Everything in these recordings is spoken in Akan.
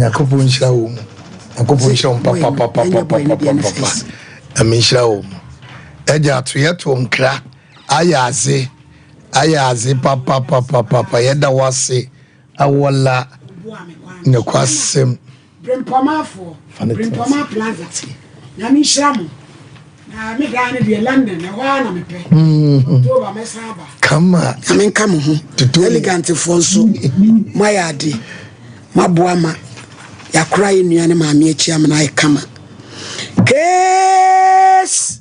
Nyankopɔn nhyira wo mu. Nyankopɔn nhyira wo papapapapapapa. Nyame nhyira wo mu. Ɛgya ato yɛto nkra ayɛ adze ayɛ adze papapapapa yɛda wo ase awɔla nokwasɛm. Brempɔmafoɔ, Brempɔma Plaza, Nyame nhyira mo. Na me dan no deɛ London, ɛhɔ ara na mepɛ. Mm-hmm. October mɛsan aba. Kama. Nyame nka mo ho. Elegantfoɔ nso, moayɛ ade. Moaboa ma yɛakora yɛ nua ne maame akyi amena ayɛ kama. Case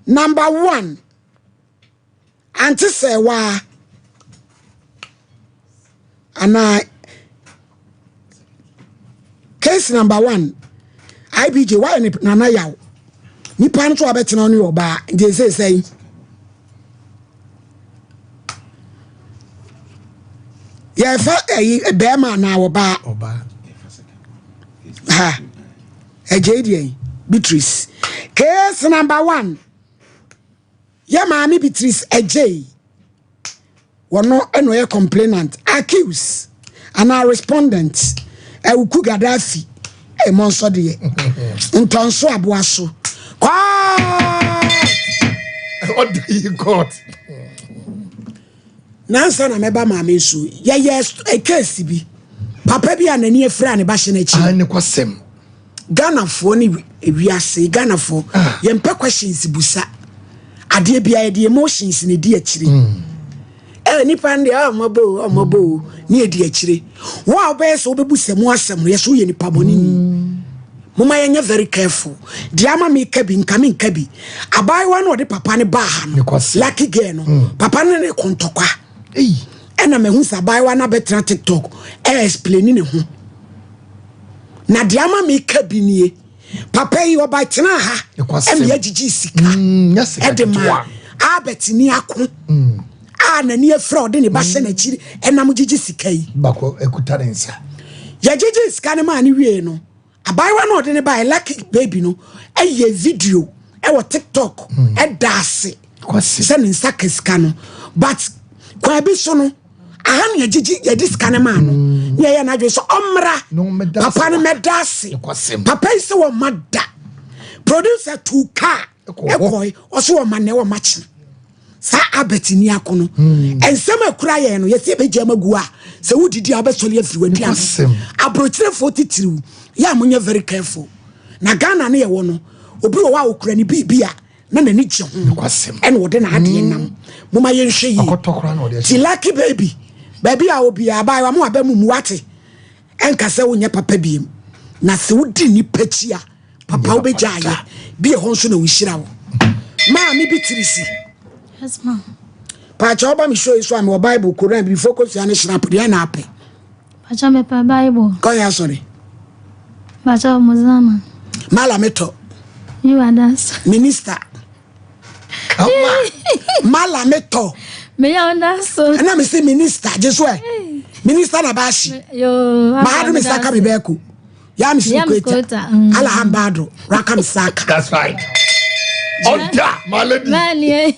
number one. Ante sɛ waa anaa case number one IBJ wayɛ ne nana yaw nipa no so abɛtena no yɛ ɔbaa nti ɛsɛ sɛn yɛfa ɛyi bɛrima anaa ɔbaa ha ɛgye deɛ Beatrice case number one. Yɛ maame Beatrice Adjei, wɔno na ɔyɛ complainant, accuse anaa respondent, Awuku Gaddafi, ɛmɔ nso deɛ, ntɔnso aboa so, court! Ɔda yi court. Nansa na mɛba maame nso, yɛyɛ case bi, papa bi a n'ani afira ne ba hyɛ n'akyi. Ah, ne kwasɛm. Ghanafoɔ ne wiase Ghanafoɔ ah. yɛmpɛ questions busa adeɛ bia yɛde emotions na ɛdi akyire mm. eh, nipa no deɛ ɔmmɔbɔ o ɔmmɔbɔ o ne ɛdi akyire wo a wobɛyɛ sɛ wobɛbu sɛ mu asɛm no yɛ so woyɛ nipa bɔne ni mm. moma yɛnyɛ very careful deɛ ama meka bi nka menka bi abaayewa no ɔde papa no baa ha no lucky girl no mm. papa no ne kɔntɔkwa ɛna mahu sɛ abaayewa no abɛtena tiktok ɛ explain ne ho Na deɛ ama meka bi nie, papa yi ɔba tenaa ha ɛna yɛgyegye sika mm, ɛde ma Albert ni ako mm. a n'ani afira ɔde ne ba hyɛ mm. n'akyiri ɛnam gyegye sika yi. Baako ekuta ne nsa. Yɛgyegye sika no maa ne wie no, abaayewa no ɔde ne ba lucky baby no ɛyɛ video ɛwɔ TikTok ɛda ase sɛ ne nsa ka sika no but kwan bi so no. aha ne yɛgyegye yɛde sika no maa no mm. ne yɛyɛ n'adwene sɛ ɔmmra papa no mɛda ase papa yi sɛ wɔma da producer tu kaa ɛkɔe ɔsɛ wɔma nnɛ wɔma kyena saa Albert ni ako no mm. nsɛm akura yɛn no yɛsɛ yɛbɛgya ma gu a sɛ wodidi a wobɛsɔre afiri w'aduane aborɔkyerɛfoɔ titiriw yɛ a monyɛ very careful na Ghana ne yɛwɔ no obi wɔ hɔ a ɔkura ne biribi a na n'ani gye ho ɛna ɔde n'adeɛ mm. nam moma yɛnhwɛ yie ti lucky baby baabi a obiara abaayewa mo aba mu mu wate ɛnka sɛ wonyɛ papa biem na sɛ wodi nipa akyi a papa wobɛgya ayɛ bi ɛhɔ nso na wohyira wo maame bi tiri si paakyɛ woba me show yi so a mewɔ bible koran bibifo kɔsua ne hyerap deɛ na apɛ Pacho me pɛ Bible. Kɔ yɛ asɔre. Pacho Muzama. Mala me tɔ. You are that. Minister. Kama. Mala me tɔ. Me yɛ ɔda so. Ɛna me se minister gye so ɛ. Minister na baasi. Yoo. Mahadu me saka me bɛɛko. Yà mi si kweta. Mm. Ala ha mbaado. Raka mi saka. That's right. Ɔda my lady. Báàni.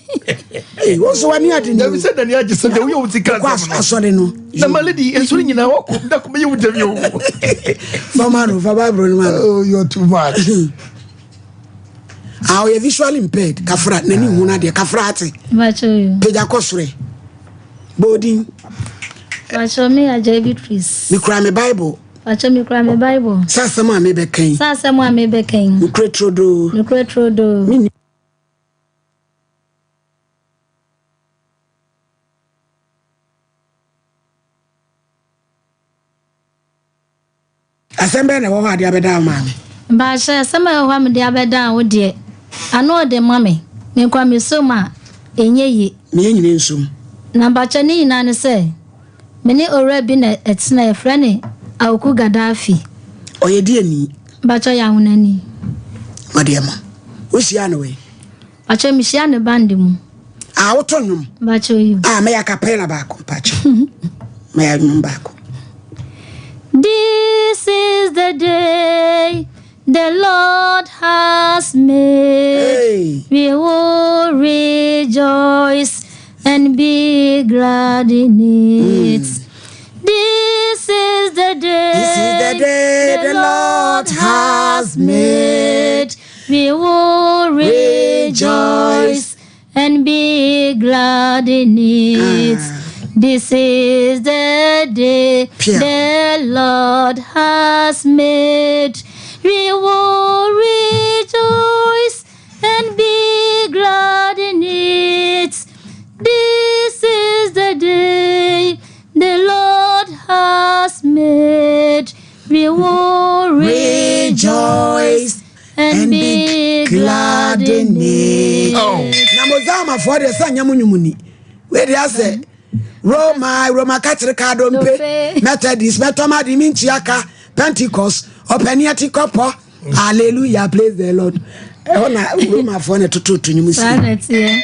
Ee wọ́n sọ wa ní adi ni o. Dabi sɛ Dani agye sɛ deɛ woyɛ wo ti ka asɛm no. Asɔre no. Na my lady nsɔre nyinaa wakɔ da kɔ bɛyɛ wo dɛm o. Fama no fa Bible no ma no. Oh you are too much. Ah ɔyɛ visually impaired kafra n'ani hu n'adeɛ kafra ate. Pagya kɔ soro Bodin. Bàtchɔ mi Ajayi Beatrice. Mikura mi Bible. Pakyɛ mekura me Bible. Sɛ asɛm a mebɛka yi. Sɛ asɛm a mebɛka yi. Nokorɛ turodoo. Nokorɛ turodoo. Menni. Asɛm bɛn na ɛwɔ hɔ a de abɛdan wo maame? Mpakyɛ asɛm a ɛwɔ hɔ a mede abɛdan wo deɛ, ano ɔden ma me. Mekura me som a, ɛnyɛ yie. Meyɛ nyina nsom. Na mpakyɛ ne nyinaa ne sɛ, Me ne owura bi na ɛtena, yɛfrɛ no Awuku Gaddafi. Ɔyɛ deɛni? Mpakyɛ ɔyɛ Ahonani. Ɔdeɛ mo. Wohyiaa no wɛn? Mpakyɛ mehyia no band mu. Ah, woto nnwom? Mpakyɛ oyi. Ah, mɛyɛ acapella baako mpakyɛ. Mɛyɛ nnwom baako. This is the day the Lord has made. Hey. We will rejoice and be glad in it. This is the day. This is The day the Lord has made. We will rejoice and be glad in it. This is the day Pia. the Lord has made. We will rejoice and be glad in it. This is the day the Lord has made. We will rejoice and be glad in it. Oh. Na mozamafoɔ deɛ sɛ nyɛ mo nwom ni wei deɛ asɛ Roma Roma kakyere ka dompe Dompe. Methodist mɛtɔma de mentua ka Pentecost ɔpani ati kɔpɔ hallelujah praise the Lord ɛhɔ na Romafoɔ na ɛtototo nwom si Saa na ɛteɛ.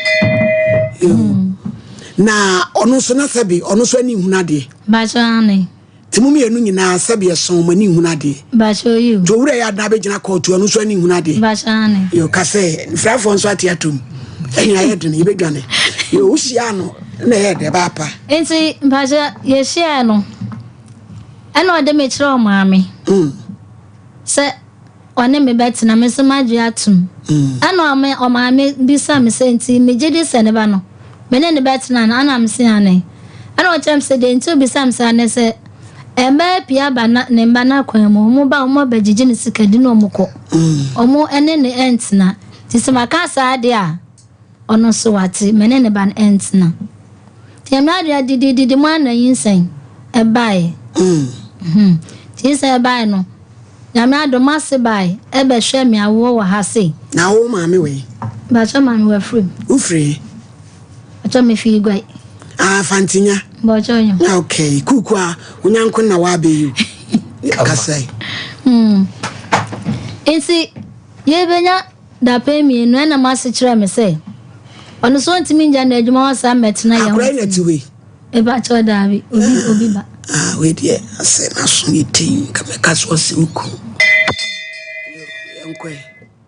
Na ɔno nso na sɛbi ɔno nso ani nhunu adeɛ. Bakyɛ ane. Nti mo mmienu nyinaa sɛbi ɛsɔn mo ani nhunu adeɛ. Bakyɛ oyi o. Nti owura yɛ adena bɛgyina kɔɔtu ɔno nso ani nhunu adeɛ. Bakyɛ ane. Yo ka sɛ mfrafoɔ nso ate atom ɛne ayɛ dene yɛbɛdwane. Yo wohyia no na ɛyɛ dɛ baapa. Nti mpakyɛ yɛhyiae no ɛna ɔde me kyerɛ ɔmaame sɛ ɔne me bɛtena me nso magye atom. Ɛna ɔme ɔmaame bisa me sɛ nti megye di sɛ ne ba no me ne ne bɛtena no ana me se ane. Ɛna ɔkyerɛ me sɛ deɛ nti obisa me saa ne sɛ mmaa pii aba na ne mba no akwan mu ɔmo ba ɔmo abɛgyegye ne sika di na ɔmo kɔ. Ɔmo ɛne ne ɛntena. Nti sɛ maka saa deɛ a ɔno nso wate me ne ne ba no ɛntena. Nti nyame adua didididi mu ana nyinsɛn ɛbaeɛ. Nti nyinsɛn ɛbaeɛ no nyame adom ase baeɛ ɛbɛhwɛ me awoɔ wɔ ha sei. Na wo maame wei? Bakyɛ maame wafiri mu. Wofiri? Bakyɛ mefi Iguai. Ah, Fantinya. Bakyɛ onyo. Okay, kuku a onyanko na wabɛyi o. Kasai. Nti yɛbɛnya dapɛn mmienu ɛna m'ase kyerɛ me sɛ ɔno so ntumi ngya n'adwuma hɔ saa mmɛtena yɛn ho. Akora na ti wei. Mepakyɛ daabi obi obi ba. Ah, wei deɛ asɛ n'aso yɛ tin ka mɛka so ɔsɛ wo Yɛnkɔɛ.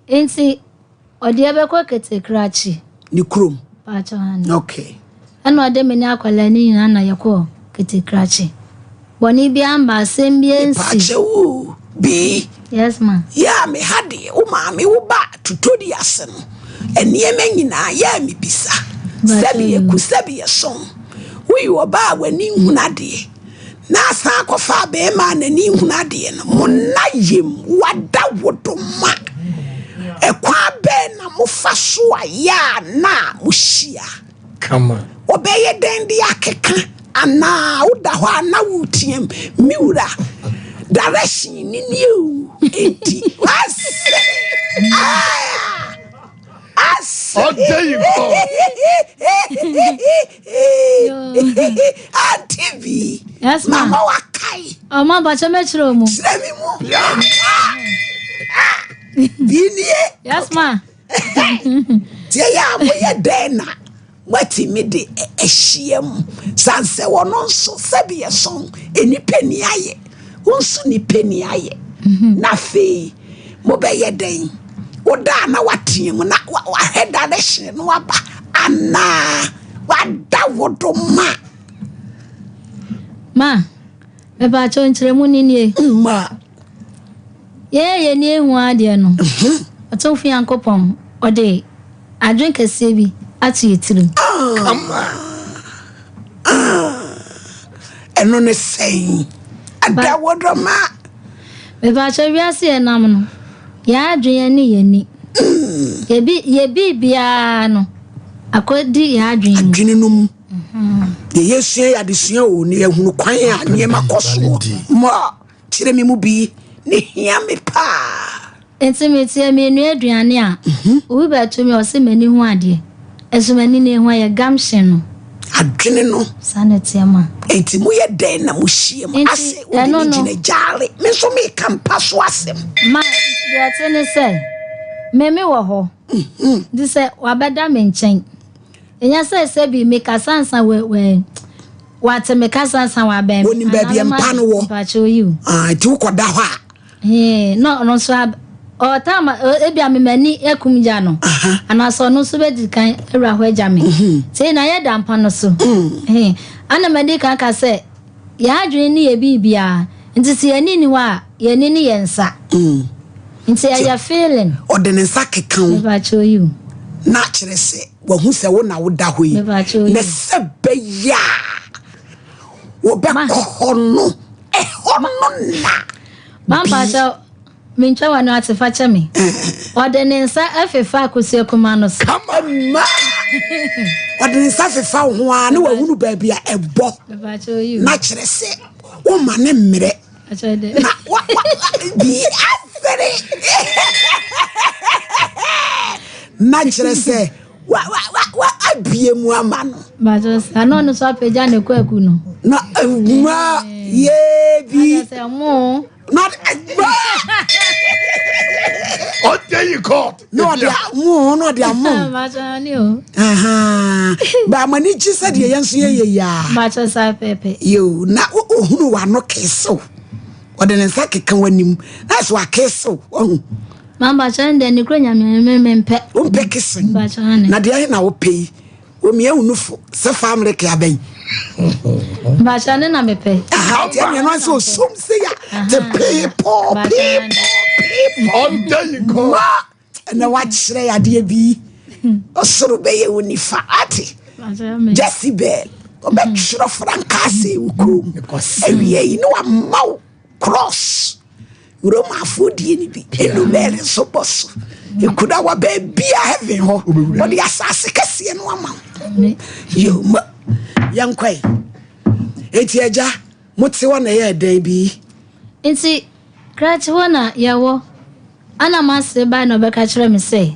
Nti ɔde ɛbɛkɔ Ketekrakyi. Ne kurom. Pakyɛ hane. Okay. Ɛna ɔde me ne akwadaa ne nyinaa na yɛkɔɔ Ketekrakyi. Bɔne bi amba asɛm bi ansi. Pakyɛ wo bi. Yes ma. Yɛ a me ha deɛ wo maame wo ba tutodi ase no nneɛma nyinaa yɛ a mebisa. Sɛbi yɛ ku sɛbi yɛ sɔn. Woyɛ ɔbaa a w'ani nhunu adeɛ. Na asan akɔfa abɛɛma a n'ani nhunu adeɛ no mo nna yam wada wo do ma. Ɛkwan bɛn na mofa so a yɛ a na mohyia. Kama. Ɔbɛyɛ dɛn de akeka anaa woda hɔ a na woteam me wura direction ni ni o enti asɛ asɛ Ɔda yi kɔ. Auntie bi. Yes ma. Mama wakae. Ɔma mpakyɛ mɛkyerɛ mu. Kyerɛ me mu. Bi nie. Yes ma. Tie yɛ a moyɛ dɛn na watumi de ahyia mu san sɛ wɔno nso sɛbi yɛsɔn nnipa ni ayɛ wo nso nipa ni ayɛ na afei mobɛyɛ dɛn wodaa na wateɛ mu na wahwɛ direction no aba anaa wada wo do ma Ma mepakyɛ nkyerɛmu ni nie. Ma Yɛyɛ yɛ ni ehu adeɛ no. Ɔtomfo Nyankopɔn ɔde adwen kɛseɛ bi ato yɛ tirim. Kama. Ɛno ne sɛn ada wo do ma. Mepakyɛ wiase yɛ nam no yɛn adwen ne yɛn ni. Yɛbi yɛbi biara no akɔdi yɛn adwen mu. Adwene no mu deɛ yɛsua yɛ adesua o ne yɛhunu kwan a nneɛma kɔ soɔ ma kyerɛ me mu bi ne hia me paa. Nti metie menua aduane a obi bɛto me ɔsɛ m'ani ho adeɛ ɛso m'ani ne ho ayɛ gamhyɛ no. Adwene no. Saa na ɛteɛ ma. Enti moyɛ dɛn na mohyia mu Nti, ase wode ɛno ne no. gyina gyaare me nso meka mpa so asɛm. Ma deɛ ɛte ne sɛ meme wɔ hɔ nti sɛ wabɛda me nkyɛn ɛnyɛ sɛ sɛ bi mekasa nsa wɔ wɔ wate mekasa nsa wɔ abɛn Wonim baabi a mpa no wɔ. mpakyɛ oyi o. Ah, nti wokɔda hɔ a. Ee, na ɔno nso ɔtaa ma ebi a memani akum gya no anaasɛ ɔno nso bɛdi kan awura hɔ agya me nti na yɛda mpa no so. Ee, ana madi kan ka sɛ yɛn adwene ne yɛ biribiara Nti sɛ yɛn ani nni hɔ a, yɛn ani ne yɛn nsa. Nti ɛyɛ feeling. Ɔde ne nsa keka wo. Mepakyɛw yiw. Na kyerɛ sɛ wahu sɛ wo na woda hɔ yi. Mepakyɛw yiw. Na sɛ bɛyɛ a wɔbɛkɔ hɔ no, ɛhɔ no na. Mampakyɛw, mentwa w'ano ate fa kyɛ me. Ɔde ne nsa fefa akosua kuma no so. Kama. Ɔde ne nsa fefa wo ho ara na wahunu baabi a ɛbɔ. Mepakyɛw yiw. Na kyerɛ sɛ woma ne mmerɛ. Na wa wa bi asere. Na kyerɛ sɛ wa wa wa wa abie mu ama no. Bàtò sá náà ní sọ apẹja ne kwaku no. Na ma yee bi. Sɛ mo. Na Ɔde yi court. Na ɔde mo na ɔde amo. Bàtò ni o. Ba ama ni gye sɛ deɛ yɛn nso yɛyɛ yaa. Bàtò sá pɛpɛ. Yoo na ohunu w'ano kesew. Ɔde ne nsa keka w'anim na sɛ wakesew wahu. Mama kyerɛ deɛ ne kuro nyame me mempɛ. Wompɛ kesen. Na deɛ ahe na wopɛ yi? Omia wo nufo sɛ fa mmereke abɛn. Bakyɛ ne na mepɛ. Aha nti ɛne ɛno sɛ osum se ya te peepɔ peepɔ peepɔ. Ɔda yi kɔ. Ma ɛna wakyerɛ adeɛ bi. Ɔsoro bɛyɛ wo nifa ate. Jezebel ɔbɛtwerɛ frankaa sɛ wo kurom. Awia yi ne wama wo cross. Romafoɔ die no bi enumere nso bɔ so ekura wa baabia heaven hɔ wɔde asase kɛseɛ no ama wo yoma yɛnkɔe eti agya mote hɔ na ɛyɛ dɛn bi nti krakye hɔ na yɛwɔ ana m'ase bae na ɔbɛka kyerɛ me sɛ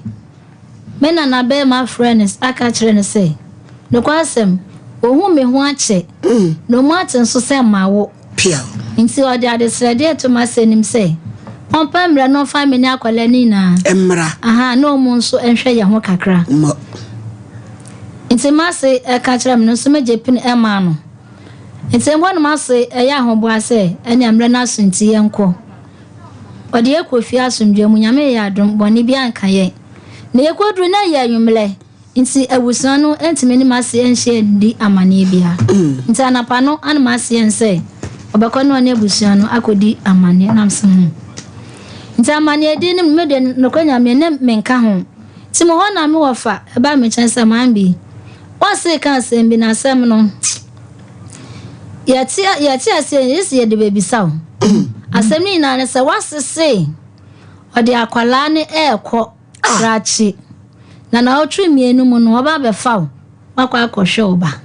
me nana bɛrima frɛ no aka kyerɛ no sɛ nokwasɛm ohun me ho akyɛ na ɔmu ate nso sɛ mawo. Pia. Nti ɔde adesrɛdeɛ to m'asɛnim sɛ ɔmpa mmerɛ na ɔmfa me ne akwadaa no nyinaa. Mmra. Aha, na ɔmo nso nhwɛ yɛn ho kakra. Mmɔ. Nti m'ase ɛka kyerɛ me no nso megye pene ɛmaa no. Nti ɛhɔ no m'ase ɛyɛ ahoboa sɛ ɛnea mmerɛ no aso nti yɛnkɔ. Ɔde yɛn kɔ fie asomdwoeɛ mu, Nyame yɛ adom, bɔne biara nka yɛn. Na yɛkɔduru na ɛyɛ anwummerɛ. Nti abusua no ntumi ne m'ase nhyia nni amanneɛ biara. Nti anapa no ana m'ase yɛn sɛ ɔbɛkɔ ne ɔne abusua no akɔdi amanneɛ nam se ho. Nti amanneɛdi no me deɛ nokorɛ Nyame ne menka ho. Nti mo hɔ na me wɔfa ɛbaa me nkyɛn sɛ Mambi, wɔse ka asɛm bi na asɛm no yɛte yɛte aseɛ yɛsi yɛde bɛbisa wo. Asɛm no nyinaa ne sɛ wɔasese ɔde akwadaa no ɛrekɔ krakye. Na naawɔtwe mmienu mu no ɔba abɛfa wo wakɔ akɔhwɛ wo ba.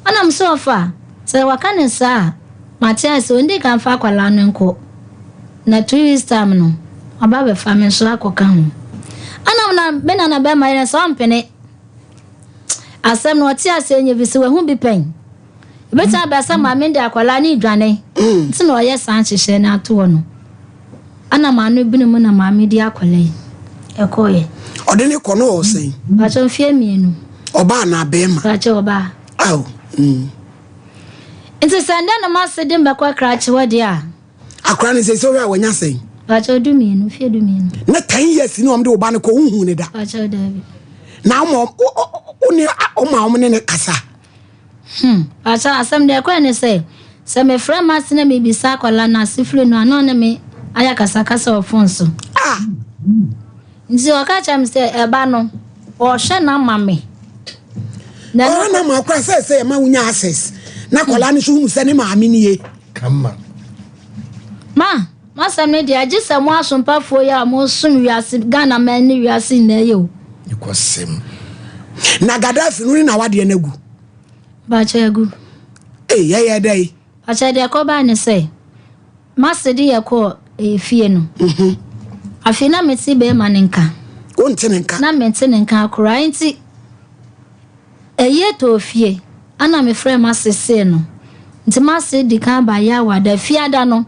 Ɔnam sɛ ɔfa sɛ waka ne saa a mate ase ɔndi kan fa akwadaa no nkɔ na 2 weeks time no ɔba abɛfa me nso akɔka ho. Ɛnam na me nana bɛrima yɛ sɛ ɔmpene asɛm no ɔte ase nyɛ fi sɛ wahu bi pɛn. Ebɛtumi aba sɛ maame de akwadaa no redwane nti na ɔyɛ saa nhyehyɛ no ato hɔ no. Ɛna maame bene mu na maame di akwadaa yi ɛkɔɔyɛ. Ɔde ne kɔ no ɔwɔ sɛn? Pakyɛ mfeɛ mmienu. Ɔbaa na bɛrima? Pakyɛ ɔbaa. Aw. Nti sɛ ndɛ na m'ase de mbɛkɔ krakye hɔ deɛ a. Akora no sɛ sɛ ɔhwɛ a wanya sɛn? Pakyɛ 12, mfeɛ 12. Na 10 years ni wɔn de ɔba no kɔ wohu ne da? Pakyɛ daabi. Na ɔma ɔne ɔma ɔmo ne ne kasa? Pakyɛ asɛm deɛ ɛkɔɛ ne sɛ sɛ mefrɛ m'ase na mebisa akwadaa no ase firi no a na ɔne me ayɛ kasakasa wɔ phone so. Ah. Nti ɔka kyerɛ me sɛ ɛba no ɔhwɛ n'ama me. Na ɔhwɛ n'ama akora sɛ sɛ ɛma wonya access na akwadaa no so hunu sɛ ne maame nie. Kama. Ma masɛm no deɛ agye sɛ mo asompafoɔ yi a mosom wiase Ghana man ne wiase nyinaa yɛ o. Nokwasɛm. Na Gaddafi no ne na wadeɛ no agu. Bakyɛ agu. Ee yɛyɛ dɛ yi. Bakyɛ deɛ ɛkɔbaa ne sɛ mase de yɛ kɔɔ efie no. Afei na mete bɛrima ne nka. Wonte ne nka. Na mente ne nka koraa nti ɛyie tɔɔ fie ana mefrɛ mase see no. Nti mase di kan ba yɛ awada fiada no.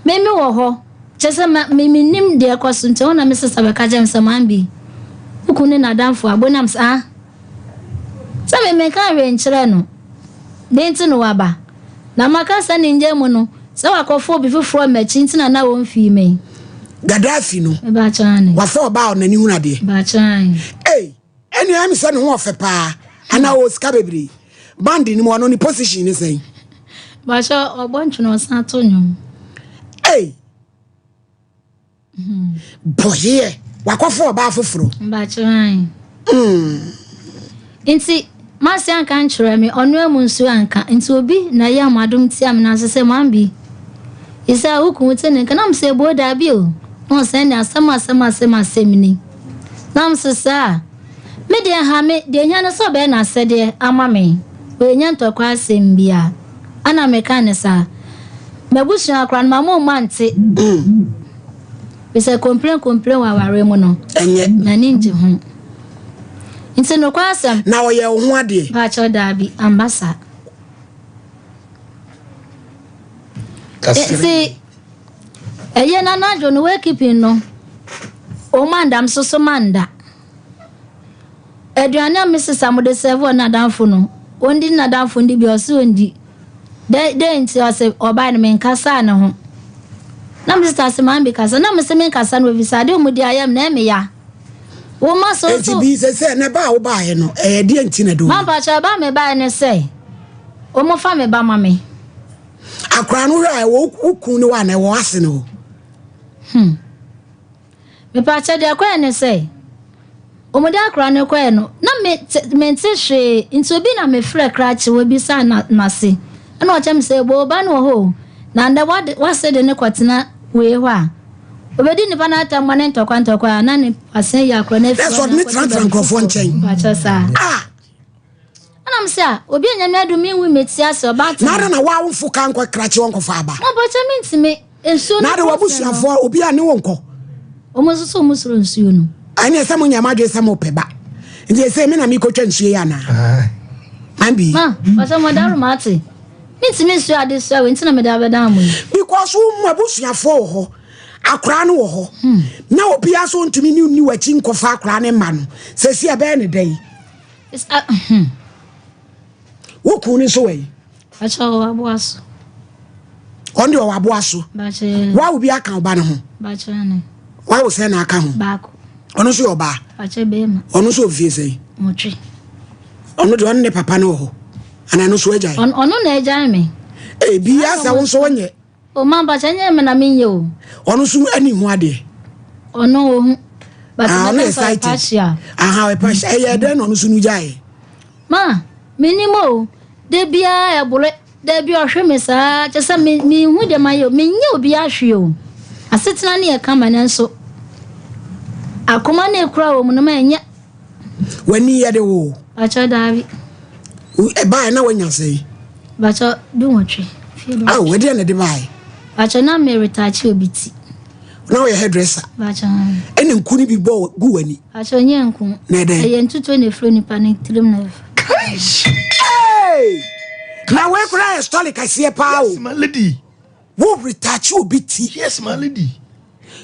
Meme wɔ hɔ kyɛ sɛ me menim deɛ ɛkɔ so nti ɛhɔ na me sista bɛka kyerɛ me sɛ Mambi wo kunu ne n'adamfo abonam sɛ ah sɛ me menka hwee nkyerɛ no de nti no waba na maka sɛ ne ngya mu no sɛ wakɔfo obi foforɔ m'akyi nti na na wɔmfii me. Gaddafi no. Mebakyɛn. Wafa ɔbaa ɔnani hunu adeɛ. Bakyɛn. Ei ɛne ɛm sɛ ne ho ɔfɛ paa anaa ɔwɔ sika bebree band no mu ɔno ne position ne sɛn. Bakyɛ ɔbɔ ntwene ɔsan to nnwom. Ei! Bɔyeɛ wakɔfo ɔbaa foforɔ. Bakyɛ ae. Nti mase anka nkyerɛ me ɔno amu nso anka nti obi na ɛyɛ amadom tia me nanso sɛ mambi isa wo kun te ne nka na mesɛ boo daabi o na ɔsɛn ne asɛm asɛm asɛm asɛm ni na mesɛ saa me deɛ ha me deɛ hia no sɛ ɔbɛyɛ n'asɛdeɛ ama me wɔnyɛ ntɔkwa asɛm bia ana meka ne saa m'abusua koraa no ma mo mma nte bisɛ complain complain wɔ awareɛ mu no ɛnyɛ m'ani ngye ho nti nokwa asɛm na ɔyɛ wo ho adeɛ. Pakyɛw daabi amba saa. Nti ɛyɛ na anadwo no wakeeping no ɔma nda m soso ma nda. Aduane a me sesa mo de serve wɔ n'adamfo no ondi n'adamfo ndi bi ɔse ondi. Dɛ dɛn nti ɔse ɔbae no menkasaa ne ho. Na me sista se maa bi kasa na me se menkasa no efisɛ ade a ɔmo di ayɛ me na ɛyɛ me ya. Wo ma so Enti so. bi sɛ sɛ na ba a wobaeɛ no ɛyɛ deɛ nti na ɛde wo. Mampakyɛ ba me bae ne sɛ wɔn fa me ba ma me. Akora no hwɛ a ɛwɔ wo kun ne wɔ ana ɛwɔ ase ne hɔ. Mepakyɛ deɛ kɔɛ ne sɛ wɔn de akora no kɔɛ no na me mente hwee nti obi na me frɛ krakye wɔ bisa na n'ase ɛna ɔkyɛ me sɛ bo ba no wɔ hɔ o na ndɛ wade wase de ne kɔtena wei hɔ a obedi nipa n'atam ma ne ntɔkwa ntɔkwa a na ne asen yi akora no afi That's hɔ what na ne akɔtena tenatena baabi nkurɔfoɔ foforɔ. nkyɛn. Mepakyɛ saa. Ah! Ɛna me sɛ a obi anya me adum mi nwi me ti ase ɔba Na ada na wawofo ka nkɔ krakye wɔn kɔfa aba. Mampakyɛ mentumi nsuo no Na ada wabusuafoɔ obi a ne wo nkɔ. Wɔn nso so wɔn soro nsuo no. Ɛne sɛ mo nyɛ mo adwene sɛ mo pɛ ba. Nti ɛsɛ me na mekɔtwa nsuo yi anaa? Ambi. Ma ɔsɛ mo daro ma ate. Mentumi nsuo ade soa wei nti na mede abɛdan mo yi. Because wo mo abusuafoɔ wɔ hɔ. Akora no wɔ hɔ. Na obiara so ntumi ne ni w'akyi nkɔfa akora ne mma no. Sɛsi ɛbɛyɛ ne dɛn? Wo kun no nso wɔ yi. Akyɛ wɔ aboa so. Ɔno deɛ ɔwɔ aboa so. Bakyɛ. Wawo bi aka ɔba no ho. Bakyɛ ne. Wawo sɛ na aka ho. Baako. Ɔno nso yɛ ɔbaa. Bakyɛ bɛrima. Ɔno nso ofie sɛn. Motwe. Ɔno deɛ ɔno ne papa no wɔ hɔ. Ana ɛno nso agyae. Ɔno na agyae me. Ebi asa wo nso wonyɛ. O ma bakyɛ nyɛ me na menyɛ o. Ɔno nso ani hu adeɛ. Ɔno ohu. But Ah, ɔno mɛka yɛ sɛ sighted. partial. Aha, ɔyɛ partial. Ɛyɛ dɛn na ɔno nso no gyae. Ma menim o. Da biara ɛbore. Da bi ɔhwɛ me saa kyɛ sɛ me mehu deɛ mayɛ o. Menyɛ obi ahwe o. Asetena ne yɛ kama nanso akoma na ekura wɔ mu no ma ɛnyɛ. W'ani yɛ de wo. Bakyɛ daabi. Ɛbaeɛ na wanya sɛn? Bakyɛ 18. Fie 18. Awo, ɛdeɛ na ɛde baeɛ? Bakyɛ na me retouch obi ti. Na ɔyɛ hairdresser. Bakyɛ. Ɛna nku no bi bɔ gu w'ani. Bakyɛ nyɛ nku. Na ɛdɛn? Ɛyɛ ntutuo na efiri nipa ne tirim na ɛfa. Hey! Na wei koraa yɛ story kɛseɛ paa o. Yes, my lady. Wo retouch obi ti. Yes, my lady.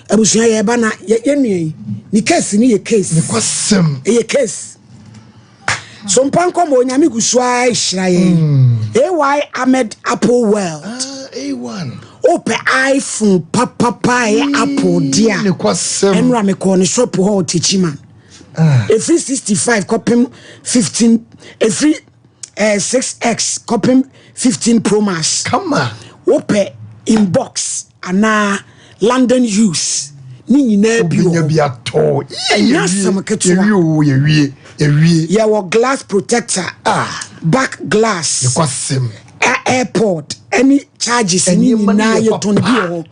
Abusua yɛ ba na yɛ yɛ nua yi. Ne case ni yɛ case. Kwasɛm. Ɛyɛ case. So mpa nkɔmɔ onyame gu so ara hyira yɛn. AY Ahmed Apple World. Ah, A1. Wopɛ iPhone papapa ɛyɛ Apple deɛ Ne a. kwasɛm. Ɛnora mekɔɔ ne shop hɔ Techiman. Ɛfiri 65 kɔpem 15 ɛfiri 6x kɔpem 15 Pro Max. Kama. Wopɛ inbox anaa London use ne nyinaa bi Obi nya wɔ bi hɔ. atɔ. Ɛnyɛ asɛm ketewa. Yɛwie o, yɛwie. Yɛwie. Yɛwɔ glass protector, back glass, Ne kwasɛm. AirPod ɛne charges ne Nneɛma no nyinaa yɛ yɛtɔn bi wɔ hɔ.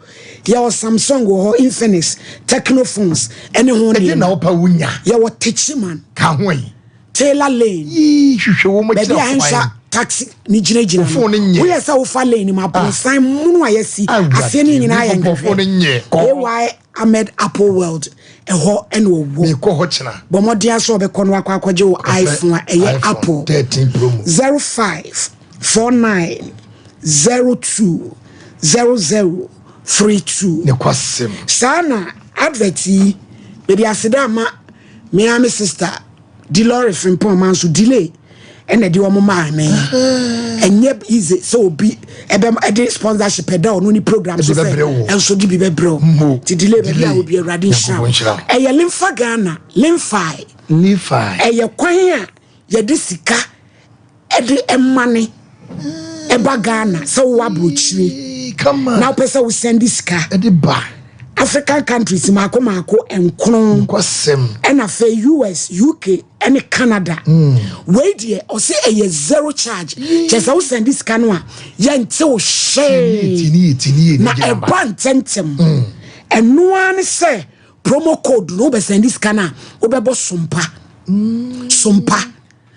Yɛwɔ Samsung wɔ hɔ, Infinix, Tecno phones ɛne ho Ɛdeɛ na nneɛma. wopɛ wonya. Yɛwɔ Techiman, Ka ho yi. Taylor Lane, Yii, hwehwɛ wɔn baabi akyiri a akwan. ɛnsa taxi ne gyinagyina Wo phone no nyɛ. woyɛ sɛ wofa lane mu aborosan mono a yɛasi Awurade, aseɛ no nyinaa yɛ me phone no nyɛ. Kɔ. AY Ahmed Apple World ɛhɔ ɛna ɔwɔ. Mekɔ hɔ kyena. Bɔ mmɔden sɛ ɔbɛkɔ no akɔ akɔgye wo iPhone a ɛyɛ iPhone Apple 13 Pro mu. 05 49 02 00 32. Ne kwasɛm. Saa na advert yi mede aseda ama me ara me sister Delore Frimpong ma nso delay ɛna ɛde wɔn maa me. Ɛnyɛ easy sɛ obi ɛbɛ ɛde sponsorship ɛda ɔno ne program so Ɛde sɛ bɛbrɛ wo. ɛnso de bi bɛbrɛ wo. Mmo. Ti delay baabi a Delay. obi Awurade nhyira wo. Nyankopɔn nhyira wo. Ɛyɛ Limfa Ghana, Limfi. Levi. Ɛyɛ kwan a yɛde sika ɛde ɛma ne. Ɛba Ghana sɛ wowɔ aburokyire Kama. na wopɛ sɛ wo send sika. Ɛde ba. African countries maako maako 9. Kwasɛm. Ɛna afei US, UK ɛne Canada. Wei deɛ ɔsɛ ɛyɛ zero charge. Kyerɛ sɛ wo send sika no a yɛnte wo hwee. Tini tini. Na ɛba ntɛmtɛm. Ɛnoa ne sɛ promo code no wobɛ send sika no a wobɛbɔ sompa. Sompa.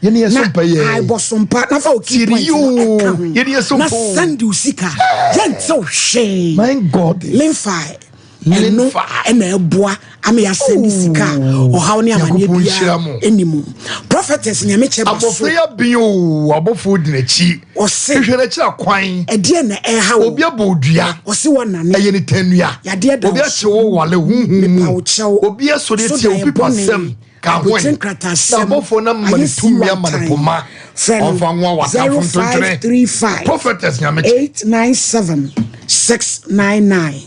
Yɛne yɛ Na sompa yɛ. Aibɔ sompa na fa wo key Tiri point no yoo. ɛka ho. Yɛne yɛ sompa Na o. send wo sika. Yɛnte wo hwee. My God. Limfi. Ɛno Limfi. ɛna ɛboa ama yɛa send sika a ɔhaw ne amanneɛ Nyankopɔn biara nhyira mo. ɛni mu. Prophetess Nyamekyɛ ba so. Abɔfra yi abɛn o, abɔfoɔ di n'akyi. Ɔse. Hwehwɛ n'akyi akwan. Ɛdeɛ na ɛha wo. Obi abɔ odua. Ɔse wɔnane. Ɛyɛ ne tɛnua. Yadeɛ da Obi wo ahyɛ wo wale huhu mu. Mepa wo kyɛw. Obi asɔre So atia da obi ɛbɔne. pasɛm. Ka ho Abotire ɛ. nkratasɛm. Na abɔfoɔ no ama ne Ayɛ tumi siwa ama ne tan. poma. Frɛ no Ɔmfa nwa w'atamfo ntontwene. 0535 Prophetess Nyamekyɛ. 897 699.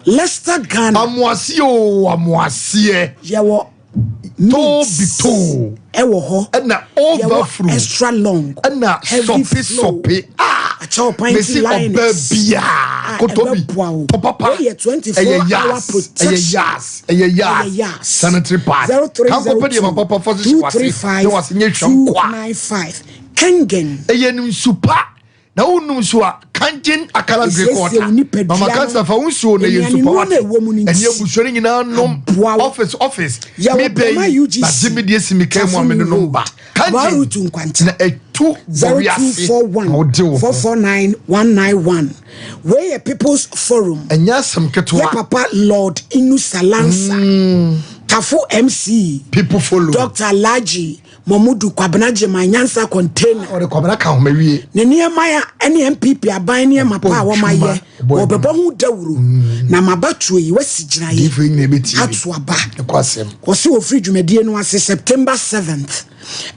Leicester Ghana. Amoaseɛ o, amoaseɛ. Yɛwɔ Too meats bi too. ɛwɔ hɔ. Ɛna Yɛwɔ overflow. extra long. Ɛna Heavy sɔpe flow. sɔpe. Ah! Akyɛw pint Mesi liners. ɔbaa biaa. A Koto bi. ɛbɛboa wo. Tɔ papa. Wei yɛ 24 Ɛyɛ hour yas. protection. Ɛyɛ yas. Ɛyɛ yas. Ɛyɛ yas. Sanitary pad. Kanko pɛ deɛ ma papa fa so hyɛ wase. 0302 Na wase nyɛ hwam 235 kwa. 295. Kengen. Ɛyɛ nsu pa. Na wonum nsu a kangen akala drink Esiesie water. wo nipadua Mama no. kansa fa wo nsuo na yɛ nsu pa Nnuane wate. na ɛwɔ mu no nti. Ɛne abusua no nyinaa nom. Aboa wo. Office office. Yɛwɔ Me pɛ Bɛma yi, UGC. magye me deɛ si me kaa mu a me ne nom ba. Tafu Kangen. Road Nkwanta. Na ɛtu bɔre ase. Na wode wo 0241 ho. 449 191. Wei yɛ People's Forum. Ɛnyɛ asɛm ketewa. Yɛ papa Lord Inusa Lansa. Tafo MC. People follow. Dr. Alhaji Mamudu Kwabena Gyima Nyansa Container. Ɔde Kwabena ka ahoma wie. Ne nneɛma a ɛne NPP aban nneɛma pa a Ɔbɔ wɔma yɛ. adwuma, ɔbɔ Wɔbɛbɔ adwuma. ho dawuro. Na mabatoɔ yi wasi gyinaeɛ. Diifo yi nyinaa bɛtie bi. Ato aba. Ɛkɔ asɛm. Wɔsi wɔfiri dwumadie no ase September 7th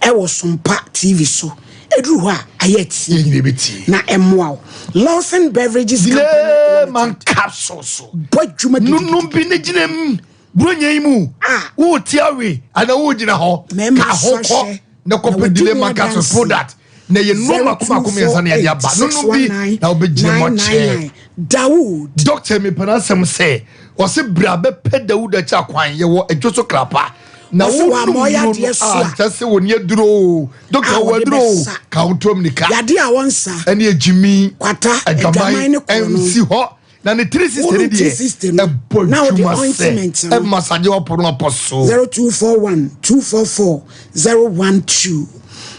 ɛwɔ Sompa TV so. Ɛduru hɔ a ayɛ tie. Yɛn nyinaa bɛtie. Na ɛmmoa wo. Lawson Beverages Company Delay Limited. capsule so. Bɔ adwuma Nunum gidigidi. bi ne gyina mu. Buronya yi mu. Ah. Wote awe ana wogyina hɔ. Mmarima Ka ho asɔ kɔ hyɛ. na Na kɔpɛ wɔdi delay mu man capsule adanse. product. Na yɛ nnuro mako mako mmiɛnsa na yɛde aba. Nunum bi na wobɛgyina mu akyɛ. 999. Dawood. Doctor mi pɛ n'asɛm sɛ ɔsi bra bɛpɛ Dawud akyi akwan yɛwɔ adwo so krapa. Na Ɔsi wo wɔ num ama ɔyɛ nnuro adeɛ no so a a. nkyɛ sɛ wɔ ni aduro o. Doctor A wɔ wɔde aduro o. bɛsa. Ka wo tom nika. Yadeɛ a wɔnsa. Ɛne agyimi. Kwata, adwaman ne korɔ no. Ɛnsi hɔ. Na ne 360 ne Wɔnom deɛ 360 no, ɛbɔ na wɔde dwuma sɛ ointment no. ɛma sagye ɔpɔ no ɔpɔ so. 0241 244 012.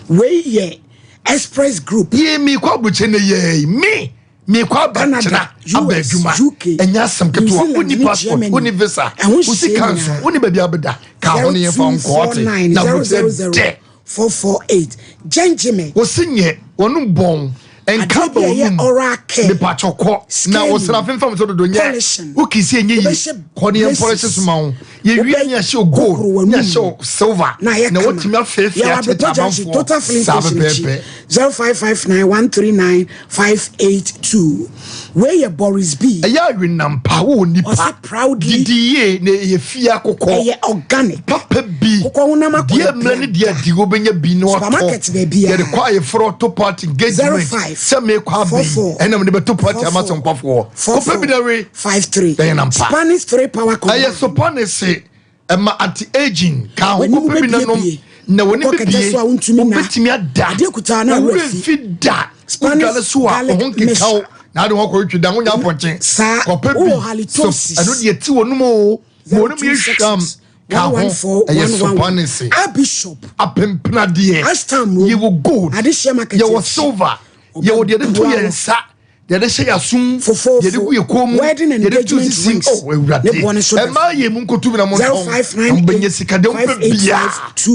Wei yɛ Express Group. Yie mi kɔ aburukyɛ ne yɛ mi mi kɔ aba Canada, kyena aba US, adwuma UK, ɛnyɛ asɛm New ketewa Zealand wonni ne passport Germany. wonni visa Ɛho wosi nhyehyɛe kanso nyinaa. wonni baabi abɛda ka ho ne yɛmfa nkɔ ɔte na aburukyɛ dɛ 448. Gengime. wosi nyɛ wɔnum bɔn nka Adeɛ ba bi a ɛyɛ wɔnum oral care. nipakyɛ kɔ na Scaling. wosra fɛnfɛn so dodo nyɛ Polishing. wokisi enye yi Wobɛhyɛ kɔ ne yɛn polish braces. soma wo yɛwie Wobɛ ne ahyɛ o gold kokoro ne w'anum. ahyɛ o silver Na ayɛ na kama. wotumi afeefee Yɛwɔ akyerɛkyerɛ Abepɔ Junction, amanfoɔ Total Filling saa Station akyi. pɛpɛɛpɛ 0559 139 582. Wei yɛ Boris B. Ɛyɛ awenampa wo nipa Ɔse proudly. didi yie na ɛyɛ fie akokɔ Ɛyɛ organic. Papa bi Kokɔ honam akɔ deɛ yɛ mmerɛ ne bia. deɛ adi wobɛnya bi na watɔ Supermarket baabi a. Yɛde kɔ ayeforɔ to party engagement 05 sɛ meekɔ aba yi 44 ɛna mede bɛto party ama 44 sɛ nkwafoɔ kɔpɛ bi na we 53. Ɛyɛ nampa. Spanish 3 power command. Ɛyɛ sopanese ɛma anti aging ka ho W'anim kɔpɛ bi na nom bɛbiebie. na w'ani Wokɔ kɛtɛ bɛbie so a wontumi nna. wobɛtumi ada Adeɛ kutaa na wo awerɛ werɛ fi. mfi da Spanish wodwale so a wo ho garlic nkeka wo mixture. na ade ho akɔtwi da wonya apɔnkye Saa, kɔpɛ wowɔ bi halitosis. so ɛno deɛ ti wɔ nom o ma wɔnom yɛ hwam ka ho ɛyɛ sopanese A Bishop. Apempenadeɛ Ashtown Road. yɛwɔ gold Adehyɛ market yɛwɔ akyi. silver yɛwɔ deɛ de to Ɔbɛboa yɛn wo. nsa deɛ de hyɛ yɛn asom Fofofo. deɛ de gu yɛ kɔn mu Wedding and deɛ de tu engagement sisi rings. oh Awurade Ne boɔ ne so da. ɛmaa yɛ mu nkotu bi na mo ntɔn na mo bɛnya sika deɛ mo pɛ bia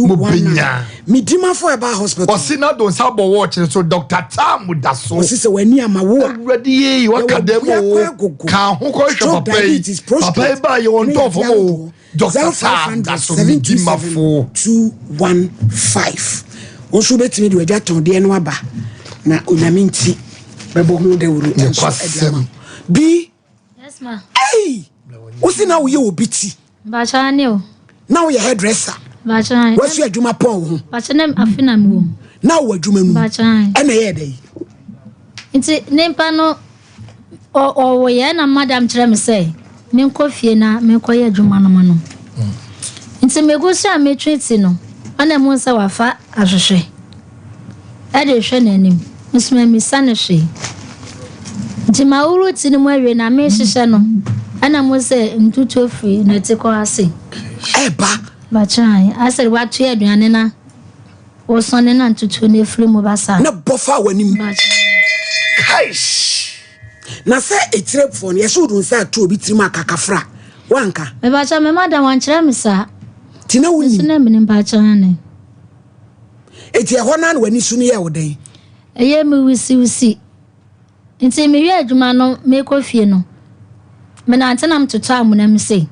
mo bɛnya. Medimafo ɛba hospital. Ɔsi na don nsa bɔ wɔɔkye so Dr. Tam da so. Ɔsi sɛ w'ani ama wo a. Awurade yie waka Yɛwɔ dɛm biako o agogo. ka ho kɔ hwɛ Stroke, papa yi diabetes, prostate, papa yi ba yɛ wɔn ne tɔn fam o yadeɛ Dr. Tam da so medimafo. 215. Wo nso wobɛtumi de w'agya tɔndeɛ no aba na Onyame nti bɛbɔ ho dawuro nso ɛde ama wo. Bi. Yes ma. Ei! Wosi na woyɛ obi ti. Mpakyɛ ne o. Na woyɛ hairdresser. Mpakyɛ. Wasu adwuma pɔn wo ho. Mpakyɛ ne afe na mewɔ mu. Na wowɔ adwuma no mu. Mpakyɛ. Ɛna ɛyɛ dɛ yi. Nti nimpa no ɔwɔ yɛ na madam kyerɛ me sɛ menkɔ fie na menkɔyɛ adwuma no ma no. Nti megu so a metwe ti no, ɔna mu sɛ wafa ahwehwɛ ɛde hwɛ n'anim. Nso mamisa no hwee. Nti mahoro ti no mu awie na mehyehyɛ no, ɛna mu sɛ ntutuo firi n'ati kɔ ase. Ɛba. Bakyerɛ asɛ watoa aduane na wosɔne na ntutuo no efiri mu ba saa. Na bɔfa w'anim. Bakyerɛ. Kaish. Na sɛ etirefoɔ no yɛsɛ wode wo nsa ato obi tirim akakafra wanka? Mebakyerɛ me madam wankyerɛ me saa. Nti na Nso wonim. Na menim bakyerɛ ne. Eti ɛhɔ naa na w'ani so no yɛ wo dɛn? Ɛyɛ me wisiwisi. Nti mewie adwuma no mekɔ fie no, menante na metotɔ amona mu sei.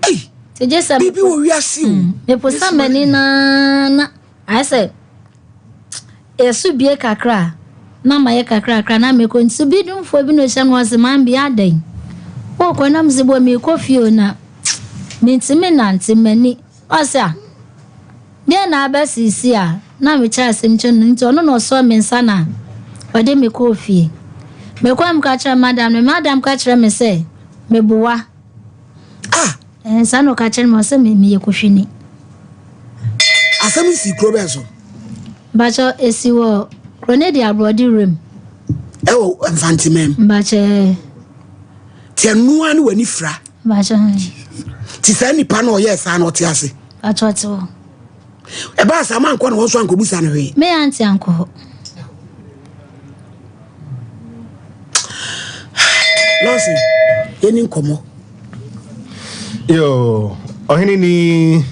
Ei! Nti gye sɛ Biribi wɔ wiase o. Meposa m'ani naa na ayɛ sɛ ɛso bie kakra a, na mayɛ kakrakra na mekɔ. Nti bi dumfoɔ bi na ɔhyɛ me hɔ sɛ man bi adɛn? Wokɔ na mese bɔ mekɔ fie o na mentumi nante m'ani. Ɔse a deɛ na abɛsisi a na mekyerɛ asɛm kyerɛ no, nti ɔno na ɔsɔɔ me nsa na ɔde me kɔɔ fie. Mekɔɔ a meka kyerɛ madam no, madam ka kyerɛ me sɛ meboa. Ah! Saa na ɔka kyerɛ me, ɔsɛ meyɛ kohwini. Asɛm si kuro bɛn so? Mbakyɛ esi wɔ kuro ne de aborɔde wuram. Ɛwɔ Mfantemam. Mbakyɛ. Ti ɛnoa ne w'ani fira. Mbakyɛ. Ti saa nipa na ɔyɛɛ saa na ɔte ase. Mbakyɛ ɔte hɔ. Ɛbaa saa ma nkɔ na wɔn nso ankɔbusa no hwee. Me aunty ankɔ hɔ. Lɔsin, yɛni nkɔmmɔ. Yo, ɔhene ni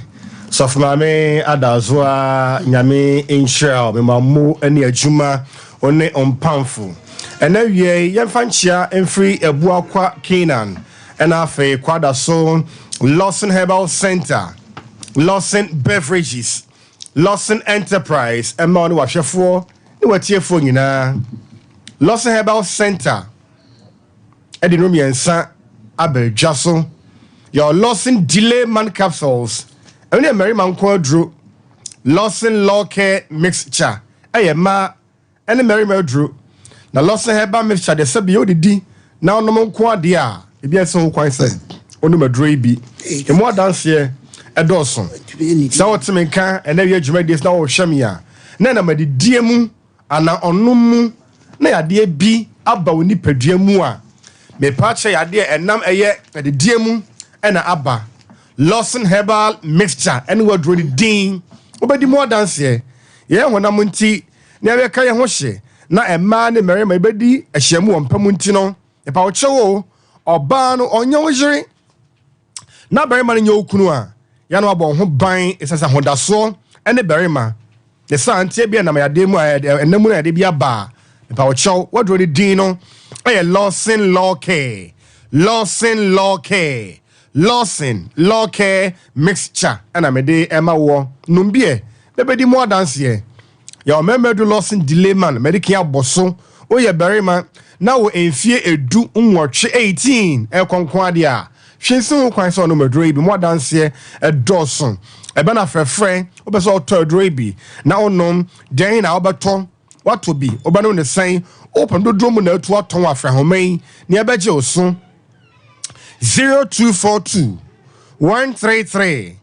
sɔfo maame Adazoa, Nyame nhyira wo, mema mo ne adwuma wo ne ɔmpamfo. Ɛnɛ wie yɛmfa nkyia mfiri Abuakwa Canaan ɛna afei Kwada so Lawson Herbal Center, Lawson Beverages, Lawson Enterprise, ɛma wo ne wahwɛfoɔ ne watiefoɔ nyinaa. Lawson Herbal Center ɛde no mmiɛnsa aba adwa so. Yɛwɔ Lawson Delay Man Capsules, ɛno ne mmarima nko aduro. Lawson Law Care Mixture ɛyɛ mmaa ɛne mmarima aduro. Na Lawson Herbal Mixture deɛ, sɛbi yɛwodidi na ɔnom nko adeɛ a ebi ɛsɛ ho kwan sɛ ɔnom aduro yi bi. Emu adanseɛ ɛdɔɔso. Sɛ wɔte me nka ɛnɛ wie dwumadie sɛ na wɔrehwɛ me a, na ɛnam adidie mu ana ɔnom mu na yadeɛ bi aba wo nipadua mu a, mepa kyerɛ yadeɛ ɛnam ɛyɛ adidie mu ɛna aba, Lawson Herbal Mixture ɛne waduro ne din, wobɛdi mu adanseɛ. Yɛn honam nti na yɛbɛka yɛn ho hye na mmaa ne mmarima yɛbɛdi ahyiamu wɔ mpa mu nti no, mepa wo kyɛw o, ɔbaa no ɔnyɛ wo yere na barima no nyɛ wo kunu a, yɛn abɔ ho ban ɛsɛ sɛ ahodasoɔ ne barima ne saa nteɛ bi a nam yadeɛ mu a ɛnam mu na yadeɛ bi aba a, mepa wo kyɛw, waduro ne din no ɛyɛ Lawson Law Care, Lawson Law Care, Lawson Law Care Mixture ɛna mede ɛma woɔ. Nom bi na bɛdi mu adanseɛ. Yɛwɔ mmarima du Lawson Delay Man mɛde abɔ so. Woyɛ barima na wɔ mfie 18, 18 ɛkɔ nko adeɛ a, hwɛ nsi ho kwan sɛ ɔnom aduro yi bi mu adanseɛ ɛdɔɔso. Ɛbɛ na frɛfrɛ wopɛ sɛ ɔtɔ aduro yi bi na wonom deɛn na wobɛtɔ, watɔ bi, wobɛnom ne sɛn, wopɛ dodoɔ mu na atu atɔn afrɛhoma yi ne ɛbɛgye wo so 0242 133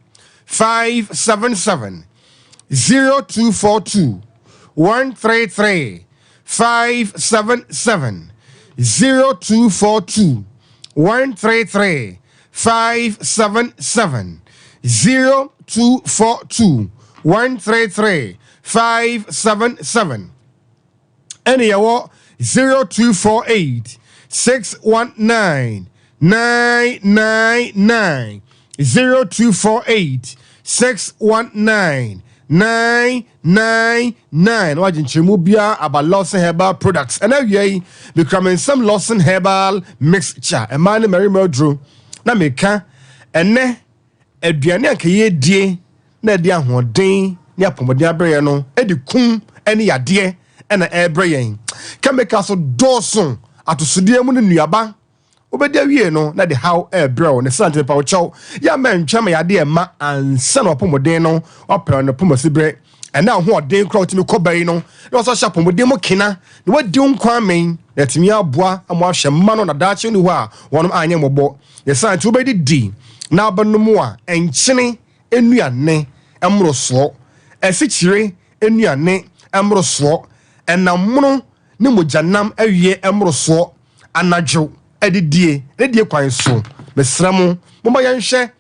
577, 0242 133 577, 0242 133 577, 0242 133 577. Ɛne yɛwɔ 0248 619 999, 0248 619 999. Wagye nkyerɛmu biara aba Lawson Herbal Products. Ɛna awia yi mekura me nsɛm Lawson Herbal Mixture, ɛmaa ne mmarima aduro. Na meka ɛnɛ aduane a nka yɛdie na ɛde ahoɔden ne apɔmuden abrɛ no, ɛde kum ne yadeɛ ɛna ɛrebrɛ yɛn. Chemicals dɔɔso atosodeɛ mu ne nnuaba wobɛdi awie no na de haw ɛrebrɛ wo. Ne sɛ nti mepa wo kyɛw, yɛ ama ntwɛn ma yadeɛ ɛma ansa na wapɔmuden no wapɛ no pɔmasi berɛ. Ɛnna ahoɔden koraa a wotumi kɔ ba yi no, na wɔsɔ hyɛ apɔmuden mu kena, na wɔadi wo nkwa amen, na atumi aboa ama wɔahwɛ mma no na daakye nni hɔ a wɔnom anyɛ mmɔbɔ. Ne saa nti wobɛdidi na wobɛnom a nkyene nnuane mmorosoɔ, asikyire nnuane mmorosoɔ, ɛnam mono ne mogyanam awie mmorosoɔ, anadwo adidie ne die kwan so. Mesrɛ mo, momma yɛnhwɛ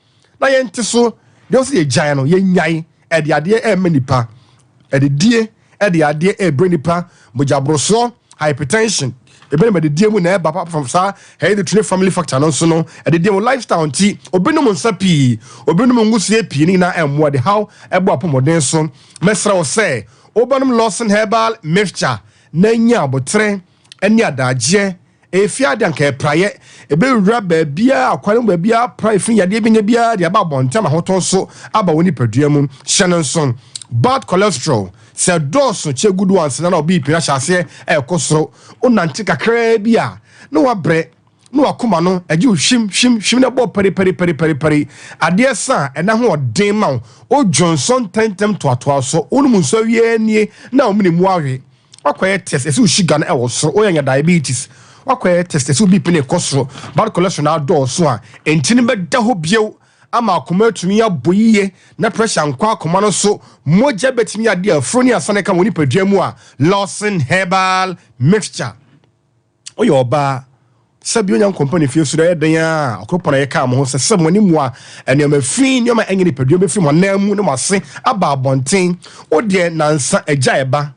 na yɛnte so deɛ ɔsɛ yɛgyae no yɛnyae ɛde adeɛ ɛrema nipa ɛdedie ɛde adeɛ ɛrebrɛ nipa mogyaborosoɔ hypertension ebi nam adidie mu na ɛba apart from saa hereditary family factor no nso no adidie mu lifestyle nti obi nom nsa pii obi nom ngusie pii ne nyinaa ɛmmoa de haw ɛbɔ apɔmuden so mɛsrɛ wo sɛ wobɛnom Lawson herbal mixture na nya abotere ɛne adagyeɛ Efi ade anka ɛpraeɛ, ɛbɛwura baabiara, akwan mu baabiara pra efi yadeɛ bi nya biara de aba abɔnten ama ahotɔ nso aba wo nipadua mu. Hyɛ no nso, bad cholesterol, sɛ ɛdɔɔso kyɛ good ones na na wo BP no ahyɛ aseɛ ɛrekɔ soro. Wonante kakraa bi a, na wabrɛ, na wakoma no ɛgye wo hwim hwim hwim na ɛbɔ pari pari pari pari pari. Adeɛ sa a, ɛna ho ɔden ma wo. Wodwo nsɔ ntɛmntɛm toatoa so. Wonom nsuo awie nie na wo mene mu awe. Wakɔyɛ test ɛsɛ wo sugar no ɛwɔ soro, woyɛ nya diabetes. Wakɔyɛ test ɛsɛ wo BP no ɛkɔ soro, bad cholesterol no adɔɔso a, ntini bɛda hɔ bio ama akoma atumi abɔ yiye na pressure nkɔ akoma no so, mogya bɛtumi ade afuro ne asane ka wɔ nipadua mu a, Lawson Herbal Mixture. Woyɛ ɔbaa, sɛ bi Onyankopɔn ne fie so ɛyɛ den a, ɔkoropɔn a yɛkaa mo ho sɛ sɛ mo ani mua nneɛma fi, nneɛma ɛnyɛ nipadua bɛfiri mo anan mu ne mo ase aba abɔnten. Wo deɛ nansa agya ɛba.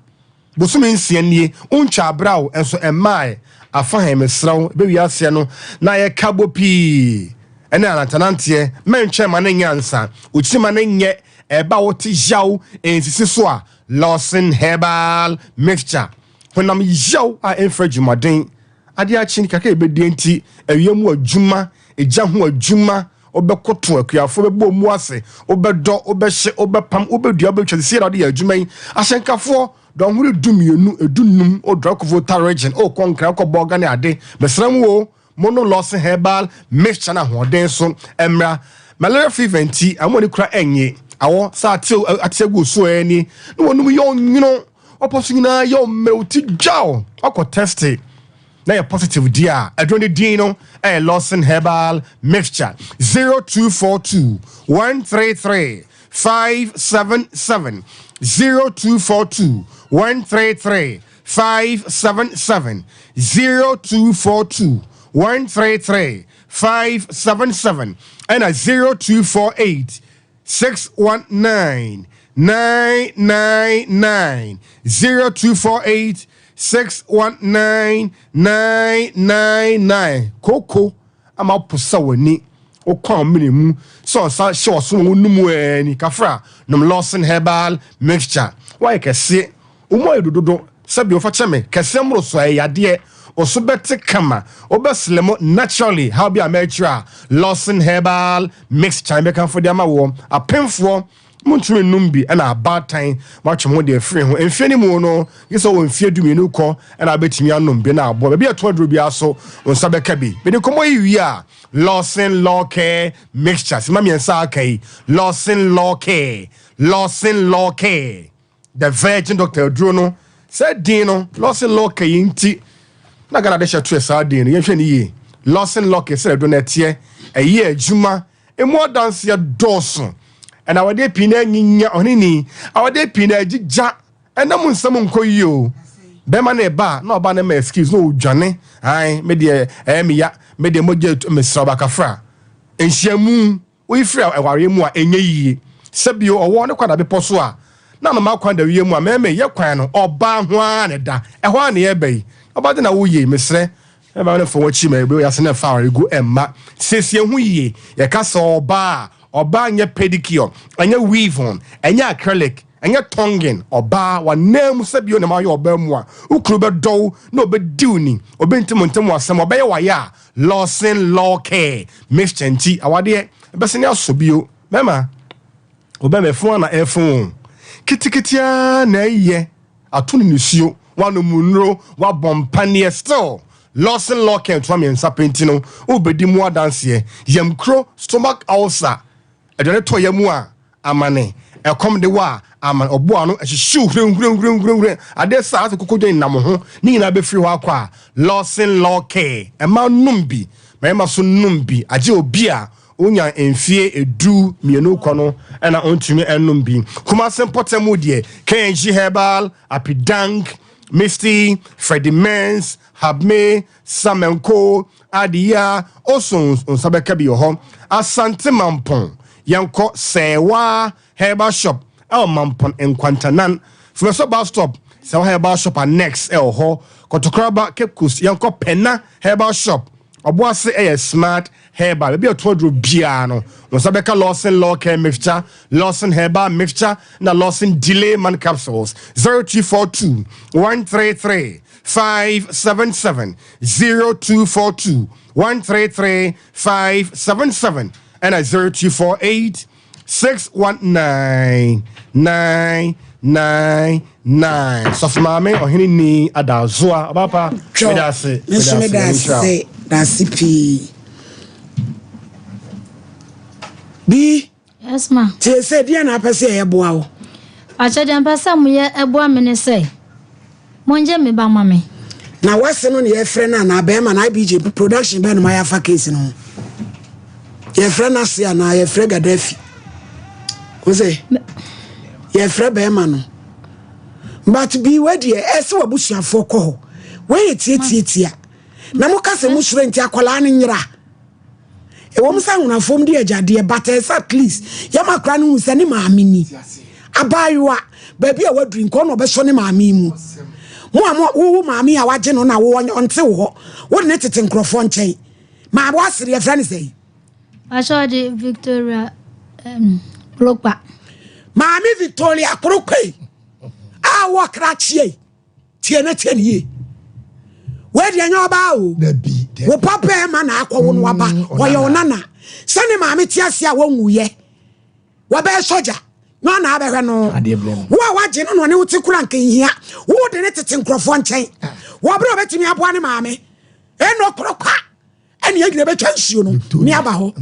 Bosome nsia nie, wontwa abra wo, nso ɛmmae. Afa he, mesrɛ wo, bɛ wiaseɛ no na yɛka bɔ pii ɛne anantenanteɛ, mɛntwɛn ma no nyɛ ansa, okyiri ma no nyɛ, ɛba wo te yaw nsisi so a, Lawson Herbal Mixture. Honam yaw a ɛmfiri adwumaden, adeɛ akye kakra a yɛbɛdie nti, awia mu adwuma, egya ho adwuma, wobɛkoto akuafoɔ bɛbɔ mu ase, wobɛdɔ, wobɛhye, wobɛpam, wobɛdua, wobɛtwa, sisi na wode yɛ adwuma yi. Ahyɛnkafoɔ, dɔnhwere 12, 15, wodra kɔ Volta region, wokɔ Nkran, wokɔ Bolga ne ade, mesrɛ mo o, monom Lawson Herbal Mixture no ahoɔden so mmra. Malaria fever nti, ama ani kora ɛnye, awɔ sɛ ate ate agu so ani, na wɔnom yɛ ɔnwono, ɔpɔ so nyinaa yɛ ɔmmerɛw ti dwaw, wakɔ teste na yɛ positive di a, aduro no din no ɛyɛ Lawson Herbal Mixture. 0242 133 577 0242 133 577 0242 133 577 ɛna 0248 619 999 0248 619 999. Koko ama woposa w'ani wokɔ amene mu sɛ ɔsa hyɛ ɔsom wo num ani kafra nom Lawson Herbal Mixture. Woayɛ kɛseɛ, wo mu ayɛ dododo, sɛbi wofa kyɛ me kɛseɛ mmoro so ɛyɛ yadeɛ, wo so bɛte kama, wobɛsle mo naturally. How bi a mɛkyerɛ a Lawson Herbal Mixture bɛkamfo de ama woɔ. Apemfoɔ montumi nnum bi ɛna abaatan moatwe mo ho de afiri ho mfeɛ no mu no, gye sɛ wɔ mfeɛ 12 kɔ ɛna wobɛtumi anom bi na aboa. Baabi a ɛto aduro biara so wo nsa bɛka bi. Mede nkɔmmɔ yi wie a, Lawson Law Care Mixture sima mmiɛnsa aka yi, Lawson Law Care, Lawson Law Care, The Virgin Doctor aduro no, sɛ din no Lawson Law Care yi nti na Ghana de hyɛ toɛ saa din no, yɛnhwɛ ne yie. Lawson Law Care sɛ aduro no ɛteɛ, ɛyɛ adwuma, emu adanseɛ dɔɔso, ɛna awadeɛ pii na anyinya ɔhene ni, awadeɛ pii na agyigya, ɛna mu nsɛm nkɔ yie o. Bɛrima no ɛba a na ɔba no ma excuse na ɔdwane, ae me deɛ ɛyɛ me ya, me deɛ mogya etu, mesrɛ ɔbakafra nhyiamu woyi firi awareɛ mu a ɛnyɛ yie. Sɛbio ɔwɔ ne kwan da bepɔ so a na anoma kwan da wie mu a mɛmɛ yɛ kwan no ɔbaa ho ara ne da ɛhɔ ara ne yɛba yi ɔba de na woyie mesrɛ ɛba no fa wɔkyi ma ɛbɛ yɛase na fa aware gu ɛmma siesie ho yie. Yɛka sɛ ɔbaa ɔbaa nyɛ pedicure, ɛnyɛ weave on, ɛnyɛ acrylic, ɛnyɛ tonging. Ɔbaa wanam mu sɛbio na ma yɛ ɔbaa mu a wokunu bɛdɔw na ɔbɛdi wo ni, ɔbɛnti mo ntɛm asɛm ɔbɛyɛ wayɛ a Lawson Law Care Mixture nti awadeɛ ɛbɛsɛ ne asɔ bio. Bɛma ɔbɛma ɛfo ana ɛfo kitikiti a na ɛyɛ ato ne nisuo, wanom nnuro, wabɔ mpaneɛ, still Lawson Law Care ntoa mmiɛnsa penti no wobɛdi mu adanseɛ. Yamkuro, stomach ulcer, aduane tɔ yɛ mu a amane, ɛkɔm de wɔ a Ama ɔbo ano ɛhyehyew hurɛnhurɛnhurɛnhurɛ adeɛ saa asɛ koko dwan nam ho ne nyinaa bɛfiri hɔ akɔ a Lawson Law Care ɛma nom bi mmarima so nom bi agye obi a onya mfie 12 kɔ no ɛna ɔntumi ɛnom bi. Kumase mpɔtam deɛ, KNG Herbal, Apidank, Misty, Freddie Mens, Habme, Samenko, Adia, Osun nsa bɛka bi wɔ hɔ. Asante Mampɔn, yɛnkɔ Sɛɛwa Herbal Shop ɛwɔ Mampɔn Nkwantanan, Fumɛsɔ bus stop, Sɛɛwa Herbal Shop annex ɛwɔ hɔ. Kɔtɔkoraba Cape Coast, yɛnkɔ Pɛna Herbal Shop. Ɔboase ɛyɛ Smart Herbal. Baabi a ɔtɔn aduro biara no, wɔn nsa bɛka Lawson Law Care Mixture, Lawson Herbal Mixture na Lawson Delay Man Capsules. 0242 133 577, 0242 133 577 ɛna 0248 619 999. Sɔfo maame ɔhene ni adazoa ɔbapa, meda ase. Me nso meda ase, da ase pii bi. Yes, ma. Tie sɛ deɛ na apɛ sɛ yɛyɛ boa wo. Akyɛ deɛ mpɛ sɛ moyɛ ɛboa me ne sɛ mongye me ba ma me. Na wase no ne yɛfrɛ no anaa bɛrima na IBJ production bɛɛ no ma yɛafa case no ho? Yɛfrɛ no ase anaa yɛfrɛ Gaddafi? Wo sɛ yɛfrɛ bɛrima no, but bi wadeɛ ɛsɛ w'abusuafoɔ kɔ hɔ wɔyɛ tiatiatia na moka sɛ mosuro nti akwadaa no nyera. Ɛwɔ mu sɛ ahonafoɔ de agyadeɛ, but ɛsɛ at least yɛma akwadaa no hu sɛ ne maame ni. Abaayewa baabi a waduru nkɔ na ɔbɛsɔ ne maame mu. Mo a mo wowo maame a wagye no na wo ɔnte wo hɔ, wode ne tete nkurɔfoɔ nkyɛn maa wasere. Yɛfrɛ no sɛ? Akyɛ ɔde Victoria Krokpa. Maame Victoria Krokpa a wɔ krakyie, tie ne tie ne yie. Wei deɛ nyɛ ɔbaa o. Dabi. Wo papa ɛma na akɔwo no waba. Ɔyɛ wo nana sɛ ne maame te ase a wɔnwuyɛ, wɔbɛyɛ sɔgya na ɔna abɛhwɛ no. Adeɛ brɛ no. Wo a wagye no na ɔne wo te kora nka nhia wode ne tete nkurɔfoɔ nkyɛn wɔberɛ a wɔbɛtumi aboa ne maame ɛna ɔkorɔ kwa ɛne yɛgyina bɛtwa nsuo no ne aba hɔ.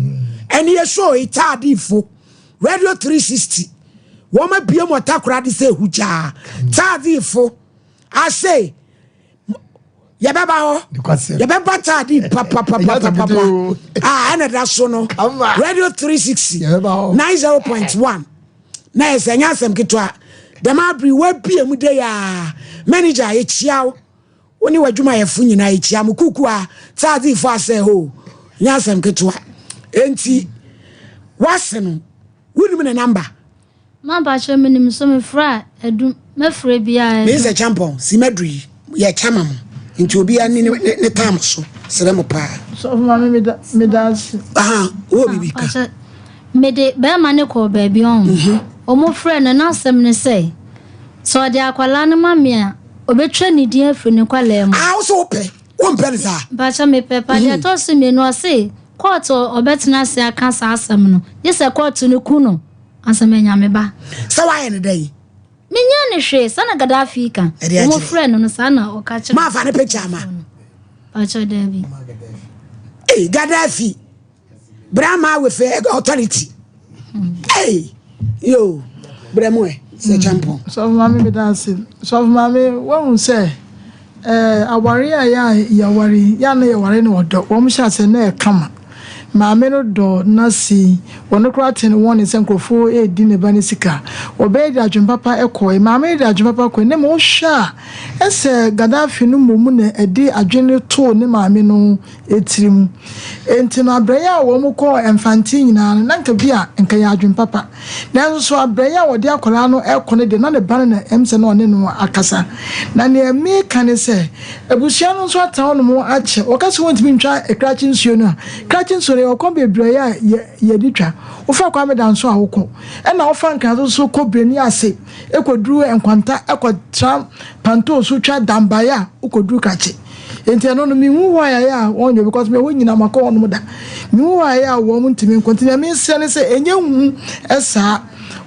Ɛne yɛsoo itaadifo Radio 360 wɔn abie mu ɔtakora de sɛ ehugyaa taadifo ase yɛbɛba hɔ. Nokwasɛm. Yɛbɛba taadi papapapapapa. Ɛnyɛ a ɛna da so no. Kama. Radio 360 Yɛbɛba hɔ. 90.1 na yɛ sɛ ɛnyɛ asɛm ketewa dɛm abiri wabie mu de yɛ manager yɛkyia wo, wo ne w'adwumayɛfo nyinaa yɛkyia mo kuku a taadifo asɛ hɔ nyɛ asɛm ketewa. Enti wase no, wonim ne number? Ma mpakyɛ menim so mefrɛ a adum mɛfrɛ biara. Meyɛ sɛ champɔn si maduru yi yɛ kyama mo nti obiara ne ne tam so serɛ mo paa. Sɔfo maame, meda ase. Aha wowɔ biribi ka? Mpakyɛ mede bɛrima ne kɔɔ baabi ɔho ɔmo frɛ no n'asɛm ne sɛ ɔde akwalaa no ma me a, ɔbɛtwa ne din afiri ne kwalaa mu. Ah, wo sɛ wopɛ wompɛ ne saa? Mpakyɛ mepɛ pa deɛ ɛtɔ so mmienu, ɔse kɔɔto ɔbɛtena ase aka saa asɛm no gye sɛ kɔɔto no ku no asɛm anya me ba. Sɛ woayɛ ne dɛn? Menyɛ ne hwee saa na Gaddafi ka. Ɛde ɔmo akyerɛ. frɛ no saa na ɔka kyerɛ. Maafa ne picture ama? Mpakyɛ daabi. Hey, Gaddafi brahma with authority. Hey, yo, brɛ mu ɛ sɛ champɔn. Sɔfo maame, meda ase. Sɔfo maame, wahu sɛ aware a yɛ a yɛware yi, yɛ a na yɛware no ɔdɔ wɔn hyɛ ase na ɛkama. Maame no dɔ n'ase, wɔn koraa te ne wɔn ne sɛ nkurɔfoɔ edi ne ba ne sika wɔbɛyɛ de adwene papa ɛkɔɛ. Maame no de adwene papa kɔɛ ne ma wohwɛ a ɛsɛ Gaddafi no mmom na ɛde adwene too ne maame no etiri mu. Nti no abrɛyɛ a wɔn kɔ Mfante nyinaa no na nka bi a nka yɛ adwene papa, nanso so abrɛyɛ a wɔde akwadaa no ɛkɔ no deɛ na ne ba no na ɛm sɛ na ɔne no akasa. Na nea meka ne sɛ abusua no nso atena hɔ nom akyɛ. Wɔka sɛ wɔntumi ntwa krakye nsuo no a, krakye nsuo no yɛ ɔkwan bebree a yɛ yɛde twa. Wofa Kwame Danso a wokɔ ɛna wofa Nkraso so kɔ Breni ase ɛkɔduru Nkwanta ɛkɔtra Pantoo so twa Dambaeɛ a wokɔduru krakye. Nti ɛno no menhu why a ɛyɛ a wɔnyɛ because me hɔ nyinaa makɔ hɔnom da. Menhu why a ɛyɛ a wɔn ntumi nkɔ. Nti nea mesrɛ ne sɛ ɛnyɛ hu saa.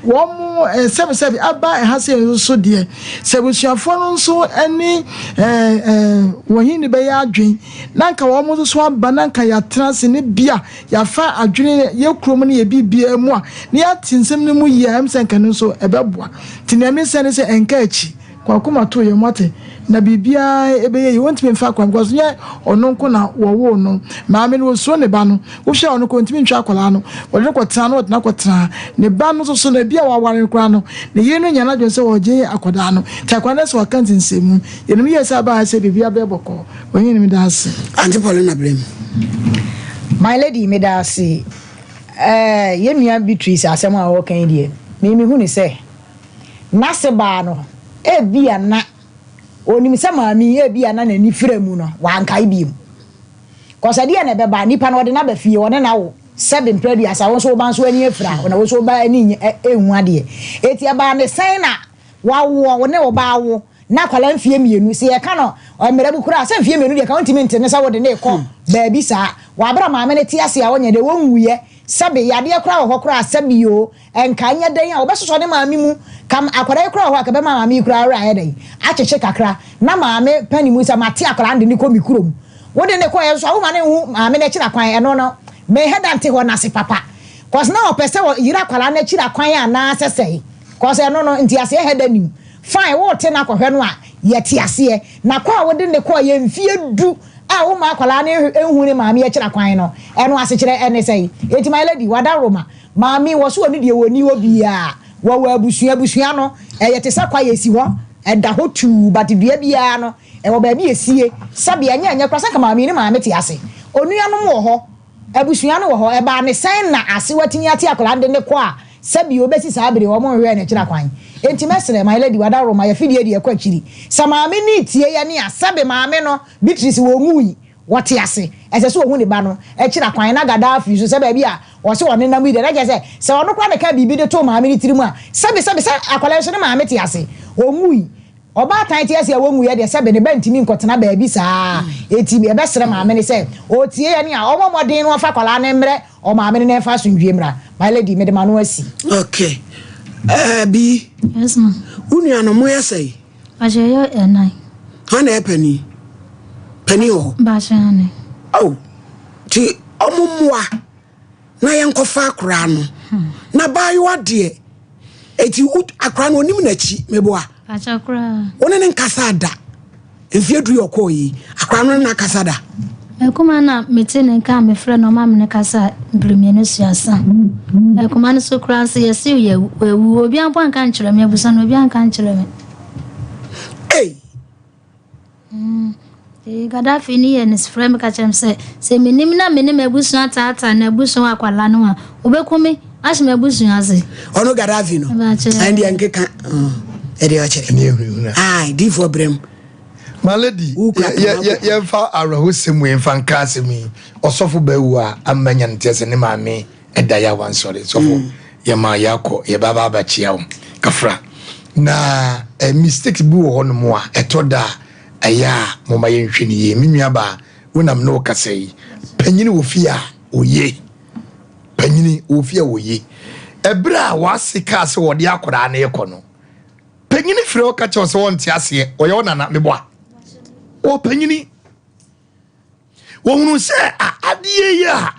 Wɔn eh, sɛbesɛbe aba ɛha sei nso so deɛ, sɛ abusuafoɔ no nso ne eh, eh, wɔn hene bɛyɛ adwen na nka wɔn nso so aba na nka yɛatena ase ne bia yɛafa adwene yɛ kurom ne yɛ biribiara mu a na yɛate nsɛm no mu yie a ɛm sɛ nka no nso ɛbɛboa. Nti nea mesɛ ne sɛ ɛnka akyi. Kɔ akoma to yam wate na biribiara ɛbɛyɛ yie wontumi mfa akwadaa because nyɛ ɔno nko na wɔwoo no maame no wɔsuro ne ba no wohwɛ ɔno kɔ ntumi nhwɛ akwadaa no wɔde no kɔtena no wɔde no akɔtena ne ba no soso no ebi a waware no koraa no ne yere no nya n'adwene sɛ ɔgye akwadaa no nti akwadaa no sɛ waka nsensɛnmu yɛnim yie sɛ abaa sɛ biribiara bɛyɛ bɔkɔɔ wɔnyɛ no meda ase. Auntie Paulina Blem. My lady meda ase eh, yɛn nua Beatrice asɛm a ɔreka yi deɛ me mehu ne sɛ N'ase baa no, ebia na onim sɛ maame yi, ebia na n'ani fira mu no, wankae bio. Kɔs ɛdeɛn na ɛbɛba? Nipa no, ɔde no aba fie, ɔne no awo, sɛbe mprɛ aduasa, wo nso wo ba nso ani afira, na wo nso wo ba ani nyɛ, ɛnhu adeɛ. Enti ɛbaa ne sɛn na wawoɔ, wo ne wo ba awo, na akwadaa mfeɛ mmienu, sɛ yɛka no mmerɛ mu koraa a, sɛ mfeɛ mmienu deɛ ka wontumi nte no sɛ wode no rekɔ baabi saa. Wɔ aberɛ a maame no te ase a ɔnyɛ dɛ, ɔnwuiɛ, sɛbe yadeɛ koraa wɔ hɔ koraa a, sɛbe oo, Nka ɛnyɛ dɛn a wɔbɛsosɔ ne maame mu. Ka akwadaa yi koraa wɔ hɔ a, ka ɛbɛma maame yi koraa werɛ ayɛ dɛn? Akyekye kakra. Na maame panin mu sɛ, Mate akwadaa no de no kɔ me kurom. Wode no kɔeɛ nso a, woma no nhu maame no akyiri akwan. Ɛno no, menhɛ da nte hɔ no ase papa. Cause na ɔpɛ sɛ ɔyere akwadaa no akyiri akwan anaasɛ sɛn? Cause ɛno no, nteaseɛ hɛ da nnim. Fine, wote no akɔhwɛ no a, yɛte aseɛ. Na kɔ a wode no kɔeɛ mfeɛ du a womma akwadaa no nhu ne maame akyiri akwan no, ɛno asekyerɛ ne sɛn? Enti my lady, w'adaworoma, Maame wɔ so ɔno deɛ ɔnni hɔ biaa wɔwɔ abusua abusua no ɛyɛ te sɛ kwaeɛ ɛsi hɔ ɛda hɔ tuu but dua biaa no ɛwɔ baabi ɛsie sɛbe ɛnyɛ ɛnyɛ koraa sɛ nka maame ne maame te ase onuanom wɔ hɔ abusua no wɔ hɔ ɛbaa ne sɛn na ase watumi ate akwadaa no de ne kɔ a sɛbe ɔbɛsi saa bere wɔn nhwɛɛ n'akyiri akwan enti mɛsrɛ my lady wadaworoma yɛfidie deɛ ɛkɔ akyiri sɛ maame ne tie yɛ ne a sɛbe maame no Beatrice wɔ nwui Wɔte ase. Ɛsɛ sɛ ohu ne ba no akyiri akwan na Gaddafi nso sɛ baabi a ɔse ɔnenam yi deɛ na kyerɛ sɛ sɛ ɔno koraa na ɛkaa biribi de too maame no tirim a sɛbe sɛbe sɛ akwadaa yi nso ne maame te ase. Ɔnwui. Ɔbaatan te ase a wɔnwuiɛ deɛ sɛbe ne ba ntumi nkɔtena baabi saa. Enti yɛbɛsrɛ maame no sɛ ɔtie yɛn a ɔmmɔ mmɔden na ɔmfa akwadaa no mmrɛ ɔmaame no na ɛmfa asomdwie mmra. My lady, mede m'ano asi. Okay. Eh, Bi. Yes, ma. Wo nua no, moyɛ sɛn? Bakyɛ yɛyɛ ɛnan. Hwan na ɛyɛ panin? Panin wɔ hɔ? Bakyɛ ane. Oh, ti ɔmo mmoa na yɛnkɔfa akora no. Hmm. Na baayewa deɛ, eti akora no onim n'akyi meboa. Bakyɛ koraa. Wo ne ne nkasa da. Mfeɛ du yɛ ɔkɔɔ yi, akora no ne n'akasa da. Akuma na mete ne nka a mefrɛ no ɔma me ne kasa mpere mmienu suasa. Akuma no so koraa nso yɛse yɛ wawu. Obiara mpo anka nkyerɛ me, abusua no obiara anka nkyerɛ me. Ei! Mm. Eh, Gaddafi ni yɛ ne frɛ me ka kyerɛ me sɛ sɛ menim na me ne m'abusua taataa na abusua wɔ akwadaa no a wɔbɛku me ahyɛ m'abusua ase. Ɔno Gaddafi no ɛndeɛ nkeka ɛdeɛ ɔkyerɛ. Ai, diifoɔ brɛm. My lady, yɛmfa awerɛhosɛm wei mfa nka asɛm yi. Ɔsɔfo baawu a amma nya nteɛ sɛ ne maame ɛda yɛ awansɔre. Sɔfo, mm. yɛma yɛakɔ yɛbaba abakyia wo kafra. Na eh, mistakes bi wɔ hɔnom a ɛtɔ da a ɛyɛ a moma yɛnhwɛ no yie. Me nuabaa, wonam ne wo kasa yi, panyini wɔ fie a oye. Panyini wɔ fie a oye. Ɛberɛ a w'ase kaa sɛ wɔde akwadaa no rekɔ no, Panyini frɛ wo ka kyerɛ wo sɛ ɔnte aseɛ, ɔyɛ wo nana, meboa. Ɔwɔ panyini. Wɔhunu sɛ adeɛ yi a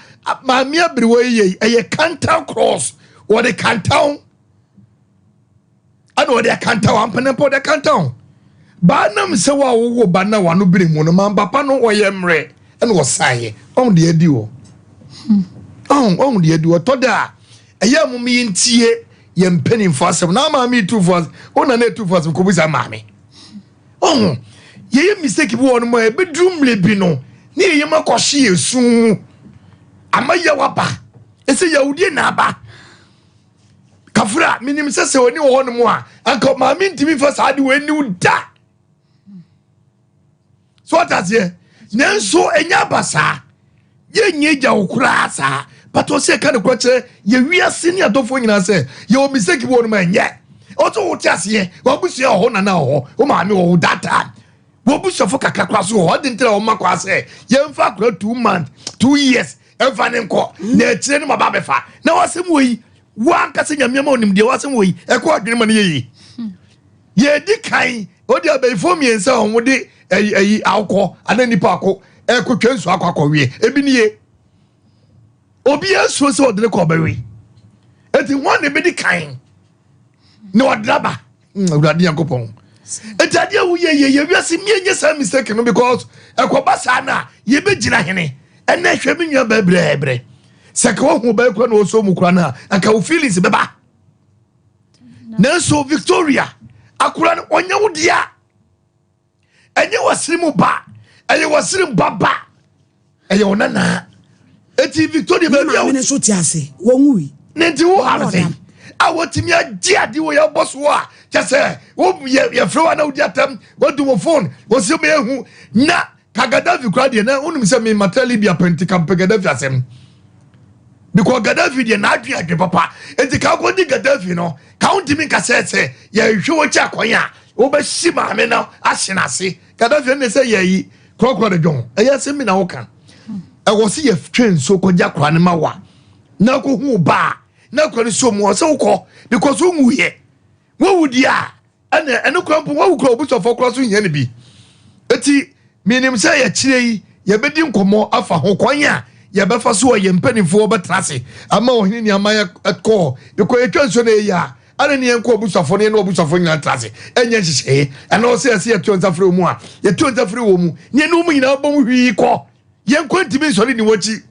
maame aberewa yi yɛ yi, ɛyɛ kantan cross. Wɔde kantan ɛna wɔde akantan ampenempɔ wɔde akantan. Baa nam sɛ wo a wowɔ ba na wano bere mu no, ma papa no ɔyɛ mmerɛ ɛna ɔsaeɛ. Ɔho deɛ adi wɔ. Ɔho deɛ adi wɔ. Tɔ da a ɛyɛ mom yɛntie yɛn mpanimfoɔ asɛm na maame etu fo asɛm wo nana etu fo asɛm kɔbisa maame ɔho yɛyɛ mistake bi wɔ no mu a ebeduru mmerɛ bi no ne yɛyɛ mu akɔhye yɛ su mu ama yɛ waba ɛsɛ yawudie na aba kafra menim sɛ sɛ ɔni wɔ hɔ no mu a anka maame ntumi fa saa de wɔ aniw da so ɔte aseɛ nanso ɛnyɛ aba saa yɛnyɛ gya wo koraa saa but ɔsɛ ɛka ne korɔ kyerɛ yɛ wiase ne adɔfoɔ nyinaa sɛ yɛwɔ mistake bi wɔ no ma ɛnyɛ ɔsɛ wote aseɛ wabusua wɔ hɔ nana wɔ hɔ wo maame wɔ hɔ that time Wɔbusuafo kakra koraa so wɔ hɔ. Adi nti na wɔma kwan sɛ yɛmfa akora 2 months, 2 years ɛmfa ne nkɔ na akyire no ma ba bɛfa. Na wasɛm wɔ yi, wankasa Nyame ma onim deɛ wasɛm wɔ yi ɛkɔ adwene ma no yɛyi. Yɛdi kan ɔde abayifoɔ mmiɛnsa a wɔn de ɛyi ɛyi awokɔ anaa nipa ako ɛkɔtwa nsuo akɔ akɔwie ebi nie. Obiara suo sɛ ɔde ne kɔ ɔbɛwe, eti wɔn na ebedi kan na ɔde aba. Awurade Nyankopɔn, eti adeɛ a woyɛ yɛ yɛ wiase mmea nye saa mistake no, because ɛkɔba saa na yɛbɛgyina hene. Ɛnɛ hwɛ, me nua bɛbrɛbrɛ sɛ ka wahu ɔbɛyɛ kora na ɔsɔ mu kora no a, anka wo feelings bɛba. Nanso Victoria, akora no ɔnyɛ wo dea, ɛnyɛ wasiri mu ba, ɛyɛ wasiri mu ba ba, ɛyɛ wo nanaa. Eti Victoria, ne baabi a maame no nso te ase, wɔn wui. Ne nti wo Wɔn ha no sɛ ɔdam. a wɔtumi agye ade wɔ yɛbɔ so a kyɛ sɛ wo yɛfrɛ wo a na wodi atam, wadu wo phone wɔsi ma ehu na ka Gaddafi kora deɛ, na wonim sɛ memata Libya pɛnti ka mpɛ Gaddafi asɛm, because Gaddafi deɛ n'adwe adwe papa. Nti ka wokɔdi Gaddafi no ka wontumi nka sɛ yɛhwɛ wɔkyi akwan a wobɛhyi maame no ahye n'ase. Gaddafi ɛne sɛ yɛyi korɔkorɔ de dwɔn ɛyɛ asɛm bi na woka. Ɛwɔ sɛ yɛtwe nsuo kɔgye akora no ma wa na kɔhu wo ba a na akora no so mu ɔsɛ wokɔ, because wonwuyɛ. Wowu deɛ a ɛne ɛno kora mpo woawu kora obusuafoɔ kora so hia no bi. Eti menim sɛ yɛkyerɛ yi yɛbɛdi nkɔmmɔ afa ho kwan a yɛbɛfa so a yɛn mpanimfoɔ bɛtena ase ama ɔhene ni ama yɛkɔɔ, because yɛtwa nsuo no ɛyɛ a ɛne ne yɛnkɔ abusuafoɔ no, yɛne abusuafoɔ nyinaa tena ase ɛnyɛ nhyehyɛeɛ. Ɛna ɔsɛ yɛsɛ yɛto nsa frɛ wɔ mu a yɛto nsa frɛ wɔ mu ne yɛne wɔn nyinaa bɔ mu hwii kɔ. Yɛnkɔ ntumi nsɔre ne wɔkyi,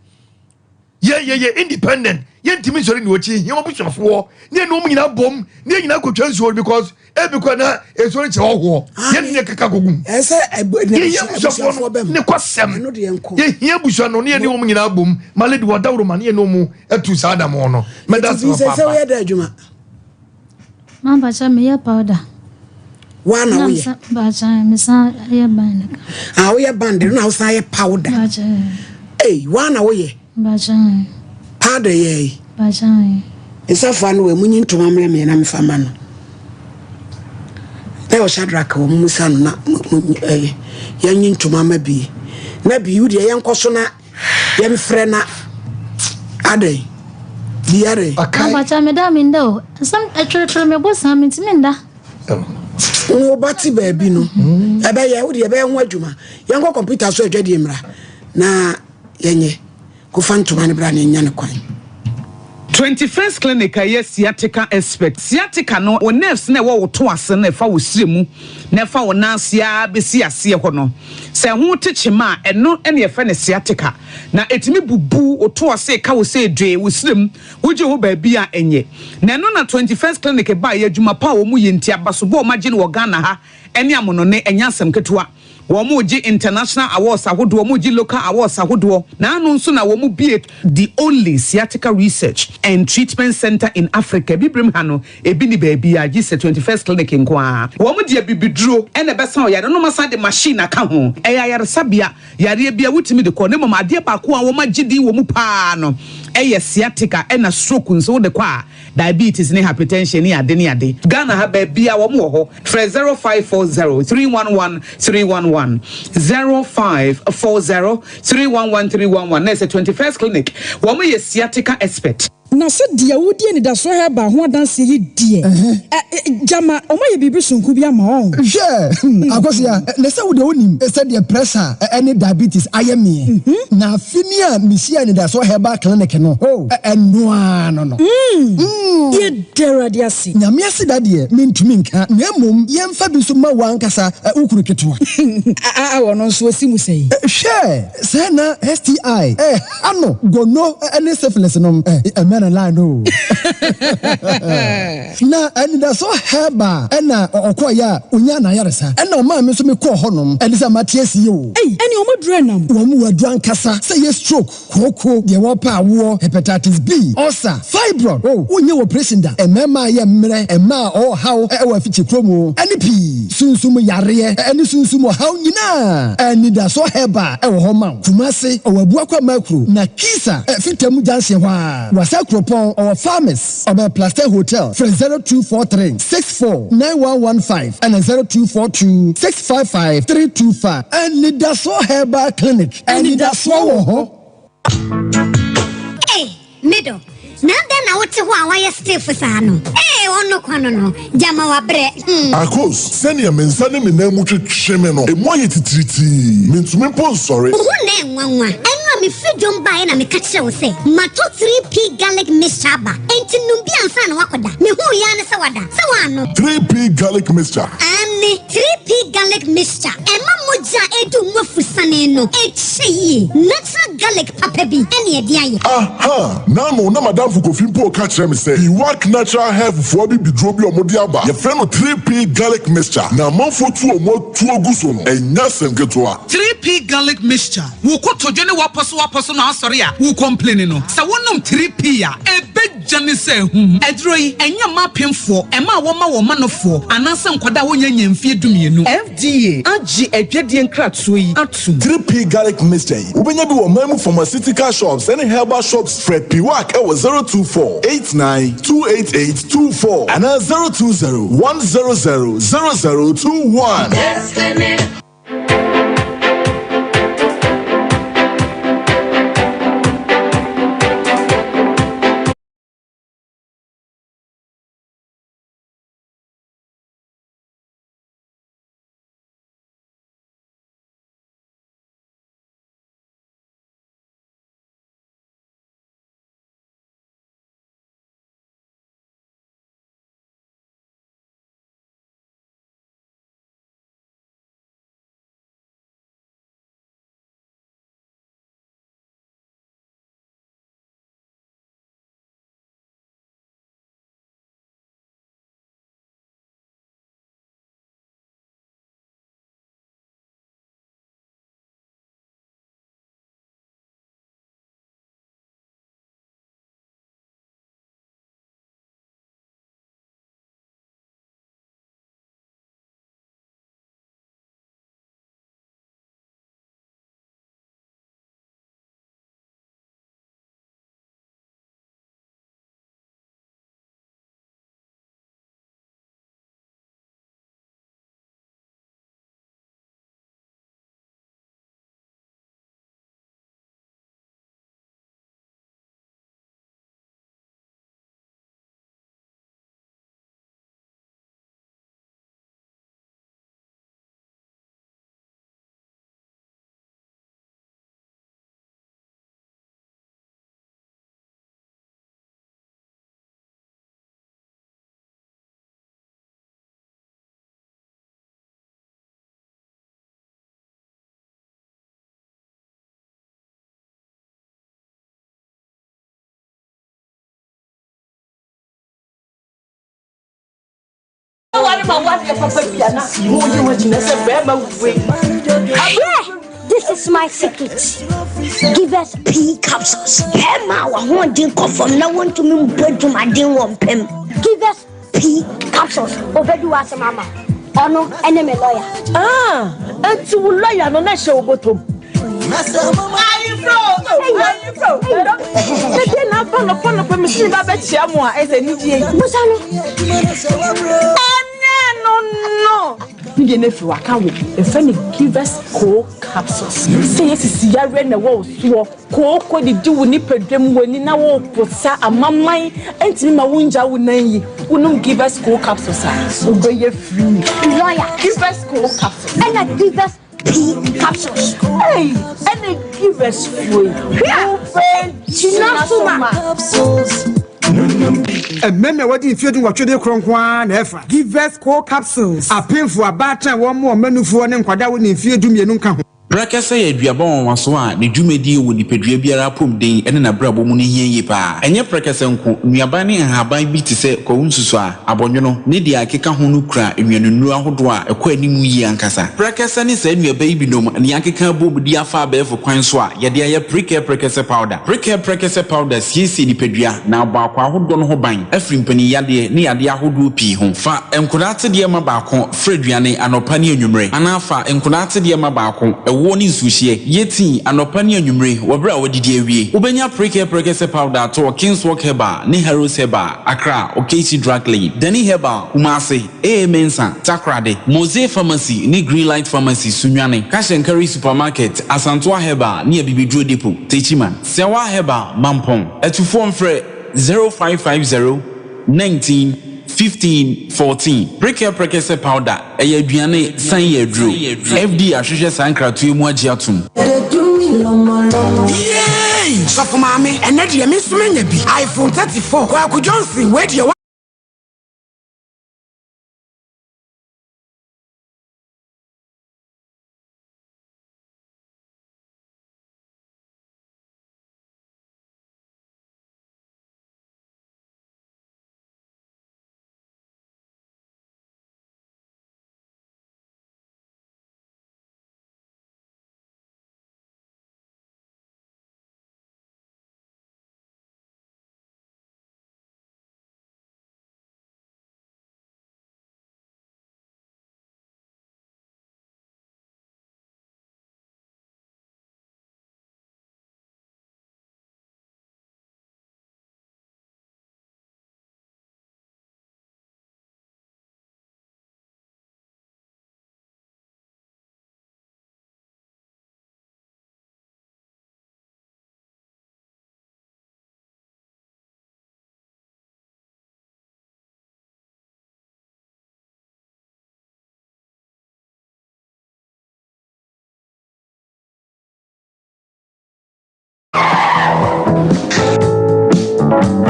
yɛ independent, yɛntumi nsɔre ne wɔkyi hia abusuafoɔ ne yɛne wɔn nyinaa bom ne yɛn nyinaa kɔtwa nsuo, because ebi kɔ na nsuo no kyerɛ ɔhoɔ yɛne ne keka kɔgum. Ɛsɛ ɛbu ne yɛhia abusuafoɔ abusuafoɔ no bɛm. Ne kɔsɛm. Ɛno deɛ nkɔ. Yɛhia abusua no ne yɛne wɔn nyinaa bom ma lady wɔ dawuro ma ne yɛne wɔn atu saa dam no. Mɛda Eti bi sɛ sɛ sɛ paapa. woyɛ dɛ adwuma. Mampakyɛ, meyɛ powder. Waa na woyɛ? Mpakyɛ, mesan yɛ band ka. Ah, woyɛ band no na wosan yɛ powder? Mpakyɛ. Ei, waa na woyɛ? Mpakyɛ. Powder yɛ yi? Mpakyɛ. Nsafoa no wɔ mu nyi ntoma mmerɛ mmiɛ na mefa ma no na yɛ Shadrach wɔ mu musa no na ɛyɛ yɛnyi ntoma ma bi na bi wo deɛ yɛnkɔ so na yɛmfrɛ na adɛn bi adɛn. Mampakyɛ, meda menda o. Nsɛm ɛtweretwere me bo saa, mentumi nda. Wo ba te baabi no, ɛbɛyɛ wo deɛ ɛbɛyɛ ho adwuma. Yɛnkɔ kɔmputa so adwadie mmra na yɛnyɛ kofa ntoma no bra na yɛnya no kwan. 21st Clinic a ɛyɛ sciatica expert. Sciatica no, wo nerves na ɛwɔ wo to ase no, ɛfa wo srɛ mu na ɛfa wo nan ase ara bɛsi aseɛ hɔ no, sɛ ɛho te kyema a, ɛno na yɛfrɛ no sciatica. Na ɛtumi bubu wo to ase, ka wo sɛ dwee wo srɛ mu, wogye hɔ baabi a ɛnyɛ. Na ɛno na 21st Clinic baeɛ, adwuma pa a wɔn yɛ nti, abasobɔ a wɔagye no wɔ Ghana ha ne amonɔne, ɛnyɛ asɛm ketewa. Wɔn gye international awards ahodoɔ, wɔn gye local awards ahodoɔ. Na ano nso na wɔn bie the only sciatica research and treatment center in Africa. Bibirem ha no, ebi ni baabi a gye sɛ 21st Clinic nko ara. Wɔn deɛ bibiduro ɛna ɛbɛsa ɔyare no, ma de machine aka ho. Ɛyɛ ayaresabea, yareɛ bi a wotumi de kɔ ne mom. Adeɛ baako a wɔn agye din wɔ mu paa no ɛyɛ sciatica, ɛna stroke nso wode kɔ a, diabetes ne hypertension ne ade ne ade. Ghana ha baabi a wɔn wɔ hɔ, frɛ 0540 311 311, 0540 311 311. Na ɛsɛ 21st Clinic, wɔn yɛ sciatica expert. Na sɛ deɛ wodi anidasoɔ herbal ho adanseɛ yi deɛ, gyama ɔma yɛ biribi sonko bi ama ɔn. Hwɛ, Akɔsia, na sɛ wode wonim sɛdeɛ pressure ne diabetes ayɛ meɛ, na afe ni a mehyia Anidasoɔ Herbal Clinic no, ɛnoa no. Yɛda Awurade ase. Nyame ase da deɛ mentumi nka, na mmom yɛmfa bi so ma wo ankasa wo kunu ketewa. Wɔ no nso ɔsi mu sɛi. Hwɛ, sɛ na STI ɛha no, gono ne syphilis no ɛmɛ no line no. Na Anidasoɔ Herbal ɛna ɔkɔɔyɛ a onya n'ayaresa, ɛna ɔmaa me nso mekɔɔ hɔnom ɛne sɛ mate asi yi o. Ei, ɛne ɔmo duro nam. Wɔn mu aduru ankasa sɛ yɛ stroke, kooko, deɛ wɔpɛ awoɔ, hepatitis B, ulcer, fibroid, o wonyɛ operation da, mmarima a yɛ mmerɛ, mmaa a ɔwɔ haw ɛwɔ afikyi kurom o, ɛne pii, sunsum yareɛ ɛne sunsum ɔhaw nyinaa, Anidasoɔ Herbal ɛwɔ hɔ ma wo. Kumase, ɔwɔ Abuakwa Makuro na Kisa Fitam junction hɔ a wasa kuro. Akropong, ɔwɔ Farmers, ɔbɛn Plaster Hotel. Frɛ 0243 64 9115 ɛna 0242 655 325. Anidasoɔ Herbal Clinic, anidasoɔ wɔ hɔ. Ei, me dɔ, na adɛn na wote hɔ a woayɛ stiff saa no? Ei, ɔno kwa no no, gyama wabrɛ, hmm. Akos, sɛnea me nsa ne me nan mu twetwe me no, emu ayɛ titiritii. Mintumi mpo nsɔre. Wo ho na ɛnwanwa. Ɛno a mefiri dwom baeɛ na meka kyerɛɛ wo sɛ, matɔ 3P Garlic Mixture aba, enti nom bi ansa na woakɔda. Mehuu yi ara ne sɛ wada. Sɛ woannom. 3P Garlic Mixture. Aane, 3P Garlic Mixture. Ɛma mogya a ɛdu mu afusane no kyɛ yie. Natural garlic papa bi ne ɛde ayɛ. Aha! N'ano na m'adamfo Kofi mpo reka kyerɛ me sɛ Iwak Natural Health foɔ abibiduro bi a wɔde aba, yɛfrɛ no 3P Garlic Mixture, na amanfoɔ tu wɔn atuo gu so no, ɛnyɛ asɛm ketewa. 3P Garlic Mixture, Wo kotodwe ne w'apɔsowapɔso no asɔre a wo complaini no, sɛ wonom 3P a, ɛbɛ. Gya ne sɛ ahum. Aduro yi, ɛnyɛ mma apemfoɔ, mmaa a wɔma wɔn manofoɔ, anaasɛ nkwadaa a wɔnnya nnya mfeɛ dumienu. FDA agye adwadie nkratoɔ yi atom. 3P Garlic Mixture yi, wobɛnya bi wɔ ɔman mu pharmaceutical shops ne herbal shops. Frɛ Piwak wɔ 024 89 288 24 anaa 020 100 0021. Hwɛ! This is my secret. Give us pea capsules. Bɛrima a w'ahoɔden kɔ fam na wontumi mbɔ adwumaden wɔ mpam. Give us pea capsules. Obedi w'asɛm ama wo. Ɔno ne me lawyer. Ah, enti wo lawyer no na ɛhyɛ wo bɔtɔ mu. Sɛdeɛ na aba nɔpɔ nɔpɔ mesi ne ba bɛkyia mo a ɛsɛ anigyeɛ yi. Busa no. Ɛnyɛ no no. Ne deɛ no afiri waka wo ɛfɛ ne givers co capsules. Sɛ yɛ sisi yareɛ na ɛwɔ wo soɔ kooko didi wo nipadwa mu w'ani na wo posa amaman ɛntumi ma wo ngya wo nan yi wonom givers co capsules a wobɛyɛ free. Lawyer. Givers co capsules. Ɛna givers P capsules. Hey, ɛna givers foɔ yi. Hwɛ, gyina so ma. Mmarima a wɔadi mfeɛ dunwɔtwe de korɔ nko ara na ɛfa. Givers Co Capsules. Apemfo, abaatan a wɔmmoa wɔn mma nufoɔ ne nkwadaa a wɔnni mfeɛ dumienu nka ho. Prɛkɛsɛ yɛ aduaba nwanwaso a ne dwumadie wɔ nipadua biara apɔmuden ne n'abrabɔ mu no hia yie pa ara. Ɛnyɛ prɛkɛsɛ nko, nnuaban ne nhaban bi te sɛ kwawu nsusuaa, Abɔnwono, ne deɛ ɛkeka ho no kura nnuanennuro ahodoɔ a ɛkɔ anim yie ankasa. Prɛkɛsɛ ne saa nnuaba yi binom na yɛakeka abom de afa abɛɛfo kwan so a yɛde ayɛ Prekɛ Prɛkɛsɛ Powder. Prekɛ Prɛkɛsɛ Powder siesie nipadua na abɔ akwaa ahodoɔ no ho ban afiri mpaninyadeɛ ne yadeɛ ahodoɔ pii ho. Fa nkoraa atedeɛ ma baako fra aduane anɔpa ne anwummerɛ anaa fa nkoraa atedeɛ ma baako ɛwoɔ. Ɛwoɔ ne nsuohyeɛ. Yɛ tea anɔpa ne anwummere wɔ berɛ a woadidi awie. Wobɛnya Prekɛ Prɛkɛsɛ Powder atɔ wɔ Kingswalk Herbal ne Harrows Herbal, Accra, Okaishie Drug Lane, Danny Herbal, Kumasi, AA Mensah, Takoradi, Mose Pharmacy ne Greenlight Pharmacy, Sunyani, Cash and Carry Supermarket, Asantoa Herbal ne Abibiduro Depot, Techiman, Sɛwa Herbal, Mampong. Atufoɔ mfrɛ 0550 19 15 14. Prekɛ Prɛkɛsɛ Powder, ɛyɛ aduane san yɛ aduro. FDA ahwehwɛ saa nkratoɔ yi mu agye atom. Yay! Sɔfo maame, ɛnɛ deɛ me nso manya bi. iPhone 34. Kwaku Johnson, wei deɛ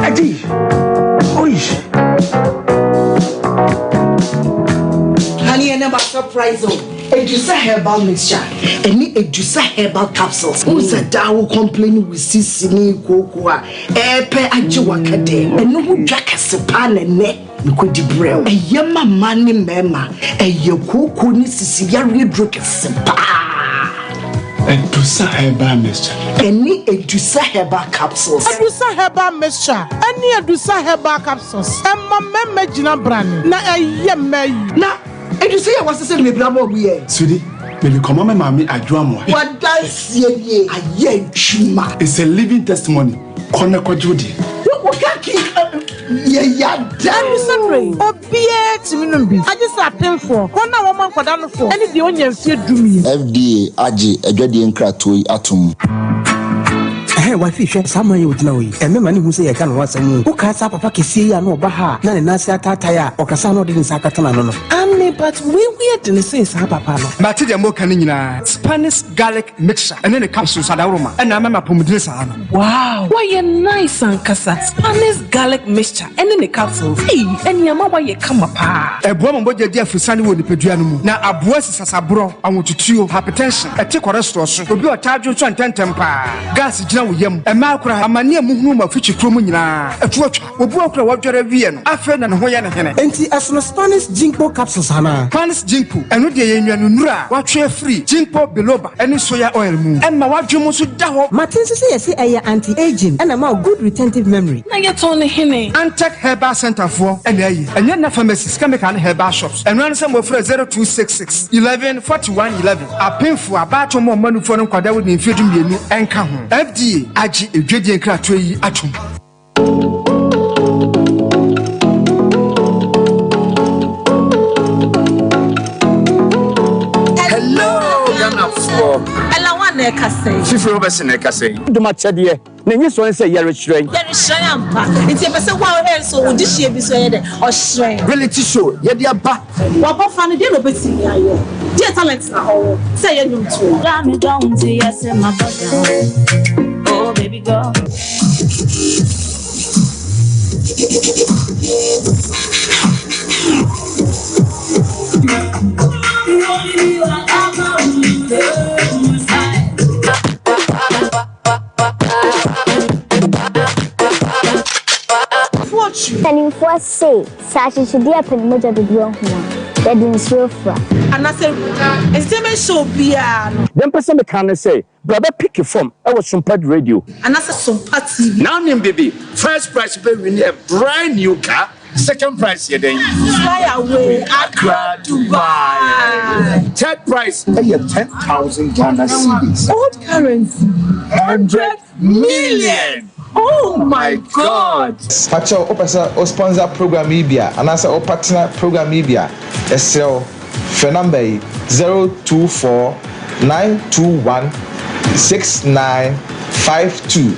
Adi! Oish! Honey, and my surprise oh. Edusa herbal mixture ɛne Edusa herbal capsules. Wo sɛ daa wo complain wo sisi ne kooko a ɛɛpɛ agye waka dɛ. Ɛno ho dwa kɛse paa na ɛnɛ mekɔdi brɛ wo. Ɛyɛ ma mmaa ne mmarima. Ɛyɛ kooko ne sisi yareɛ duro kɛse paa. Edusa herbal mixture. Ɛne Edusa herbal capsules. Edusa herbal mixture ɛne Edusa herbal capsules ɛma mmarima gyina brane na ɛyɛ mmaa yi. Na Edusa yi a wɔasesa no bebree ama wɔn yɛ. Sweetie, mede kɔma me maame Adwo Amoah. W'adanseɛ nie, ayɛ adwuma. It's a living testimony, kɔ na kɔgye wo deɛ. Wo ka ki yɛ yada. Ɛne berɛ yi, obiara tumi nom bi, agye sɛ apemfoɔ, wɔn a wɔma nkwadaa nofoɔ, ne deɛ ɔnnya mfeɛ dumien. FDA agye adwadie nkratoɔ yi atom. Ɛhɛn, wifey, hwɛ, saa man yi a ogyina hɔ yi, ɛmmɛ ma ne hu sɛ yɛreka ne ho asɛm o. Wokae saa papa kɛseɛ yi a na ɔba ha a na ne nan ase ataatae a ɔkasa a na ɔde ne nsa akata n'ano no? Aane, but wei ho yɛ dene sen saa papa no. Mate deɛ moka no nyinaa. Spanish garlic mixture ɛne ne capsules adaworoma ɛna ama me apɔmudene saa no. Wow! Wayɛ nice ankasa! Spanish garlic mixture ɛne ne capsules, ei ɛne ama wayɛ kama paa. Ɛboa ma mogya di aforosiane wɔ nipadua no mu, na aboa si sasaborɔ, ahotutuo, hypertension, ɛte cholesterol so, obi a ɔtaa dwonsɔ ntɛmntɛm paa, gas gyina wo yam, mmaa koraa, amane a muhunu wɔ afikyikuo mu nyinaa, ɛto atwa. Obi wɔ hɔ koraa a wadware awie no, afei na ne ho yɛ no hene. Enti ɛsono Spanish Ginkgo capsules anaa? Spanish Ginkgo, ɛno deɛ ɛyɛ nnuanennuro a wɔatwe afiri Ginkgo biloba ne soya oil mu. Ɛma w'adwene mu nso da hɔ. Mate nso sɛ yɛse ɛyɛ anti-aging ɛna ɛma wo good retentive memory. Na yɛtɔn no hene? Antec Herbal Centre foɔ na ayi. Ɛnyɛ nna pharmacies, chemical ne herbal shops. Ɛno ara ne sɛ mofrɛ 0266 11 41 11. Apemfoɔ, abaatan mu ɔmanufoɔ ne nkwadaa a wɔdi mfeɛ 12 nka ho. FDA agye edwadie nkratoɔ yi atom. Hello, Ghanafoɔ. Ɛla wa na ɛkasa yi. Fifiri Robertson na ɛkasa yi. Dom akyɛdeɛ na enyi sɔ ne sɛ yɛrehyerɛn. Yɛrehyerɛn ampa. Nti yɛpɛ sɛ wo a wohwɛ nso wo dehyeɛ bi nso ɛyɛ dɛ ɔhyerɛn. Reality show yɛde aba. W'abɔfra no deɛ na ɔbɛtumi ayɛ? Deɛ talent na ɔwɔ sɛ ɛyɛ nnwomtoɔ? Dɔ a medɔ wo nti yɛse mabɔ dam Oh baby girl. Mpanimfoɔ se, sɛ akyekyedeɛ pɛ ne mogya dodoɔ ho a, yɛde nsuo fra. Anaasɛ entertainment show biara no. Deɛ mpɛ sɛ meka ne sɛ, bra bɛ picke fam wɔ Sumpad Radio. Anaasɛ Sumpa TV. Now nim bibi, first prize bɛ win a brand new car. Second prize yɛ dɛn? Fly away Accra Dubai. Third prize ɛyɛ 10,000 Ghana cedis. Old currency. 100 million. Oh my God! Pakyɛw wopɛ sɛ wo sponsor program yi bi a anaasɛ wo partner program yi bi a, yɛsrɛ wo frɛ number yi, 024 921 6952.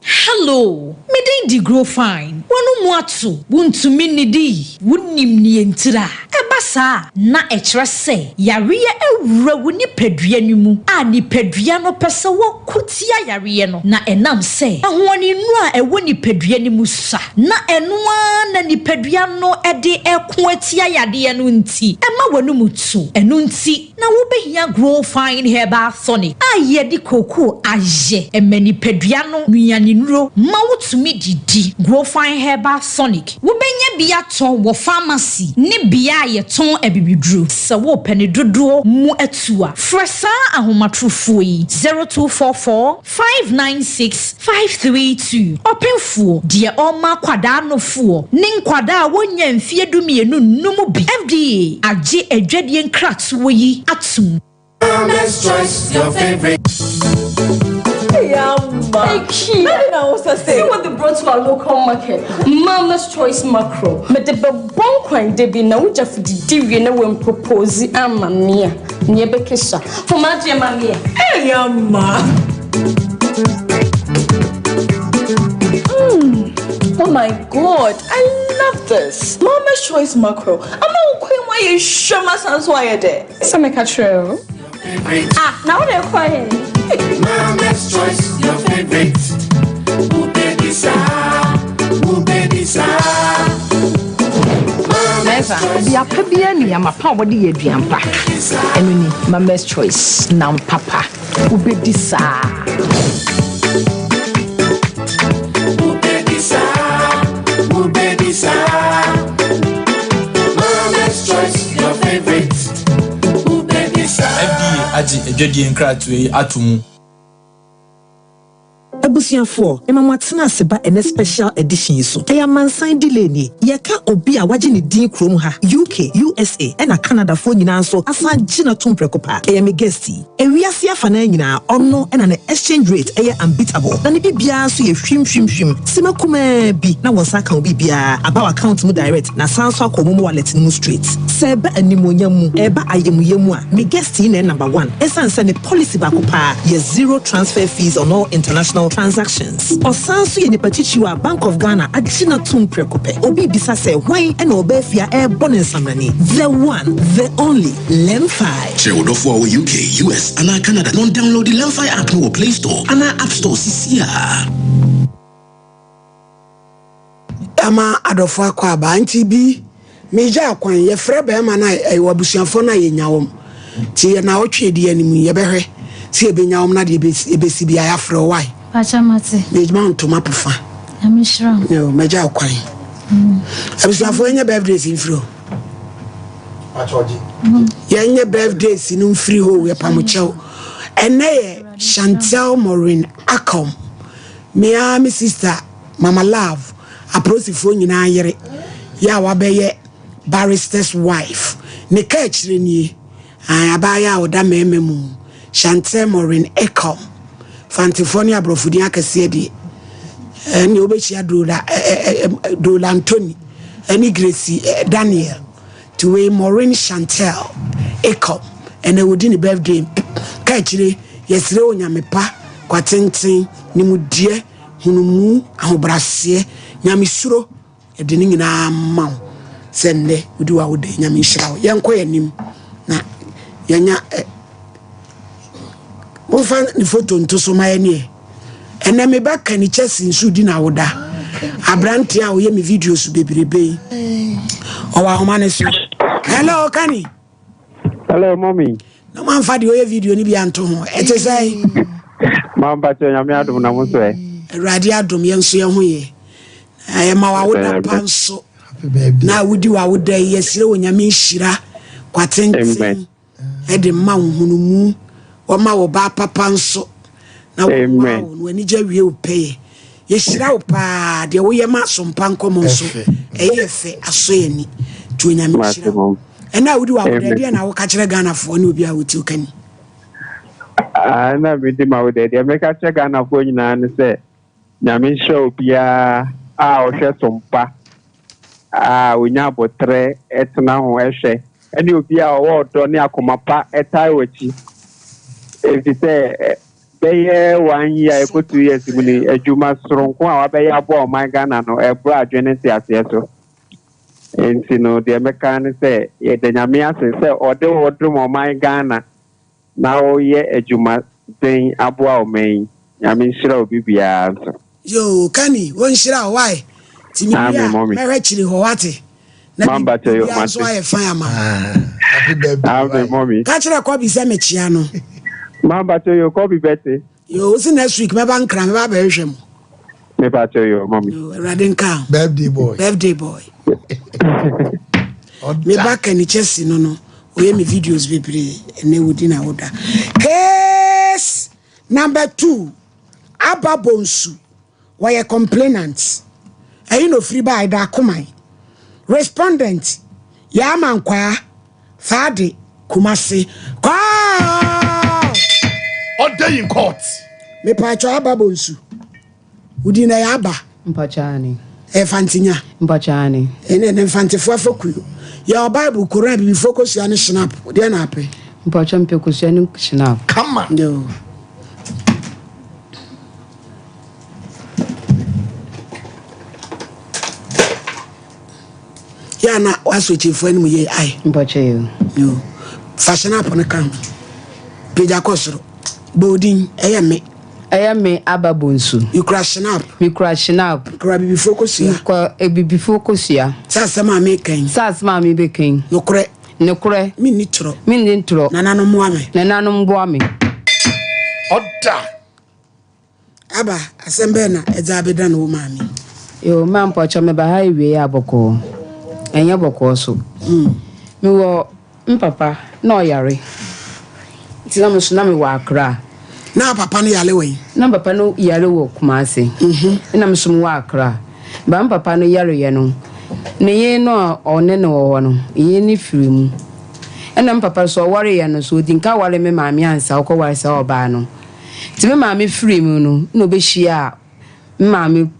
Hello, me din de Grow Fine. W'ano mu ato, wuntumi nnidi, wunnim nea entira. Ɛba saa a, na ɛkyerɛ sɛ yareɛ awura wo nipadua no mu a nipadua no pɛ sɛ wɔko tia yareɛ no, na ɛnam sɛ ahoɔdennuro a ɛwɔ nipadua no mu sua na ɛno ara na nipadua no de reko atia yadeɛ no nti, ɛma w'anum to. Ɛno nti na wobɛhia Grow Fine Herbal Tonic a yɛde kookoo ayɛ. Ɛma nipadua no nnuanennuro ma wotumi didi. Grow Fine Herbal Tonic. Wobɛnya bi atɔ wɔ famasi ne bea a yɛtɔn abibiduro. Sɛ worepɛ ne dodoɔ mu atu a, frɛ saa ahomatorofoɔ yi, 0244 596 532. Ɔpemfoɔ, deɛ ɔrema akwadaa nofoɔ ne nkwadaa a wɔnnya mfeɛ dumienu nnom bi. FDA agye adwadie nkratoɔ yi atom. Mama's choice, your favorite. Hey, See what they brought to our local market. Mama's Choice Macro. Me de be bon kwan de bi na wogya fididi wie na wen propose ama me a. Ne be kesha. For my dear mami. Hey, amma. Mm. Oh my god, I love this. Mama's Choice Macro. Ama wo kwan wa ye hwema sanso ayɛ dɛ. Sɛ meka kyerɛ o. Ah, na wo de kɔ he? Mama's choice, your favorite. Ooh, baby, sa. Ooh, baby, sa. Mɛnsa, ɔbea pa biara ni ama pa a wɔde yɛ aduan pa. Ɛno ni Mama's Choice nam papa. Wobɛdi saa. Wobɛdi saa. Wobɛdi saa. Mama's Choice, your favorite. Wobɛdi saa. FDA agye adwadie nkratoɔ yi ato mu. Abusuafoɔ, mema mo atena ase ba ɛnɛ special edition yi so. Ɛyɛ amansan delay nie. Yɛka obi a wagye ne din kurom ha, UK, USA ɛna Canada foɔ nyinaa nso asan gye no atom prɛko pɛ a, ɛyɛ me guest yi. Ewiase afanaa nyinaa, ɔno na ne exchange rate yɛ unbeatable, na ne biribiara nso yɛ hwim hwim hwim. Sima kumaa bi na wo nsa aka wo biribiara, aba w'account mu direct na asan nso akɔ wo momo wallet no mu straight. Sɛ ɛba animuonyam mu, ɛba ayamuyɛ mu a, me guest yi na ɛyɛ number one ɛsiane sɛ ne policy baako paa yɛ zero transfer fees on all international transactions. Ɔsan nso yɛ nipa titiriw a Bank of Ghana agye no atom prɛko pɛ. Obi rebisa sɛ hwan na ɔbaa fie a ɛrebɔ no nsamrane? The one, the only, Lemfi. Kyerɛ wo dɔfo a ɔwɔ UK, US, anaa Canada na ɔndownloadi Lemfi app no wɔ Play Store anaa App Store sisiaa. Ama adɔfo akɔ aba nti bi megyaa kwan yɛfrɛ bɛrima no a ɛwɔ abusuafoɔ no a yɛnya wɔm nti yɛ na ɔtwe adi anim yi yɛbɛhwɛ sɛ yɛbɛnya wɔm na deɛ ɛbɛsi bia yɛafrɛ wo wae. Pakyɛ mate. Megyima ntoma pofa. Nyame hyira wo. Yo, magya wo kwan. Abusuafoɔ yɛnyɛ birthdays mfiri hɔ. Yɛnyɛ birthdays no mfiri hɔ yɛpamo kyɛw. Ɛnɛ yɛ Chantel Maureen Akom. Me ara me sister Mama Love, apolisifoɔ nyinaa yere, yɛ a wabɛyɛ barrister's wife. Ne ka akyire nie, ae, abaayewa a ɔda mmarima mu, Chantel Maureen Ekom. Fantefoɔ ne aborɔfo din akɛseɛ deɛ, ɛne wobɛhyia Dola, Dola Anthony ɛne Gracie Daniel. Nti wei Maureen Chantel Ekom, ɛnɛ wɔdi ne birthday. Ka akyire, yɛsrɛ Onyame pa, kwatenten, nimdeɛ, nhunumu, ahobraseɛ, Nyamesuro, yɛde ne nyinaa ma wo sɛ nnɛ wodi w'awoda yi, Nyame nhyira wo. Yɛnkɔ yɛn anim na yɛnya ɛ momfa ne foto nto so ma yɛn neɛ. Ɛnɛ me ba Kenny Chelsea nso di n'awoda. Aberanteɛ a ɔyɛ me videos bebrebe yi. Ɔwɔ ahoma ne so. Hello, Kenny. Hello, mommy. Na mo anfa deɛ ɔyɛ video no bi anto ho. Ɛte sɛ. Mampa kyɛ nyame adom na mo nso ɛ. Awurade adom yɛn nso yɛn ho yɛ. Ɛma w'awoda pa nso. Na wodi w'awoda yi yɛsrɛ wɔ nyame nhyira kwatenten ɛde ma wo hunumu. Wɔma wo ba papa nso na wɔma wo na w'anigye awie wo pɛyɛ. Yɛhyira wo paa deɛ woyɛ ma asompa nkɔmmɔ nso ɛyɛ fɛ asɔ yɛn ani. Nti Onyame nhyira wo. Ɛna a wodi w'awoda ɛdeɛ na woka kyerɛ Ghanafoɔ ne obi a woti wo kani? Na medi ma wo deɛ deɛ meka kyerɛ Ghanafoɔ nyinaa ne sɛ Nyame nhyira obiara a ɔhwɛ sompa a onya aboterɛ tena ho hwɛ ne obi a ɔwɔ ɔdɔ ne akoma pa tae w'akyi. Efisɛ bɛyɛ one year ɛkɔ 2 years mu ni, adwuma soronko a wabɛyɛ aboa ɔman Ghana no, ɛboro adwene ne nteaseɛ so. Nti no, deɛ mɛka ne sɛ yɛda Nyame ase sɛ ɔde wo dom ɔman Ghana na woyɛ adwuma den aboa ɔman yi. Nyame nhyira obi biara nso. Yoo Kenny wo nhyira wo wai ti me wie a mɛhwɛ kyiri hɔ wate na biribiara nso ayɛ fine ama wo. Ka kyerɛ Kɔbi sɛ mekyea no. Mampakyɛ yo Kɔbi bɛte. Yoo wosi next week mɛba Nkran mɛba abɛhwehwɛ mo. Mepakyɛ yo mɔmi. Yoo Awurade nka ho. Birthday boy. Birthday boy. Me ba Kenny Chelsea no no oyɛ me videos bebree ɛnɛ wodi na woda. Case number 2 Aba Bonsu wɔyɛ complainant ɛyi na ofiri baa ɛda akoman respondent Yaa Mankwaa Faade Kumasi kɔɔ. Order in court. Mepatwɔ Aba Bonsu wodi na ɛyɛ Aba. Mpakyɛ aane. Ɛyɛ Fantenya. Mpakyɛ aane. Ɛnɛ ɛnɛ Mfantefoɔ afa kuo. Yɛwɔ Bible, Koran, Abibifoɔ kosua ne Schnapp. Deɛ na apɛ? Mpakyɛ mepɛ kosua ne Schnapp. Kama. Yo. Yɛ a na wasɔ kyefo anim yie ae. Mpakyɛ yo. Yo. Fa Schnapp no ka ho. Pagya kɔ soro. Bɔ odin. Ɛyɛ me. Ɛyɛ me Aba Bonsu. Mekura Schnapp. Mekura Schnapp. Mekura Abibifoɔ kosua. Mekura Abibifoɔ kosua. Sɛ asɛm a mereka yi. Sɛ asɛm a merebɛka yi. Nokorɛ. Nokorɛ. Menni torɔ. Menni torɔ. Nananom mmoa me. Nananom mmoa me. Ɔda. Aba, asɛm bɛn na ɛdze abɛdan wo maame? Yoo, ma mpɔkyɛ meba ha ewiei a bɔkɔɔ. Ɛnyɛ bɔkɔɔ so. Mewɔ me papa na ɔyare nti na me nso na mewɔ Accra. Na papa no yare wɔ he? Na me papa no yare wɔ Kumasi. Ɛna me nso mewɔ Accra. Ba me papa no yareɛ no, ne yere no a ɔne no wɔ hɔ no, yere no firi mu. Ɛna me papa nso ɔwareeɛ no nso, ɔdi nka ware me maame ansa ɔkɔware saa ɔbaa no. Nti me maame firii mu no na ɔbɛhyiaa me maame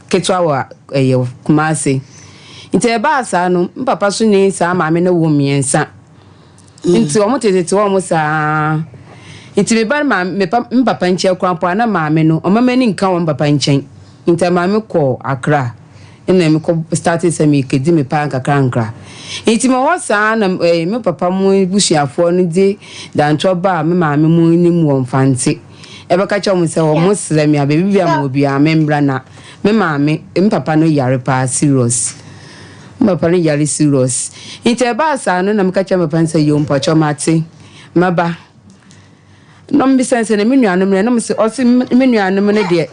ketewa wɔ ɛyɛ Kumasi. Nti ɛbaa saa no, me papa so ne saa maame no woo mmiɛnsa. Nti wɔn tetete wɔn saa. Nti me ba maame, me pa, me papa nkyɛn koraa mpo a na maame no, ɔma m'ani nka wɔn papa nkyɛn. Nti maame kɔɔ Accra. Ɛna me kɔ startee sɛ me kɛdi me paa nkakrankra. Nti me wɔ saa na eh, me papa mo busuafoɔ no de dantoɔ baa me maame mo anim wɔ Mfantse. Ɛbɛka kyerɛ wɔn sɛ wɔn srɛ me a baabi bia mewɔ biara me mbra na me maame, me papa no yare paa serious. Me papa no yare serious. Nti ɛbaa saa no na meka kyerɛ me papa no sɛ yoo mpakyɛw mate, mɛba. Na ɔmo bisa no sɛ na me nuanom no ɛ? Na ɔmo se ɔse me nuanom no deɛ.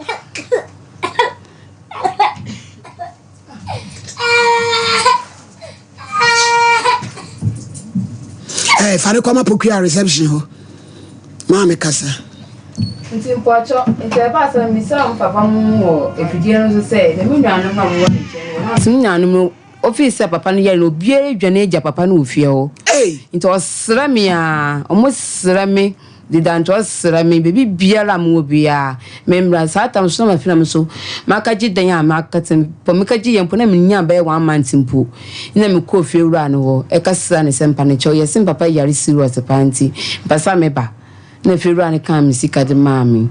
Hey, fa ne kɔma pokua reception hɔ. Maame kasa. Nti mpɔkyɔ, nti ɛbaa sɛ mebisa mo papa mo wɔ afidie no so sɛ na me nuanom no a wɔwɔ ne nkyɛn no wɔ na ɔse me nuanom no ofii sɛ papa no yare no obiara dwane agya papa no wɔ fie hɔ. Nti ɔsrɛ me a, ɔmo srɛ me deda nti ɔsrɛ me baabi biara a mowɔ biara memmra. Saa tam so na mafi na me nso makagye dan a makate mpo mekagye yɛ mpo na mennya bɛyɛ one month mpo na mekɔɔ fie wura no hɔ ɛka srɛ no sɛ mpa no kyɛw yɛse me papa yare serious paa nti mpɛ sɛ meba. Na fiewura no kaa me sika de maa me.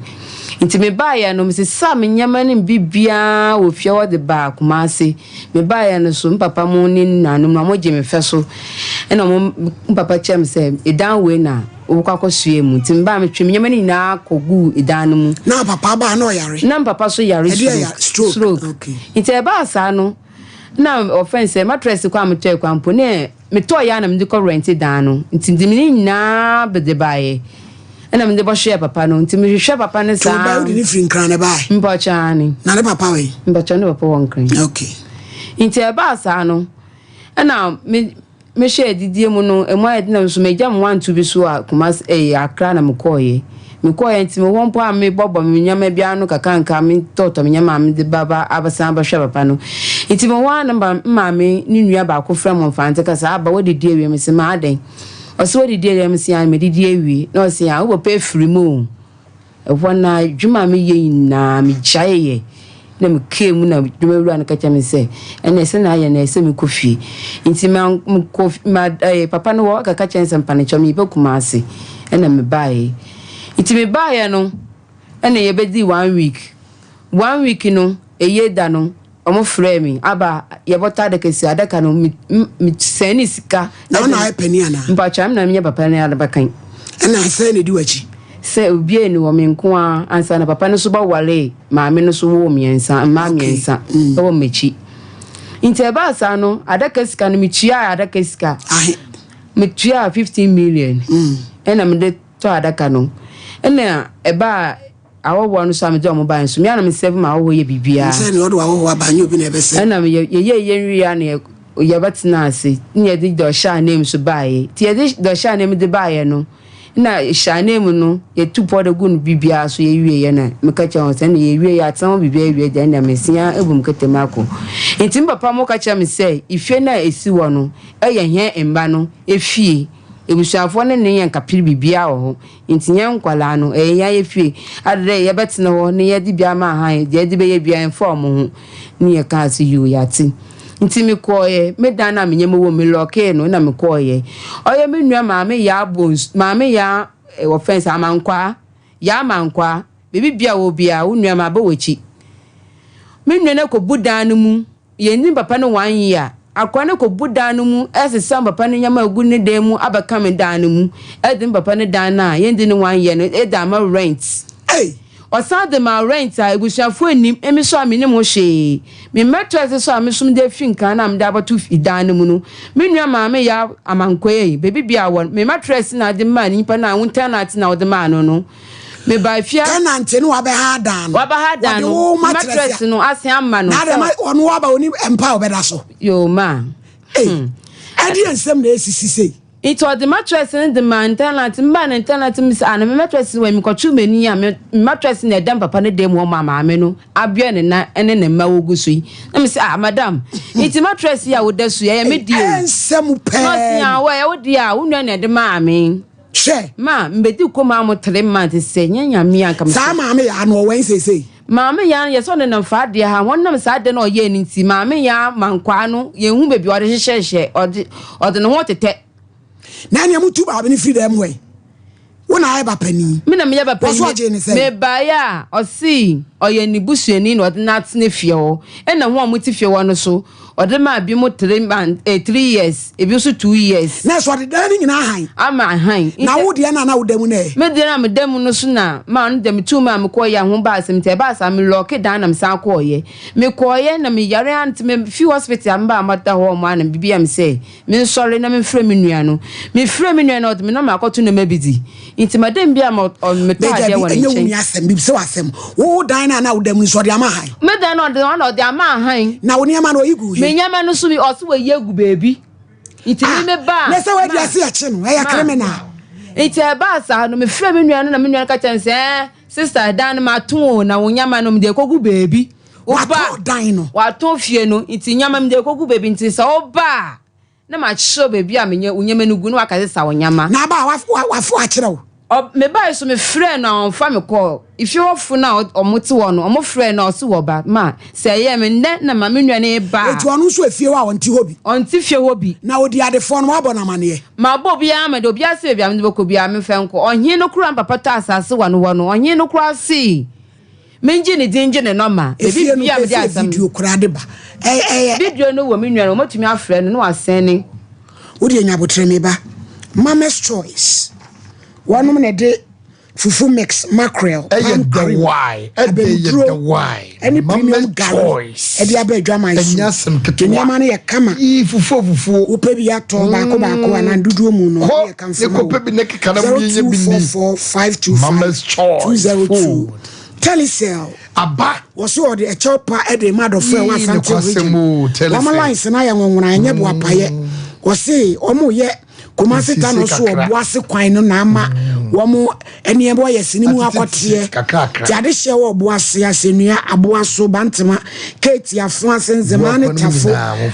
Nti mebaeɛ no, mesesaa me nneɛma no mu biribiara wɔ fie hɔ de baa Kumasi. Mebaeɛ no so, me papa mo ne ne nuanom no, wɔgyee me fɛ so. Ɛna wɔn, me papa kyerɛɛ me sɛ, edan wei na wobɛkɔ akɔsoɛ mu. Nti mebaa, metwee me nneɛma no nyinaa kɔguu edan no mu. Na papa baa na ɔyare? Na me papa so yare Ɛdeɛ ya- stroke. stroke. Stroke. Okay. Nti ɛbaa saa no, na wɔfrɛ no sɛ mattress koraa a metɔe koraa mpo, na Metɔeɛ ara na mede kɔ rɛnte dan no, nti mede ne nyinaa de baeɛ, ɛna mede bɔhwɛɛ papa no, nti mehwehwɛ papa no Nti wo saa. ba wode ne firi Nkran na ɛbaeɛ? Mpakyɛ aane. Na ne papa wɔ he? Mpakyɛ ne papa wɔ Nkran. Okay. Nti ɛbaa saa no, ɛna me. Mehwɛ adidie mu no, emu ayɛ den na nso magya me wanto bi so a Kumasi ɛyi Accra na mekɔɔeɛ. Mekɔɔeɛ nti mewɔ mpo a mebɔbɔ me nneɛma bi ano kakanka metɔɔtɔ me nneɛma a mede ba ba abɛsan abɛhwɛ papa no. Nti mewɔ hɔ a na me maame ne nua baako frɛ me Mfantse kasa, aba woadidi awie? Mese ma adɛn? Ɔse woadidi awie? Mese aane madidi awie. Na ɔse ah wo papa afiri mu o. Ɛhɔ no ara, adwuma a meyɛ nyinaa, megyaeeɛ, na mekaa mu na adwumawura no ka kyerɛɛ me sɛ, ɛnneɛ sɛnea ayɛ no, ɛsɛ sɛ mekɔ fie. Nti ma mekɔ ma ɛɛ papa no hɔ kɛka kyerɛ no sɛ mpanekyɛw mereba Kumasi, ɛna mebaeɛ. Nti mebaeɛ no, ɛna yɛbɛdii one week. One week no, ɛyie da no, Wɔfrɛɛ me, aba yɛbɔtɔ adaka si adaka no me me sɛn sika. Na ɔna ayɛ panin anaa? Mpakyɛ na menyɛ papa no abakan. Ɛna sɛn na edi w'akyi? Sɛ obiara ni hɔ me nko ara ansa na papa no nso bɛwaree maame no nso woo mmiɛnsa mmaa mmiɛnsa ɛwɔ m'akyi. Nti ɛbaa saa no adaka sika no metuaa adaka sika. Ahe? Metuaa 15 million ɛna mede tɔ adaka no ɛna ɛbaa Ahɔhoɔ no nso a mede wɔn baeɛ nso, me ara na mesɛve m'ahɔhoɔ yɛ biribiara. Sɛ nea ɔde w'ahɔhoɔ aba, ɛnyɛ obi na ɛbɛsɛve. Ɛna yɛyɛɛ yɛn wieeɛ a na yɛbɛtenaa ase, na yɛde deɛ ɔhyɛ ananmu nso baeɛ. Nti yɛde deɛ ɔhyɛ ananmu de baeɛ no, na hyɛ ananmu no, yɛtu pɔɔda gu no biribiara so, yɛwieeɛ na meka kyerɛɛ wɔn sɛ, ɛnna yɛwieeɛ atena hɔ biribiara awie deɛ, ɛnna mesia abu me kɛtɛ mu akɔ. Nti me papa mo ka kyerɛɛ me sɛ, efie no a ɛsi hɔ no yɛ hɛn mma no efie, abusuafoɔ no ne yɛn kapere biribiara wɔ hɔ. Ntsi hɛn nkwadaa no, ɔyɛ hɛn ayɛfie adze dɛ yɛbɛtsena hɔ na yɛdze bi ama han, dza yɛdze bɛyɛ biara yɛmmfa hɔn ho. Nna yɛkaa se, Yoo, yɛatse. Ntsi mokɔɔɛ, me dan no a menye mowɔ mu, melɔkee no na mokɔɔɛ. Ɔyɛ mo nua Maame Yaa Bonsu, Maame Yaa, wɔfrɛ no sɛ Amankwaa, Yaa Amankwaa, beebi biara a ɔwɔ biara, wo nua maba w'ekyir. Me nua no ekobu dan no mu Yennyim papa no one year. Akora no kɔbu dan no mu resesa me papa no nneɛma agu ne dan mu abɛka me dan no mu de me papa no dan no a yɛndi no one year no de ama rent. Ɔsan de maa rent a abusuafoɔ nnim, emi nso a mennim ho hwee. Me mmɛtoa so a mesom de afi Nkran no a mede abɛto dan no mu no, me nua maame Yaw Amankwei, baabi biara a ɔwɔ no, me mattress na ɔde maa nyimpa no a wo tenant na ɔde maa no no. Mebaa fie a. Tenant no wabɛha dan no. Wabɛha dan no. Wɔde wo mattress no asen ama no. Na adama ɔno waba oni mpa a ɔbɛda so. Yoo ma. Ei. Hmm. Ɛdeɛ nsɛm na esisi sei. Nti ɔde mattress no de maa tenant mbaa ne tenant mi sɛ ah na me mattress wɔ mekɔtwe m'ani a me mattress na ɛda papa no dan mu hɔ ma maame no abea ne nan ne ne mma wɔgu so yi na me sɛ ah madam nti mattress yi a woda so yi ɛyɛ me deɛ o. Ɛnsɛm pɛɛ. Na ɔse ah wɔ ɛyɛ wo deɛ a wo nua na ɛde maa me. Hwɛ! Ma mbedi kɔm a mo tre months sɛ nyɛ nyame a nka me. Saa maame yaa no ɔwɛn seesei. Maame yaa no yɛsɛ ɔnenam faa adeɛ ha wɔn nam saa adeɛ no ɔyɛɛ no nti maame yaa mankwaa no yɛn hu baabi ɔde hyehyɛ hyɛ ɔde ɔde ne ho tetɛ. Na nea mo tu maame no firi dɛm hɔ yi wo na ayɛ ba panin. Me na meyɛ ba panin. Wɔso ɔgyee ne sɛn. Mebaeɛ a ɔse ɔyɛ ne busuani na ɔde no atena fie hɔ ɛna ho a wɔte fie hɔ no so Ɔde maa binom three months, eh, three years, ebi nso two years. Na ɛsɛ ɔde dan no nyinaa han. Ama han. Na wo deɛ na na woda mu no ɛ? Me deɛ na meda mu no so na maa no deɛ metuu mu a mekɔɔyɛ a ho baa asɛm nti ɛbaa saa me lɔɔke dan na mesan kɔɔyɛ. Mekɔɔyɛ na meyare ara nti me fi hospital a mebaa mada hɔ ɔmo a na biribi yɛ me sɛ Mensɔre na memfrɛ me nua no. Mefrɛɛ me nua no a, ɔde me nɔma akɔto nneɛma bi di. Nti madam bi a ma ɔ metɔ adeɛ Dabi, wɔ ne ɛnyɛ wo nkyɛn. nua asɛm, mebisa wo asɛm. Wo dan no a na woda mu no nso, ɔde ama han? Me dan no, ɔde ɔna ɔde ama han. Na wo nneɛma no, ɔyi gu he? Me nneɛma no nso, ɔse wayi agu baabi. Nti me me ba a. Na sɛ wadi ma- ase akye no, ɛyɛ ma- criminal. Nti ɛbaa saa no, mefrɛɛ me nua no na me nua no ka kyerɛɛ me sɛ, ɛɛ, sister, dan no mato o, na wo nneɛma no, mede akɔgu baabi. Watɔn dan no. Watɔn fie no, nti nneɛma mede akɔgu baabi nti sɛ woba a na makyerɛ wo baabi a menyɛ wo nneɛma no gu na waka sɛ sa wo nneɛma. Na aba a wafo akyerɛ wo. Mebae so mefrɛɛ no a ɔmfa me kɔɔ efie hɔfo no a wɔte hɔ no, wɔfrɛɛ no a ɔse wɔba ma sɛ ɛyɛ me nnɛ na ma me nua no reba a. Enti ɔno nso efie hɔ a ɔnte hɔ bi. Ɔnte fie hɔ bi. Na ɔdi adefoɔ no wabɔ no amaneɛ. Mabɔ obiara amaneɛ, obiara se baabi a mede bɛkɔ biara memfa nkɔ. Ɔhene no koraa me papa tɔ asase wɔ no hɔ no, ɔhene no koraa se. Mengye ne din ngye ne nɔma. Efie Baabi no biara mede efie asɛm. video koraa de ba. Ɛyɛ ɛyɛ. Video no wɔ me nua no wɔatumi afrɛ no na wasɛne. Wo deɛ nya aboterɛ me ba. Mama's choice wɔnom na ɛde fufu mix mackerel Ɛyɛ palm the cream why. Ɛdɛ yɛ the abɛnuduro why. ɛne Mama's premium gari choice. ɛde aba adwaman Ɛnyɛ so. asɛm ketewa. Nneɛma no yɛ kama. Yii fufuo fufuo. Wopɛ bi atɔ baako baako anaa dodoɔ mu no Kɔ ɛne yɛ ne kamfo ma wo. kɔpɛ bi ne keka na mu yɛ bi ni. 0244 525 Mama's choice 202. food. Telecel. Aba. Wɔso wɔde ɛkyɛw pa de ma adɔfo a ɛwɔ Yii, Asante nokwasɛm region. o, Telecel. Wɔn lines no ayɛ nwonwona, ɛnyɛ boapayɛ. Wɔse wɔn yɛ Kumasi ta no so Ɔboase kwan no na ama wɔn nneɛma wɔyɛ sini mu akɔteɛ. Ti adehyeɛ wɔ Ɔboase, Asɛnnua, Aboaso, Bantema, Keeti, Afoase, Nzemaa ne Tafo,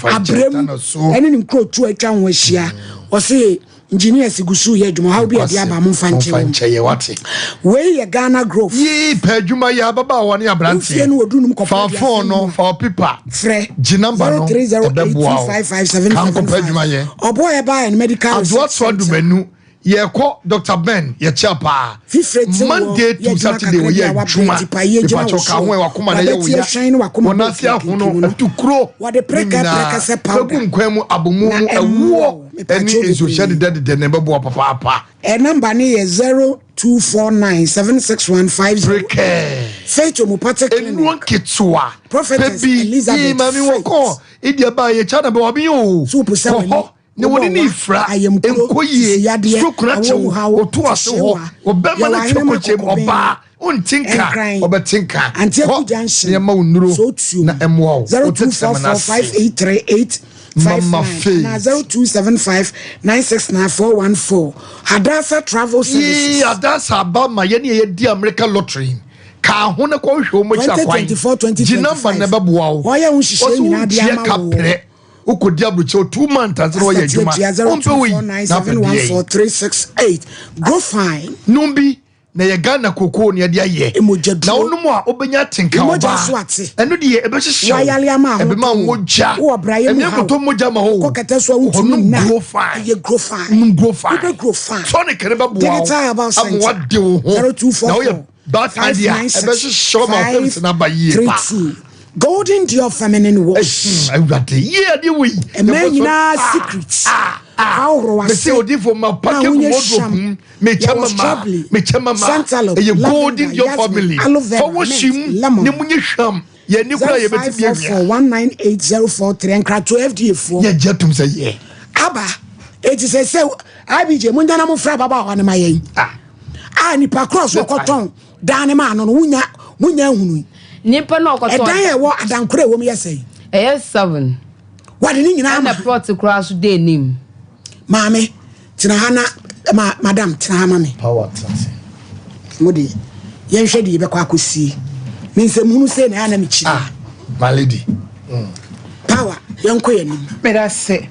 Abrem ɛne ne nkurotoɔ atwa ho ahyia. Wɔse Engineers gu so yɛ adwuma, ɔhaw bi a ɛde aba momfa nkyɛ wɔn. Wei yɛ Ghana Growth. Yii pɛ adwuma yɛ ababaawa ne Wofie no aberanteɛ. wɔduru nom kɔpɛ Fa aduasa phone no no, a, fa wo pipa, frɛ gye number no, ɛbɛboa wo. Ka nkɔpɛ 0308255775. adwuma yɛ. Ɔboa Herbal and Medical Adoa Research so Centre. Adumanu, yɛkɔ Doctor Ben, yɛkyia paa. Fifire te woɔ, Monday yɛ to adwuma Saturday kakra bi wɔyɛ a wabrɛ adwuma. ti pa yie gyina wo Mepakyɛw ka ho soɔ. ɛ, wakoma na ɛyɛ wo Wabɛti ya. ahyɛn ne wakoma Wɔn bɔ ase ahono, kinkinkinkim no. atukuro Wɔde ne prɛkɛ nyinaa. prɛkɛsɛ Fa gu powder nkwan mu, abomu na mu, ɛmmoa ɛwoɔ wo. ɛne Mepakyɛw nsuohyɛ bebree. dedɛdedɛ na ɛbɛboa papaapa. Ɛ number no yɛ 0249761508. Prekɛɛ. Faith Homeopathic Nnuro Clinic. nketewa. Prophetess Pɛ bi. Elizabeth Yii maame wɔ Faith. kɔ. Idi ɛbaa yɛ China bɛ wabi o. So wopɛ sɛ Kɔ w'ani hɔ. Ne wobɔ wɔne ne wa, ifra. ayamkuro, Nkɔ yie. sisiyadeɛ, Stroke na awɔ kyew. mu haw, Otu ase hɔ. hyehyewa. Ɔbɛma Yɛwɔ no twɛ ahenemma kɔkyɛm. kɔkɔbɛn, Ɔbaa. Wonte nka. Nkran, Ɔbɛte nka. Antiaku Kɔ. Junction, Na yɛma wo nnuro. Sootuom, Na ɛmmoa wo. Wote tɛmɛ no ase. 0244583859 Mama Faith. anaa 0275969414. Hadassah Travel Yii Services. Adasa aba ma yɛne yɛyɛ di America lottery. Ka ho na kɔhwehwɛ wɔn akyi akwan. 2024 Gye number na 2025. ɛbɛboa wo. Wɔyɛ wo nhyehyɛe Wɔsɛ nyinaa de wontua ama ka wo. prɛ. Wokɔdi aburokyɛ o 2 months ansa na wɔyɛ adwuma. Asatia Wompɛ wei na apɛ deɛ yi. 0249714368. Grow fine. Nom bi na yɛ Ghana kokoo na yɛde ayɛ. Na wonom a wobɛnya atenka Mogya ɔbaa. so ate. Ɛno deɛ ɛbɛhyehyɛ wo. Wayale ama ahotɔ Ɛbɛma wo. mogya. Wowɔ brayɛ mu Ɛnyɛ haw. nkotɔ mogya ma wo. Wokɔ kɛtɛ so a wontumi Ɔnom nna. grow fine. Ɛyɛ grow fine. Nom grow fine. Wobɛ grow fine. Tonic no bɛboa wo. Digital Herbal Ama Center. wade wo ho. 0244 Na woyɛ baatan deɛ a ɛbɛhyehyɛ wo ma wo hips no aba yie paa. 32. Golden Dior Feminine Wash. Awurade yie adeɛ wei. Mmaa nyinaa secret. Ahohoro ase. Mese odifo ma Na pake gu wonyɛ wardrobe sham. mu. Mekyɛ Yɛwɔ mama. strawberry, Mekyɛ mama. santalop, Ɛyɛ lavender, Golden Dior jasmine, family. aloe vera, Fa wɔhye mint, mu lemon. na mu nyɛ hwam. Yɛn ani kura yɛbɛti bi awia. 0544198043 nkrato FDA foɔ. Yɛgye atum sɛ yɛ. Aba eti sɛ sɛ IBJ mo nyana mo fra ababaawa no ma yɛn. A nipa korɔ so ɔkɔtɔn dan ne maa no no wonya wonya ehunu yi. Nipa na ɔkɔtɔn. Ɛdan a ɛwɔ adankoro a ɛwɔ mu yɛ sɛn. Ɛyɛ 7. Wɔde ne nyinaa ma. Ɛna plot koraa so da anim. Maame tena ha na ma madam tena ha ma me. Power tena ase. Mo de yɛnhwɛ deɛ yɛbɛkɔ akɔsie. Me nsɛmhunu sei na ɛyɛ a na mekyiri. Ah my lady. Power yɛnkɔ yɛn anim. Meda ase.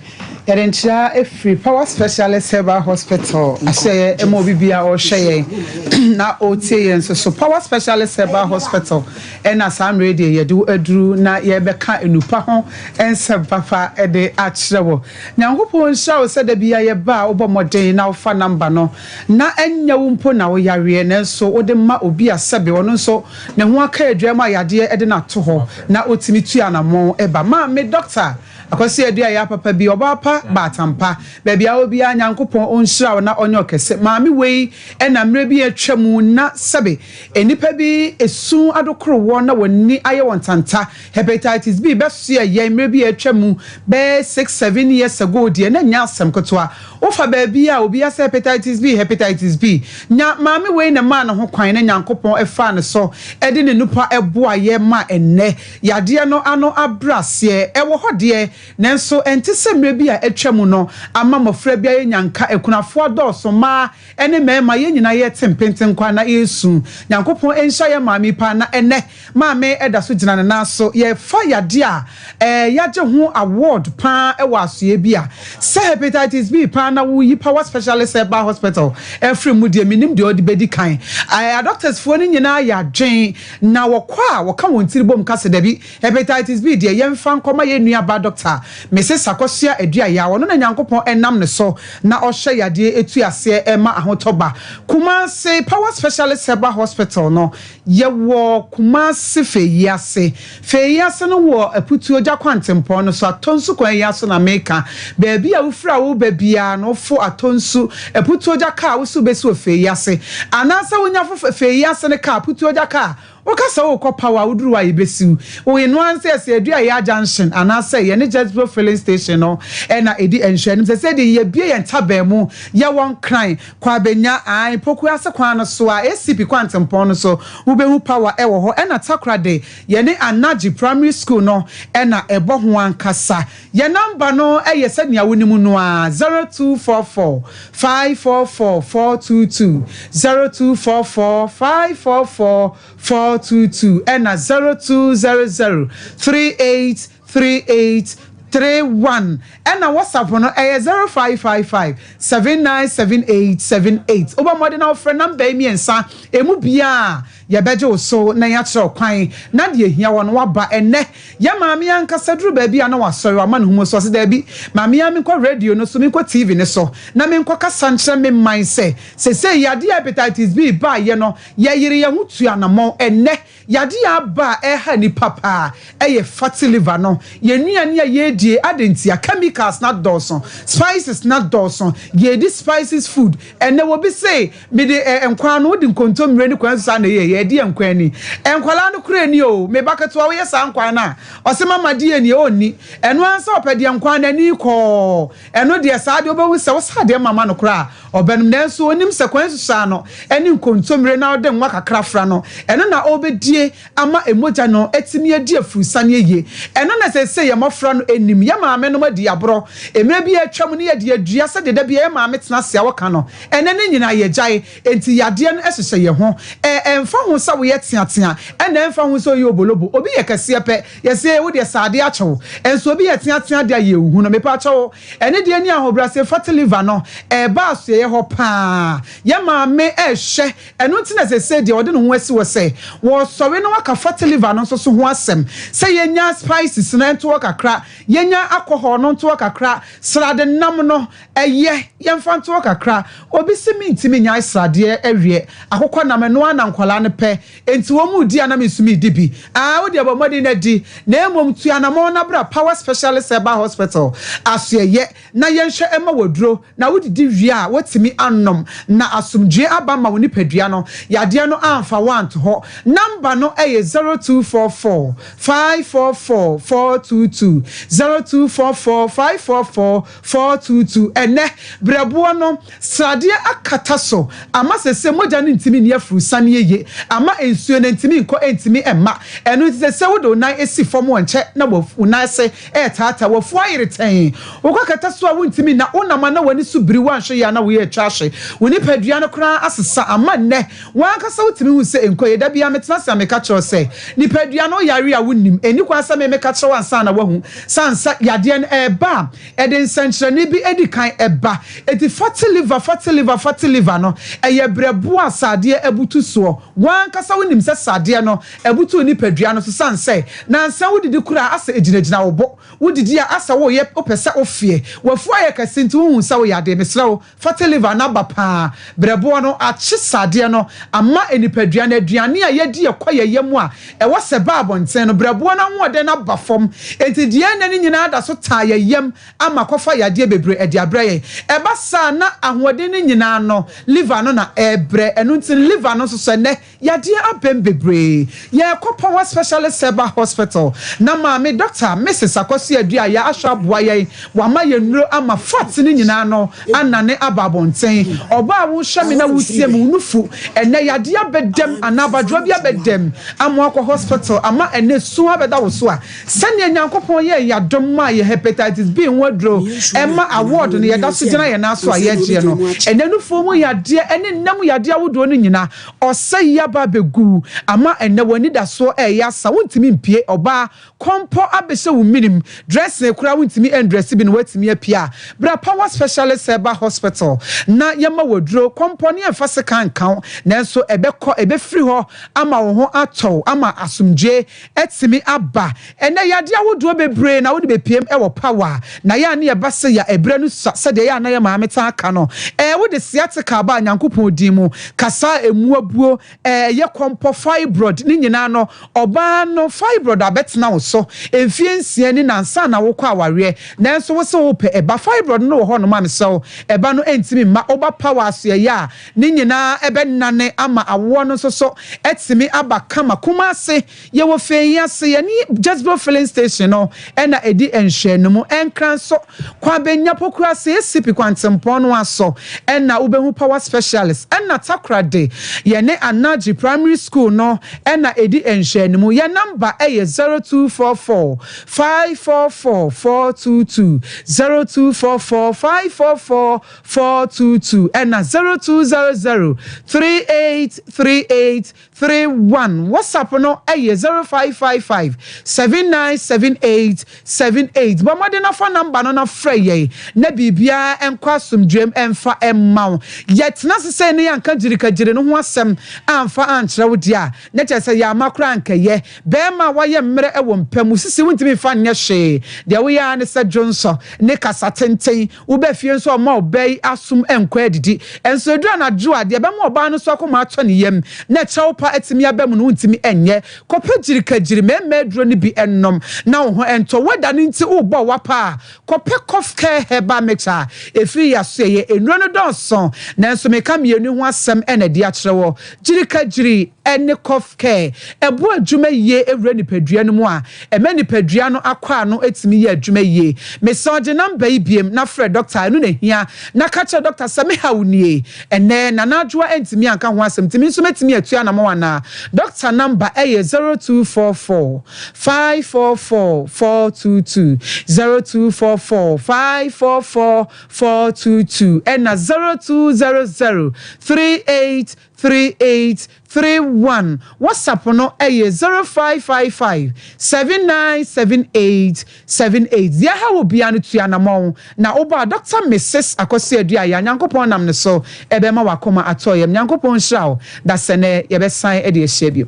Yɛde nkyea firi Power Specialist Herbal Hospital ahyɛeɛ ma obi biara ɔrehwɛ yɛn na ɔretie yɛn nso so. Power Specialist Herbal Hospital ɛna saa mmerɛ yi deɛ yɛde wo aduru na yɛrebɛka nnupa ho nsɛm papa de akyerɛ wo. Nyankopɔn nhyira wo sɛ da biara yɛba a wobɔ mmɔden na wofa number no na ɛnyɛ wo mpo na woyareɛ nanso wode ma obi a sɛbe ɔno nso ne ho aka adwaa mu a yadeɛ de no ato hɔ na ɔtumi tu anammɔn ba. Maame Doctor Akwasi Adu ayɛ papa bi, ɔbaa pa, baatan pa. Baabi a wɔ biara Nyankopɔn ɔnhyira wo na ɔnyɛ wo kɛse. Maame wei na mmerɛ bi a atwa mu na sɛbe nnipa bi esu adokoro wɔn na wɔn ani ayɛ wɔn tanta. Hepatitis B bɛsoɛ yɛn mmerɛ bi a atwa mu bɛyɛ six, seven years ago deɛ na ɛnyɛ asɛm ketewa. Wofa baabi a obiara sɛ hepatitis B, hepatitis B. Nya maame wei na ɛmaa ne ho kwan na Nyankopɔn faa ne so de ne nupa boa yɛn ma ɛnnɛ yadeɛ no ano abrɛ aseɛ. Ɛwɔ hɔ deɛ, nanso ɛnte sɛ mmerɛ bi a atwa mu no ama mmɔfra bi ayɛ nyanka, akunafoɔ adɔɔso, mmaa ne mmarima, yɛn nyinaa yɛte mpentenkwa na yɛresu. Nyankopɔn nhyira yɛn maame yi paa na ɛnnɛ Maame da so gyina ne nan so. Yɛfa yadeɛ a yɛagye ho award paa wɔ asoeɛ bi a sɛ hepatitis B paa na woyi Power Specialist Herbal Hospital afiri mu deɛ mennim deɛ ɔde bɛdi kan. Adɔktasfoɔ no nyinaa yɛ adwen na wɔkɔ a wɔka wɔn tiri bom ka sɛ dabi hepatitis B deɛ yɛmfa nkɔma yɛn nua baa Dɔkta Mrs Akosua Aduayaa ɔno na Nyankopɔn nam ne so na ɔhwɛ yadeɛ ɛtu aseɛ ma ahotɔ ba. Kumasi Power Specialist Herbal Hospital no Yɛwɔ Kumasi Feyiase. Feyiase no wɔ Aputuo gya kwantempɔn no so, Atonsu kwan yi ara so na meka. Baabi a wofiri a woreba biara no, wofo Atonsu, Aputuo gya kaa a, wose wobɛsi wɔ Feyiase. Anaasɛ wonya fo Feyiase no kaa, Aputuo gya kaa a, Woka sɛ worekɔ Power a, woduru hɔ a yɛbɛsiw wo. Eno ara ne sɛ yɛsɛ Aduayɛ Junction anaasɛ yɛne Jezebel Filling Station no na ɛdi nhwɛanim. Sɛsɛɛ deɛ yɛabue yɛn ntaban mu, yɛwɔ Nkran, Kwabenya, ae, Pokuase kwan no so a, ACP kwantempɔn no so, wobɛhu Power wɔ hɔ. Ɛna Takoradi, yɛne Anagye Primary School no na ɛbɔ ho ankasa. Yɛn nɔmba no yɛ sɛnea wonim no ara, 0244 544 422, 0244 544 422, ɛna 0200 38 38 31, ɛna WhatsApp no ɛyɛ 0555 7978 78. Wobɔ mmɔden na wofrɛ nɔmba yi mmiɛnsa emu biara a, Yɛbɛgye wo so na yɛakyerɛ wo kwan na deɛ ɛhia wɔ no woaba. Ɛnnɛ, yɛn maame ankasa duru baabi a na wasɔre, wama ne ho mu so, ɔse, Daabi, ma me ara menkɔ radio no so, menkɔ TV no so na menkɔkasa nkyerɛ me man sɛ seesei yadeɛ a Hepatitis B baeɛ no, yɛyere yɛn ho tu anammɔn. Ɛnnɛ, yadeɛ a aba a ɛreha nnipa paa yɛ fatty liver no. Yɛn nnuane a yɛredie, adɛn ntia? Chemicals no adɔɔso, spices no adɔɔso, yɛredi spices food. Ɛnnɛ, obi se, Mede eh, nkwan no, wode nkontommire ne kwan saa na ɛyɛ, yɛde yɛ nkwan ni. Nkwadaa no koraa ni o, me ba ketewa woyɛ saa nkwan no a, ɔse mama deɛ ni, ɔnni. Ɛno ara sɛ ɔpɛ deɛ nkwan no ani kɔɔ, ɛno deɛ saa deɛ wobɛhu sɛ wosa adeɛ mama no koraa a, ɔbɛnom. Nanso ɔnim sɛ kwan susaa no ne nkontommire na wode nwa kakra fra no, ɛno na ɔrebɛdie ama mogya no atumi adi afurusaneɛ yie. Ɛno na seesei yɛn mmɔfra no nnim. Yɛn maamenom adi aborɔ. Mmerɛ bi a atwam no yɛde adua sɛdeɛ da biara yɛn maame tena ase a ɔka no. Ɛnnɛ ne nyinaa yɛgyae. Enti yadeɛ no hyehyɛ yɛn ho. Ɛ, ɛmfa ho sɛ woyɛ teatea, ɛna ɛmfa ho sɛ woyɛ obolobo. Obi yɛ kɛseɛ pɛ, yɛse ee wo deɛ saa adeɛ akyɛ wo. Nso obi yɛ teatea deɛ a yɛnhu no. Mepakyɛ wo, ɛne deɛ ni ahobrɛaseɛ fatty liver no ɛreba asoɛeɛ hɔ pa ara. Yɛn maame rehwɛ Ɛno nti na seesei deɛ ɔde ne ho asi hɔ sɛ wɔresɔre na waka fatty liver no nso so ho asɛm, sɛ yɛnya spices no nto hɔ kakra, yɛnya alcohol no nto hɔ kakra, srade nam no, ɛyɛ, yɛmfa nto hɔ kakra. Obi se mentumi nnyae sradeɛ weɛ, akokɔ nam, ɛno ara na nkwadaa no pɛ, enti wɔn redi a na me nso meredi bi. Aa, wo deɛ bɔ mmɔden na di, na mmom tu anamɔn na bra Power Specialist Herbal Hospital, Asoɛeɛ, na yɛnhwɛ mma wo aduro. Na wodidi wie a, woatumi anom, na asomdwoeɛ aba ma wo nipadua no. Yadeɛ no amfa wo anto hɔ. Number no yɛ 0244 544 422, 0244 544 422. Ɛnnɛ, berɛboɔ no, sradeɛ akata so ama sese mogya no ntumi nni afurusaneɛ yie, ama nsuo no ntumi nkɔ ntumi mma. Ɛno nti sese wode wo nan si fam ɔnkyɛ na wo nan ase retaataa, w'afu ayere tɛnn, wokɔ kɛtɛ so a wuntumi nna, wonam a na w'ani so biri, woanhwɛ yie a na wo yɛ atwa ahwe, wo nipadua no koraa asesa ama nnɛ w'ankasa wotumi hu sɛ ɛnkɔ yie. Da biara metena ase a meka kyerɛ wo sɛ, nipadua no woyare a wonnim, ɛnni kwan sɛ me meka kyerɛ wo ansa na woahu, sane sɛ yadeɛ no ɛreba a ɛde nsɛnkyerɛnne bi di kan ba. Enti fatty liver, fatty liver, fatty liver no, ɛyɛ berɛboɔ a sradeɛ abutu soɔ. W'ankasa wonim sɛ sradeɛ no Ɛbutuw nipadua no so sane sɛ nansa wudidi koraa asɛ egyinagyina wo bo. Wudidi a asɛ woyɛ wopɛ sɛ wofeɛ. W'afu ayɛ kɛse nti wonhu sɛ woyɛ adeɛ. Mesrɛ wo, fatty liver no aba paa. Berɛboɔ no akye sradeɛ no ama nipadua no. Aduane a yɛdi ɛkɔ yɛn yam a ɛwɔ sɛ ɛba abɔnten no, berɛboɔ no ahoɔden no aba fam. Enti deɛ ɛnnɛ no nyinaa da so taa yɛn yam ama akɔfa yadeɛ bebree de abrɛ yɛn. Ɛba saa a na ahoɔden no nyinaa no liver no na ɛrebrɛ. Ɛno nti no liver no nso so ɛnnɛ Yadeɛ abɛm bebree. Yɛrekɔ Power Specialist Herbal Hospital na maame Dɔkta Misis Akwasu Aduaya ahwɛ aboa yɛn. Wama yɛn nnuro ama fat no nyinaa no anane aba abɔnten. Ɔbaa a wohwɛ me na wotie me, wo nufu ɛnnɛ yadeɛ abɛdam anaa abadwoa bi abɛdam ama woakɔ hospital ama ɛnnɛ su abɛda wo so a, Sɛnea Nyankopɔn yɛɛ yɛn adom maa yɛn Hepatitis B ho aduro ɛma award no yɛda so gyina yɛn nan so a yɛgyeɛ no, ɛnnɛ nufoɔ mu yadeɛ ne nna mu yadeɛ ahodoɔ no nyina ɔsɛe yi aba abɛgu wo ama ɛnnɛ w'anidasoɔ ɛreyɛ asa, wontumi mpue, ɔbaa, kɔmpɔ abɛhyɛ wo menem, dressing koraa wontumi ndrɛse bi na woatumi apue a, bra Power Specialist Herbal Hospital na yɛma wo aduro, kɔmpɔ no yɛmfa sekan nka wo nanso ɛbɛkɔ, ɛbɛfiri hɔ ama wo ho atɔ wo ama asomdwoeɛ atumi aba. Ɛnnɛ yadeɛ ahodoɔ bebree na wode bɛpiem wɔ power na yɛ a ne yɛba sɛ ya ɛberɛ no sua sɛdeɛ ɛyɛ a na yɛ maame taa ka no ɛɛ wode sciatica aba a Nyankopɔn din mu kasa a ɛmu abuo ɛɛ. Ɛyɛ kɔmpɔ, fibroid, ne nyinaa no, ɔbaa no fibroid abɛtena wo so mfie nsia ni na ansa na wokɔ awareɛ, nanso wo se wopɛ ɛba. Fibroid no wɔ hɔnom a, mesrɛ wo, ɛba no ɛntumi mma. Woba Power asoɛeɛ a, ne nyinaa ɛbɛnane ama awoɔ no nso so atumi aba kama. Kumase, yɛwɔ Fei ase, yɛne Jezebel filling station no na ɛdi nhwɛanimu. Nkran nso, Kwabenya Pokuase ACP kwantempɔn no aso na wobɛhu Power Specialist. Ɛna Takoradi, yɛne Anagye Primary School no na ɛdi nhwɛanimu. Yɛn namba yɛ 0244 544 422, 0244 544 422, ɛna 0200 3838 31. WhatsApp no yɛ 0555 7978 78. Bɔ mmɔden na fa namba no na frɛ yɛn na biribiara nkɔ asomdwoem mfa mma wo. Yɛtena ase sɛ ne yɛanka gyirikagyiri no ho asɛm amfa ankyerɛ wo deɛ a, na kyerɛ sɛ yɛamma koraa ankɛyɛ. Barima a wayɛ mmerɛ wɔ mpa mu, sisi wontumi mfa nyɛ hwee. Deɛ woyɛ ara ne sɛ dwonsɔ ne kasa tenten. Woba fie nso a, ɔmma ɔbaa yi asom nkɔ adidi. Nso ɛduru anadwo a, deɛ ɛbɛma ɔbaa no nso akoma atɔ ne yam na kyɛw pa atumi aba mu no, wontumi nyɛ. Kɔpɛ gyirikagyiri mmarima aduro no bi nom na wo ho ntɔ wo. Ɛda no nti worebɔ wapa a, kɔpɛ Cough Care Herbal Mixture a ɛfiri Yasoɛeɛ. Nnuro no dɔɔso, nanso meka mmienu ho asɛm na ɛde akyerɛ wo. Gyirikagyiri ne Cough Care. Ɛboa adwuma yie wura nipadua no mu a, ɛma nipadua no akwaa no tumi yɛ adwuma yie. Mesan gye number yi biem na frɛ doctor, ɛno na ɛhia, na ka kyerɛ doctor sɛ me haw nie. Ɛnnɛ Nana Adwoa antumi anka ho asɛm nti me nso mɛtumi atu anamɔn anaa? Doctor number yɛ 0244 544 422, 0244 544 422 ɛna 0200 38 3831. WhatsApp no yɛ 0555 7978 78. Deɛ ɛha wo biara no tu anamɔn na wobɔ a Doctor Misis Akosua Aduaya Nyankopɔn nam ne so ɛbɛma w'akoma atɔ yam. Nyankopɔn nhyira wo. Dasɛnɛ yɛbɛsan de ahyia bio.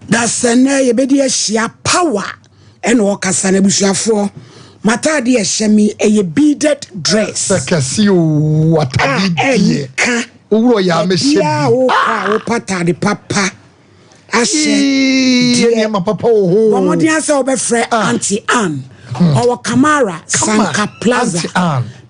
Dasɛnɛ yɛbɛdi ahyia power ɛna ɔkasa no abusuafoɔ m'ataade a ɛhyɛ me ɛyɛ beaded dress. Sɛ kɛse oo atade deɛ ɛnka owurɔ yɛ a mɛhyɛ bi. Baabiara a wokɔ a wopɛ ataade papa ahyɛ deɛ nneɛma papa wɔ hɔ. Bɔ mmɔden ara sɛ wobɛfrɛ Auntie Ann ɔwɔ Kamara Sanka Plaza.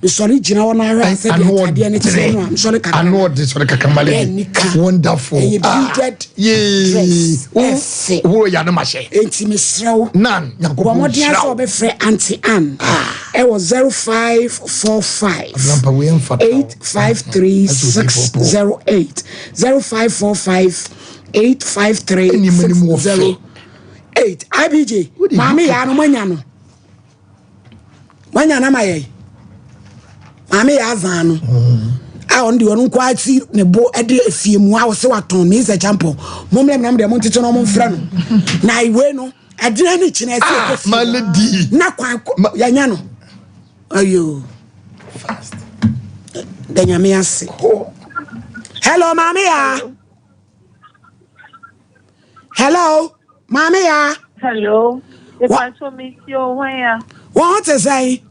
Mesɔre gyina hɔ na ahwɛ sɛ deɛ atadeɛ no teɛ no a mesɔre kakra. Ano ɔde sɔre kakra ma lady. Wonderful. Ɛyɛ beaded dress. Ɛfɛ. Wowɔ yɛ anoma hyɛ. Enti mesrɛ wo. Nan nyankopɔn Bɔ mmɔden asɛ wɔbɛfrɛ Auntie Ann ɛwɔ 0545 853 608 0545 853 608 IBJ maame yɛ ano manya no. Wanya na ma yɛ. Maame yɛ azan no. A ɔno deɛ ɔno nko ati ne bo de efie mu a ɔsɛ watɔn ne nsɛ kyampɔn. Mo mmerɛ nam deɛ mo ntete no ɔmo mfrɛ no. Na iwe no ɛdena ne kyinɛ ɛsɛ ɛkɔ fie. Malady. Na kwan kɔ yɛnya no. Ayo. Fast. Da nyame ase. Hello maame ya. Hello. Maame ya. Hello. Mepacho me ti o hwan ya. Wɔn ho te sɛn?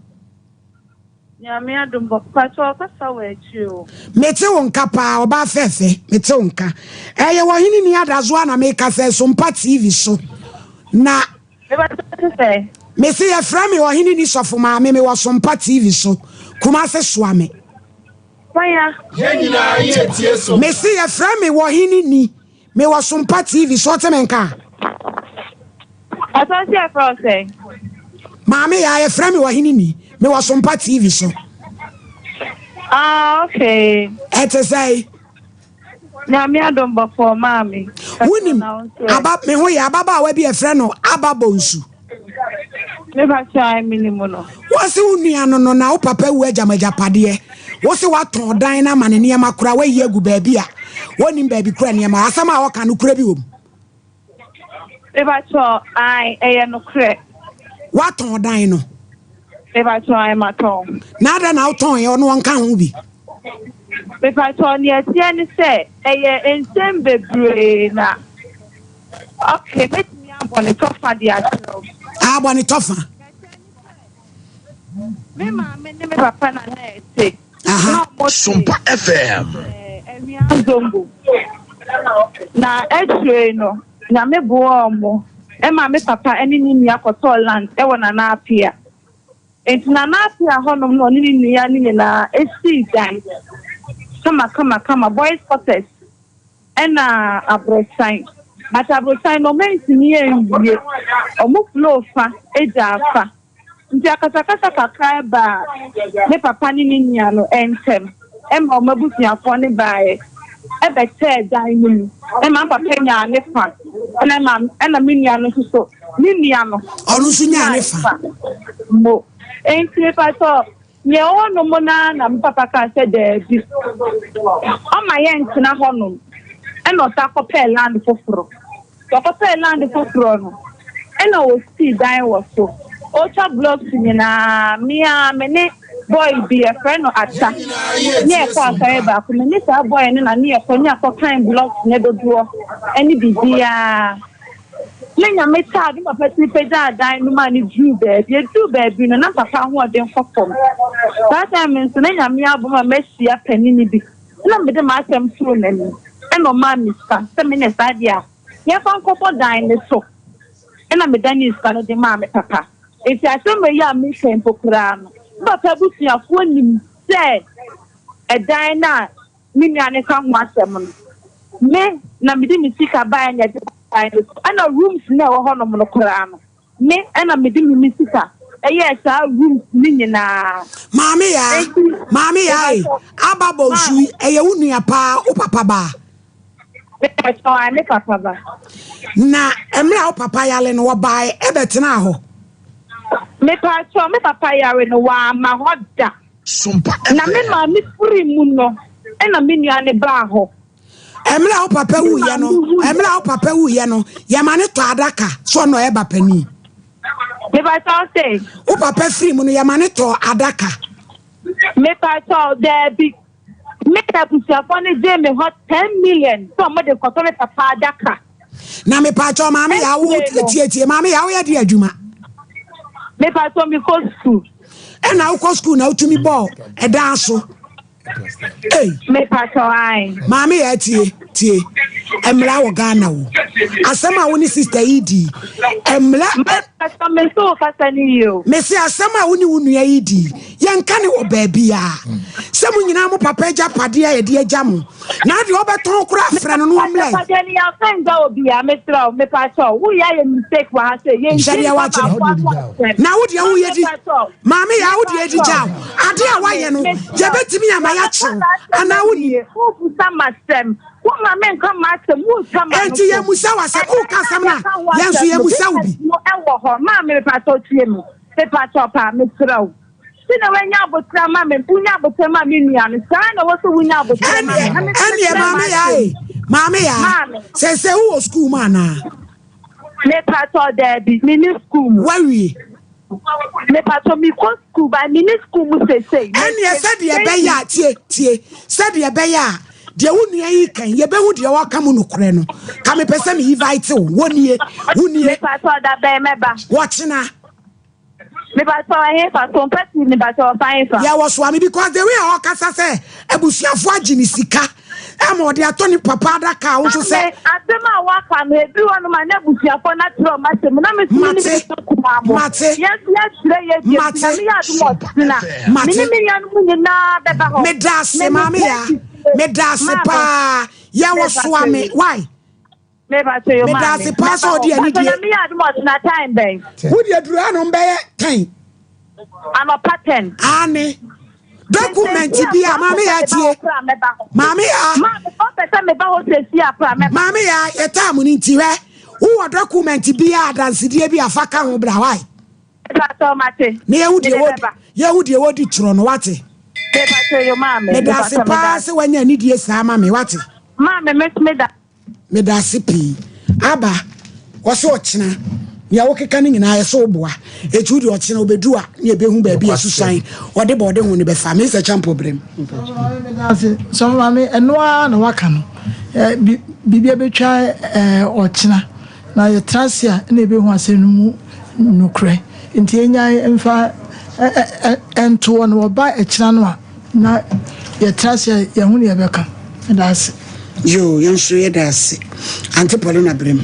Nyame adom bɔ. Pacho ɔkasa wɔ akyire o. Mete wo nka paa ɔbaa fɛfɛ mete wo nka. Ɛyɛ wɔ hene ni adazoa na meka sɛ Sompa TV so na. Mepacho te sɛ. Mese yɛfrɛ me ɔhene ni sɔfo maame mewɔ Sompa TV so Kumase soa me. Hwan ya? Yɛn nyinaa yɛtie so. Mese yɛfrɛ me wɔhene ni. Me wɔ Sompa TV so ɔte me nka. Ɔsɔ si ɛfrɛ wo sɛn? Maame yaa yɛfrɛ me ɔhene ni. Me wɔ Sompa TV so. Ah okay. Ɛte sɛn? Nyame adom bɔkɔɔ maame. Wonim aba me ho yɛ ababaawa bi yɛfrɛ no Aba Bonsu. Me pa kyɛw ae me nim no. Wose wo nua no no na wo papa awu agya mo agyapadeɛ. Wose watɔn dan no ama ne nneɛma koraa wayi agu baabi a wɔnnim baabi kora nneɛma. Asɛm a wɔka nokorɛ bi wɔ mu? Me pa kyɛw ae ɛyɛ nokorɛ. Watɔn dan no? Me pa kyɛw ae matɔn. Na adɛn na wotɔn yɛ ɔno ɔnka ho bi? Me pa kyɛw nea ɛteɛ ne sɛ ɛyɛ nsɛm bebree na. Okay, mɛtumi abɔ ne tɔfa de akyerɛ wo. Abɔ ne tɔfa. Me maame ne me papa na na ɛte. Na ɔmo te. Sompa FM. Awia Zongo. Na akyire no, Nyame boaa ɔmo ma me papa ne ne nua kɔtɔɔ land wɔ Nana Apia. Enti Nana Apia hɔnom na ɔne ne nua no nyinaa sii dan kama kama kama, boys quarters ɛna aborosan. But aborosan no ɔmo antumi anwie, ɔmo floor fa gyaa fa. Nti akasakasa kakra baa me papa ne ne nua no ntam ma wɔn abusuafoɔ no baeɛ bɛkyɛɛ dan no mu ma me papa nyaa ne fa ɛna ma ɛna me nua no nso so ne nua no ɔno nso nyaa ne fa mo. Nti mepatɔ nea ɛwɔ hɔ nom no ara na me papa kaa sɛ daabi ɔma yɛntena hɔ nom ɛna ɔsan kɔpɛɛ land foforɔ. Wɔkɔpɛɛ land foforɔ no, ɛna wɔsii dan wɔ so. Ɔretwa blocks nyinaa, me ara me ne boy bi, yɛfrɛ no Atta, ne yɛkɔ asɔre baako. Me ne saa boy no na ne yɛkɔ ne yɛakɔkan blocks no dodoɔ ne biribiara. Ne Nyame taa me papa tumi pagyaa dan no maa no duruu baabi. Ɛduruu baabi no, na papa ahoɔden kɔ fam. Saa time nso, na Nyame aboa ma mahyia panini bi. Nna mede m'asɛm too n'anim, ɛna ɔmaa me sika sɛ menyɛ saa deɛ a, yɛmfa nkɔbɔ dan no so. Ɛna medanee sika no de maa me papa. Enti asɛm wei a mereka yi mpo koraa no, me papa abusuafoɔ nim sɛ ɛdan no a me nua no ka ho asɛm no, me na mede me sika baeɛ na yɛde bɔɔ dan no so. Ɛna rooms no a ɛwɔ hɔnom no koraa no, Me na mede me me sika yɛɛ saa rooms no nyinaa. Maame yaa, Enti, maame yaa e, mepakyɛw, Aba Bonsu yi, maame. ɛyɛ wo nua paa, wo papa ba? Mepakyɛw, ae, me papa ba. Na mmerɛ a wo papa yare no, wɔbae bɛtenaa hɔ? Mepakyɛw, me papa yare no, wamma hɔ da. Na me maame firii mu no, ɛna me nua no baa hɔ. Mmerɛ a wo papa wuiɛ no, mmerɛ a wo papa wuiɛ no, yɛma no tɔ adaka so ɔno ɔyɛ ba panin. Mepakyɛw se. Wo papa firi mu no, yɛma no tɔ adaka. Mepakyɛw, daabi. Me na abusuafoɔ no gyee me hɔ 10 million sɛ ɔmo de kɔtɔ me papa adaka. Na mepakyɛw maame yɛ awo tietie maame yɛ awo yɛ de adwuma. Mepakyɛw mekɔ sukuu. Ɛna wokɔ sukuu na wotumi bɔɔ ɛdan so. Ei. Mepatɔ ae. Maame yaa tie tie mmra wɔ Ghana o asɛm a wo ne sister yi di mmra. Mepatɔ me so wo kasa ne yie o. Mese asɛm a wo ne wo nua yi di yɛnka ne wɔ baabi a sɛ mo nyinaa mo papa agya padeɛ a yɛde agya mo na adeɛ ɔbɛtɔn koraa frɛ no no ɔmmlɛ. Agyapadeɛ no yɛamfa ngya obiara mesrɛ wo mepatɔ wo yɛ ayɛ mistake wɔ ha sɛ yɛn Hyɛ deɛ wakyerɛ na wo deɛ wo yɛ di maame yaa wo deɛ di gya Ade a woayɛ no, yɛbɛtumi ama yɛakye wo anaa wonnim? Enti yɛmmisa wo asɛm. Woka asɛm no a, yɛn nso yɛmmisa wo bi. Ɛnneɛ, ɛnneɛ maame yaa e, maame yaa, seesei wowɔ sukuu mu anaa? Mepatɔ daabi, menni sukuu mu. Woawie? Mepatɔ mekɔ sukuu but menni sukuu mu seesei. Ɛnneɛ sɛdeɛ ɛbɛyɛ a, tie, tie, sɛdeɛ ɛbɛyɛ a deɛ wo nua yi kan yɛbɛhu deɛ ɔka mu nokorɛ no, ka mepɛ sɛ me invite wo, wo nie, wo nie. Mepatɔ da bɛn mɛba? Wɔkyena. Mepatɔ ɛhefa, Sompa TV mepatɔ ɔfa hefa? Yɛwɔ Soame because the way a ɔkasa sɛ abusuafoɔ agye ne sika ama ɔde atɔ ne papa adaka a wo nso sɛ. Maame, asɛm a woaka no, ebi wɔ nom a na abusuafoɔ no akyerɛ wɔn asɛm na me nso me ne me nua kumaa mo. Mate. Yɛn nso yɛakyerɛ yɛn deɛ Mate. nti Nyame yɛ adom a ɔkyena. Mate. Me ne me nuanom nyinaa bɛba hɔ. Meda ase Me maame mepɛ yaa. fie. Meda ase Maame. paa. Yɛwɔ Meba Soame. sɛ. Why? Meba sɛ yo Meda maame. ase paa Mɛba sɛ ɔde hɔ. anidie. Pastor Nyame yɛ adom a ɔkyena time bɛn? Wo deɛ duru hanom bɛyɛ 10. Anɔpa 10. Aane. Document bi a maame yaa tie. Maame yaa. Maame ɔpɛ sɛ meba hɔ sɛsi a kora mɛba. Maame yaa yɛ taa mu no nti hwɛ wowɔ document bi a adansedie bi a fa ka ho bra why. Mepakyɛw mate. Na yɛhu deɛ wɔ yɛhu deɛ wɔdi torɔ no wate. Mepakyɛw yo maame. Meda ase paa sɛ wanya anidie saa ma me wate. Maame me meda. Medase pii. Aba, ɔse ɔkyena nea wokeka no nyinaa ɛsɛ woboa. Eti wode ɔkyena obedu a ne yɛbɛhu baabi a susuan ɔde bɔ ɔde ho no bɛfa. Mr. Champo brem. Sɔfo maame medase. Sɔfo maame ɛno ara na waka no. Biribi abɛtwa ɔkyena. Na yɛtra ase a na yɛbɛhu asɛm no mu nokorɛ. Nti yɛnyae mfa nto hɔ na wɔba ɛkyena no a na yɛtra ase a yɛahu nea yɛbɛka. Meda ase. Yoo, yɛn nso yɛda ase. Auntie Paulina Brem.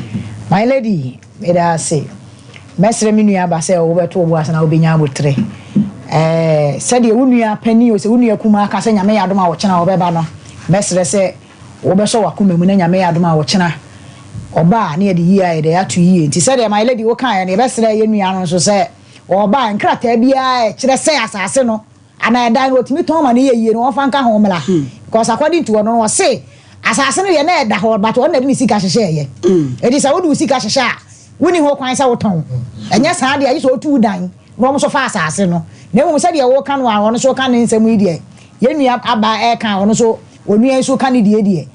My lady, meda ase. Mɛsrɛ me nua ba sɛ wobɛto wo bo ase na wobɛnya aboterɛ. Ɛɛ, sɛdeɛ wo nua panin o, sɛ wo nua kumaa ka sɛ Nyame yɛ adom a ɔkyena ɔbɛba no, mɛsrɛ sɛ wobɛsɔ w'akoma mu na Nyame yɛ adom a ɔkyena ɔba a na yɛde yie ayɛ dɛ ato yie. Nti sɛdeɛ my lady wokaeɛ no, yɛbɛsrɛ yɛn nua no nso sɛ ɔba a, nkrataa biara a ɛkyerɛ sɛ asase no anaa ɛdan no wɔtumi tɔn ma no yɛ yie no wɔmfa nka ho mmra because according to ɔno no ɔse asase no deɛ na ɛda hɔ but ɔno na ɛde ne sika hyehyɛɛyɛ ɛti sɛ wode wo sika hyehyɛ a wonni ho kwan sɛ wotɔn ɛnyɛ saa deɛ agye sɛ ɔtu wo dan na wɔn nso fa asase no na mmom sɛdeɛ woka no a ɔno nso ka ne nsɛm yi deɛ yɛn nua aba ɛka a ɔno nso onua yi nso ka ne deɛ deɛ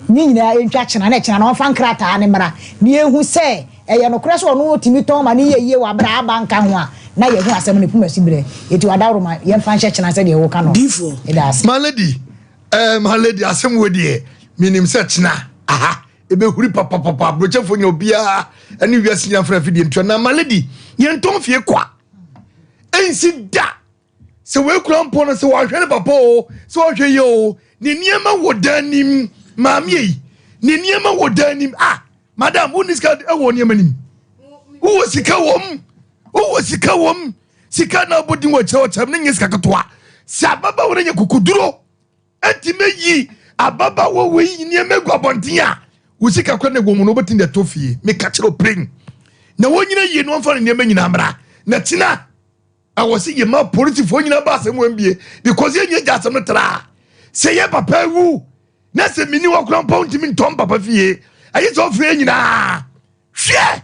ne nyinaa ɛntwa kyena na ɛkyena na wɔmfa nkrataa no mmra na yɛhu sɛ Ɛyɛ nokorɛ sɛ ɔno tumi tɔn ma no yɛ yie wɔ aberɛ a aba nka ho a, na yɛahu asɛm no poma siberɛ. Enti w'adaworoma, yɛmfa nhyɛ kyena sɛdeɛ woka no. Meda ase. My lady eh, my lady asɛm wei deɛ menim sɛ kyena aha ɛbɛhuri papapapa aburokyɛfoɔ nyina obiara ɛne wiase nyina mfra fidie ntua na my lady yɛntɔn fie kwa ɛnsi da sɛ wei kura mpo no sɛ wɔahwɛ ne papa o sɛ wɔhwɛ yɛ o ne nneɛma wɔ dan nim maame yi ne nneɛma wɔ dan nim ah madam wo ni sika wɔ nneɛma nim wowɔ sika wɔm wowɔ sika wɔm sika na abɔ din wɔ kyerɛ ɔkyerɛ ne nyɛ sika ketewa sɛ ababaawa no nyɛ kukuduro ɛnti mɛyi ababaawa wei nneɛma gu abɔnten a wo sika kora na ɛwɔ mu no wobɛtumi de ɛtɔ fie meka kyerɛ ɔpren na wɔnyina yie no wɔmfa ne nneɛma nyinaa mmra na kyena Ɛwɔ sɛ yɛma polisifoɔ nyina ba asɛm wɔn bie because yɛnyɛ gya asɛm no tra sɛ yɛ papa awu na sɛ meni hɔ kora mpa ntumi ntɔn papa fie ɛyɛ sɛ ɔfrɛ yɛ nyinaa hwɛ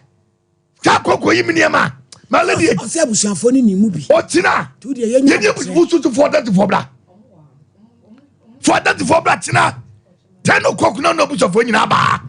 saa kɔkɔ yi mi nneɛma ma lady ɔsɛ abusuafoɔ no ni mu bi ɔkyena yɛnyɛ wosusu foɔ dɛtefoɔ bra foɔ dɛtefoɔ bra kyena 10 o'clock na na abusuafoɔ nyinaa baa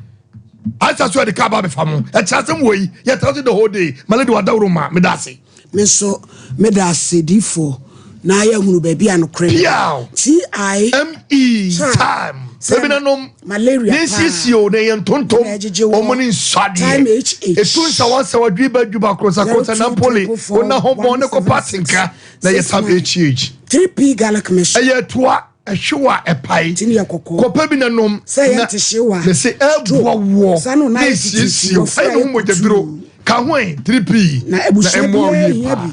ansa so yɛde kaa ba bɛfa mo ɛkyerɛ asɛm wɔ yi yɛtra so the whole day ma lady wadaworo ma meda ase me nso meda ase difoɔ na yɛhunu baabi a nokorɛ Piaw. ti m e time ebi nanom malaria ne nsiesie o na ɛyɛ ntontom wɔn ne nsuadeɛ etu nsawansawa dwiba dwiba korosa korosa nampole ona ho bɔn ne kɔpa atenka na yɛ tam hh 3p garlic mixture ɛyɛ toa Ɛhyew a ɛpae. Ti no yɛ kɔkɔɔ. Kɔpɛ bi na nom. Sɛ ɛyɛ ntehyew a. Mese ɛboa woɔ. Saa na Ne esiesie wo. Ɛyɛ ne ho mogyaduro. Ka ho ɛ, 3P. Na abusua biara hia bi.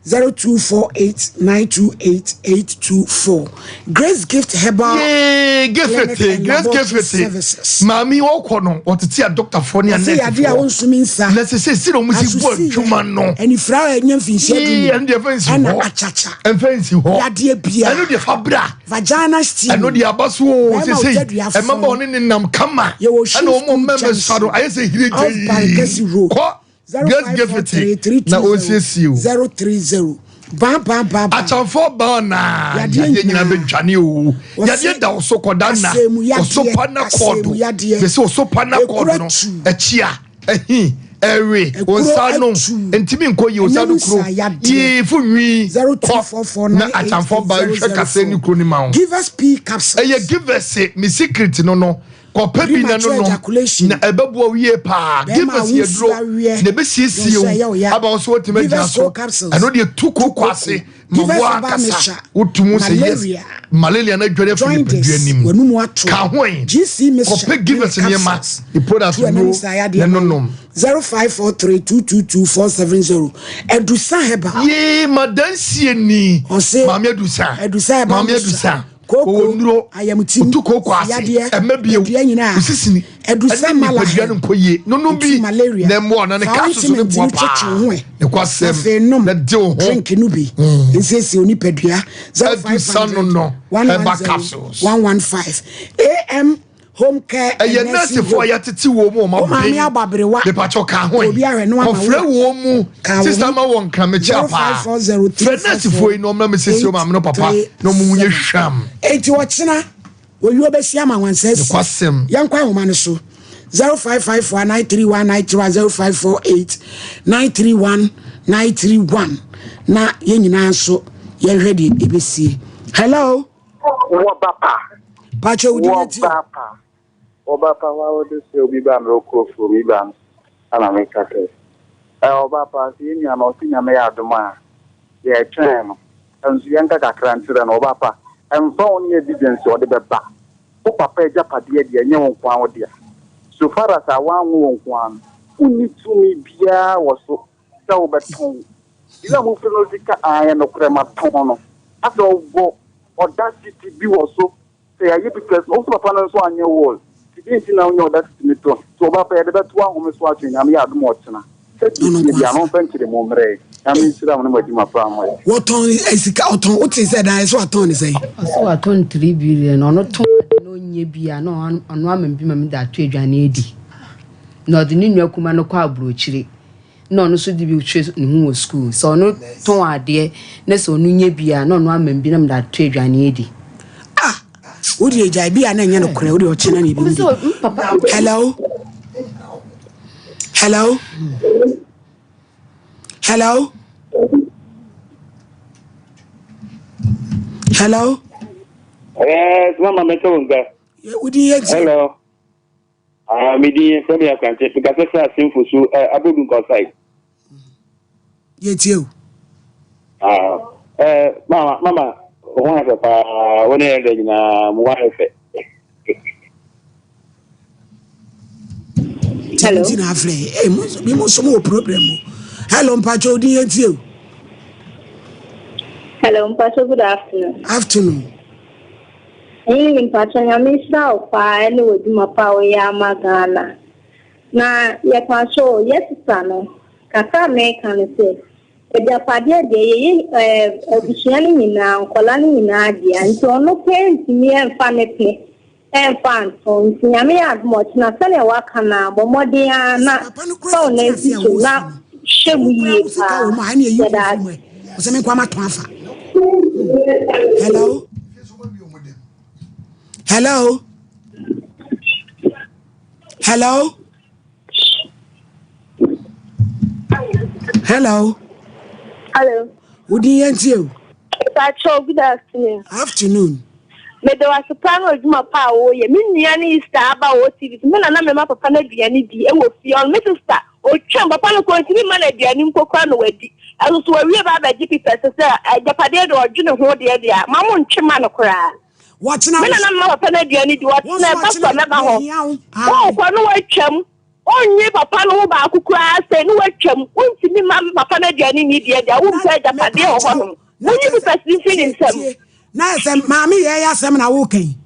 0248928824 Grace Gift Herbal Yee, Clinic Gift, and Grace Laboratory Gift. Services. Maame yi ɔkɔ no, ɔtete adɔktafoɔ ne Ɔsɛ yadeɛ a anɛɛsefoɔ. wonsumi nsa. Na sɛ sɛ si na wɔn si bɔ Asosiyɛ, adwuma no. Anifira a ɛnya mfinhyia Yee, du ɛno deɛ ɛfɛ nsi ɛna hɔ. akyakya. Ɛmfa nsi hɔ. Yadeɛ bia. Ɛno deɛ fa bra. Vagina steam. Ɛno deɛ aba so o Bɛrima sesei. otadua fɔn. Ɛmaba ɔne ne nam kama. Yɛwɔ Ɛna Shoe wɔn School mmɛmɛ Junction. sua no ayɛ sɛ hire Off Barikasi gyei. Road. Kɔ Grace Giffity na ɔnsiesie o. 030. Ba ba ba ba. Akyamfoɔ ba na Yadeɛ yadeɛ nyinaa nyinaa. bɛdwane o. Wɔse Yadeɛ da wo so kɔda nna. asɛm yadeɛ, Ɔsopa na asɛm kɔɔdo. yadeɛ. Mese ɔsopa na Ekuro kɔɔdo no. atu. Akyia. Ɛhi, ɛwe, Ekuro wo nsa ano, atu. ntumi nkɔ yie, wo nsa Ɛnam ano kuro, nsa yadeɛ. yee, fo nwi, 0244 kɔ, na atamfoɔ ba hwɛ kasɛɛ ne kuro no ma wo. Give us pee capsules. Ɛyɛ give us me secret no no, kɔpɛ bi na no Premature nom, ejaculation. na ɛbɛboa wo yie paa. Bɛrima Give a us yɛ wonsu duro, aweɛ, na ɛbɛsiesie dwonsɔ ɛyɛ wo wo, ya. aba wo so woatumi Give agyina us so. cold capsules. Ɛno deɛ tu kooko ase ma Give us wo herbal ankasa mixture. wotu mu sɛ yes, Malaria. malaria no adwane afiri nipadua Jaundice. nim. W'anum ato. Ka ho ɛ, GC mixture. kɔpɛ give us ne nneɛma, capsules. ne products Tu ɛnam nnuro, nsa yadeɛ na ma ɛno wo. nom. 0543222470 Adusa Herbal. Yee madansie ni. Ɔse Maame Adusa. Adusa Herbal Maame Mixture. Adusa. Kooko, Ɔwɔ nnuro. ayamtim, Otu kooko ase. yadeɛ, Ɛmɛ bio. dua nyinaa. Osisi ni. Adusa Ɛne Malahem. nipadua no nkɔ yie. Nonom bi. Otu malaria. Na mmoa na ne Fa ka soso ne ointment boa no twetwe wo ho paa. ɛ. Ne kɔ asɛm. Afei nom Na de wo ho. drink no bi. Nsiesie wo nipadua. Adusa no 0500 no. Herbal 110 capsules. 115 AM Home Care and Ɛyɛ Nursing nɛɛsefoɔ a Home. yɛatete wɔn mu wɔn Wo maame aben. abɔ aberewa. Mepakyɛw ka ho Obi ɛ. ahwɛ no ama Kɔfrɛ wo. wɔn mu. Ka wo Sista ho. ma wɔ nkramekyia paa. Frɛ nɛɛsefoɔ yi na wɔmmra mmɛsiesie wo maame no papa na wɔn mu nyɛ hwam. Enti ɔkyena owuo bɛsi ama wansa asi. Nokwasɛm. Yɛnkɔ ahoma no so. 0554 931 931 0548 931 931 na yɛn nyinaa nso yɛnhwɛ deɛ ɛbɛsie. Hello. Wɔ ba pa. Pakyɛ wo din Wɔ ba pa. Wɔ ba pa wa wode sɛ obi ba mmerɛ kuro furo bi ba no ana me ka sɛ ɛ ɔba pa sɛ yɛ nua no ɔse nyame yɛ adom a yɛ twɛn no nso yɛn ka kakra nkyerɛ no ɔba pa ɛmfa wo ne evidence ɔde bɛba. Wo papa agyapadeɛ deɛ, ɛnyɛ wo nko ara wo dea. So far as a wanwo wo nko ara no, wonni tumi biara wɔ so sɛ wobɛtɔn. Deɛ a mofiri no sika, aane, nokorɛ matɔn no. Afei ɔwɔ audacity bi wɔ so Sɛ yɛayɛ bi pɛ so, wo so papa no nso anyɛ wall, nti dɛn nti na wonyɛ audacity no tɔ? Nti ɔba pɛ yɛde bɛto ahome so atwe, Nyame yɛ adom a ɔkyena. Sɛ deɛ Ɔno ɛteɛ nko biara no afa. ɔmfa nkyerɛmu mmrɛ yɛn. Nyame nhyira mo ne mo adwuma pa a moyɛ. Wɔtɔn ne sika ɔtɔn wote sɛ dan ɛsɛ watɔn ne sɛn. Ɔsɛ watɔn 3 billion ɔno tɔn ade na ɔnyɛ bi a na ɔno ama bi ma me de ato aduane adi na ɔde ne nua kuma no kɔ aburokyire. na ɔno nso de bi hwɛ ne ho wɔ sukuu. Sɛ ɔno tɔn adeɛ na sɛ ɔno nya bi a, na ɔno ama me bi na mede atɔ aduane adi. Ah! Wo deɛ gyae bi a na ɛnyɛ nokorɛ, wo deɛ ɔkyena na ebi di. Hello? Hello? Hello? Hello? Yes, mama mɛtɛ wo nka. Wodi yɛ nti. Hello. Ah, me din yɛfrɛ me Akrante. Mekasa firi Asenfo so, eh, Abodu Nkɔsae. Yɛtie o. Ah, eh, mama, mama, wo ho ayɛ fɛ paa, wo ne ɛda nyinaa, mo ho ayɛ fɛ. Hello. Nti na afrɛ eh mo bi mo so mo wɔ problem o. Hello mpacho odin yɛntie o. Hello mpacho good afternoon. Afternoon. Eii mpakyɛ Nyame nhyira wo paa ɛne w'adwuma pa a woyɛ ama Ghana. Na yɛpakyɛ o yɛ sista no kakra a meka ne sɛ agyapadeɛ deɛ yɛyɛ ɛɛ abusua no nyinaa nkɔla no nyinaa dea nti ɔno pɛ ntumi ɛnfa ne pɛ ɛnfa nto nti Nyame yɛ adom ɔkyena sɛnea waka no a bɔ mmɔden ara na fa wo nan si so na hwɛ mu yie paa yɛda ase. Ɔsɛ me nkoa matɔn afa. Hello. Hello. Hello. Hello. Hello. Wodi yɛn tie o. Pacho, good afternoon. Afternoon. Meda wo ase paa ne w'adwuma pa a woyɛ. Me nua ne Easter aba wɔ TV so. Me na na mema papa no aduane di wɔ fie. Ɔno me sister, otwam. Papa no koraa ontumi mma no aduane mpo koraa na wadi. Ɛso so wawie ba abɛgye papers sɛ agyapadeɛ deɛ ɔdwene ho deɛ deɛ a, ma mo ntwe ma no koraa. Wɔkyena Me na na mema papa no aduane di. Ɔkyena ɛba so a mɛba hɔ. Wokɔ no watwam. Onnye papa no ho baako koraa sɛ ne watwam. Wontumi mma papa no aduane nni deɛ deɛ a, wompɛ agyapadeɛ wɔ hɔnom. Wonyi papers no mfiri ne nsam. Na sɛ maame yɛ yɛ asɛm na woka yi.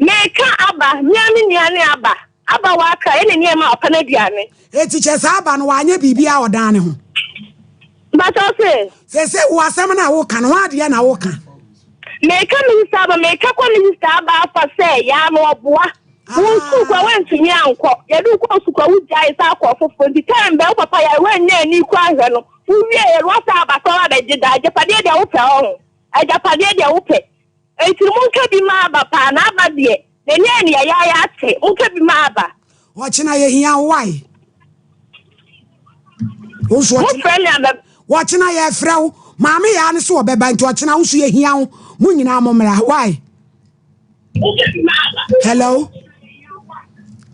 Meka aba, me ara me nua ne aba. Aba wɔ Accra, ɛna nneɛma a ɔpɛ no aduane. Eti kyɛ sɛ aba no wanyɛ biribiara ɔdan ne ho. Mpakyɛ wo se? Sese wo asɛm no a woka no ho adeɛ na woka. Meka Minister aba, meka kɔ Minister aba afa sɛ yaa no ɔboa. Wo sukuu koraa woantumi ankɔ. Yɛde wo kɔɔ sukuu a wogyae san kɔɔ foforɔ nti time bɛn wo papa yare woannya ani koraa anhwɛ no. Wowieɛ no woasan aba sɛ woabɛgye daa agyapadeɛ deɛ wopɛ ɔho. Agyapadeɛ deɛ wopɛ. Enti no monka bi ma aba paa na aba deɛ n'ani ayɛ no yayaaya ate. Monka bi ma aba. Ɔkyena yɛhia wo wai. Wo nso ɔkyena. Mofrɛ me a mɛ. Ɔkyena yɛfrɛ wo. Maame yaa no so ɔbɛba nti ɔkyena wo nso yɛhia wo. Mo nyinaa mo mmra wai. Hello.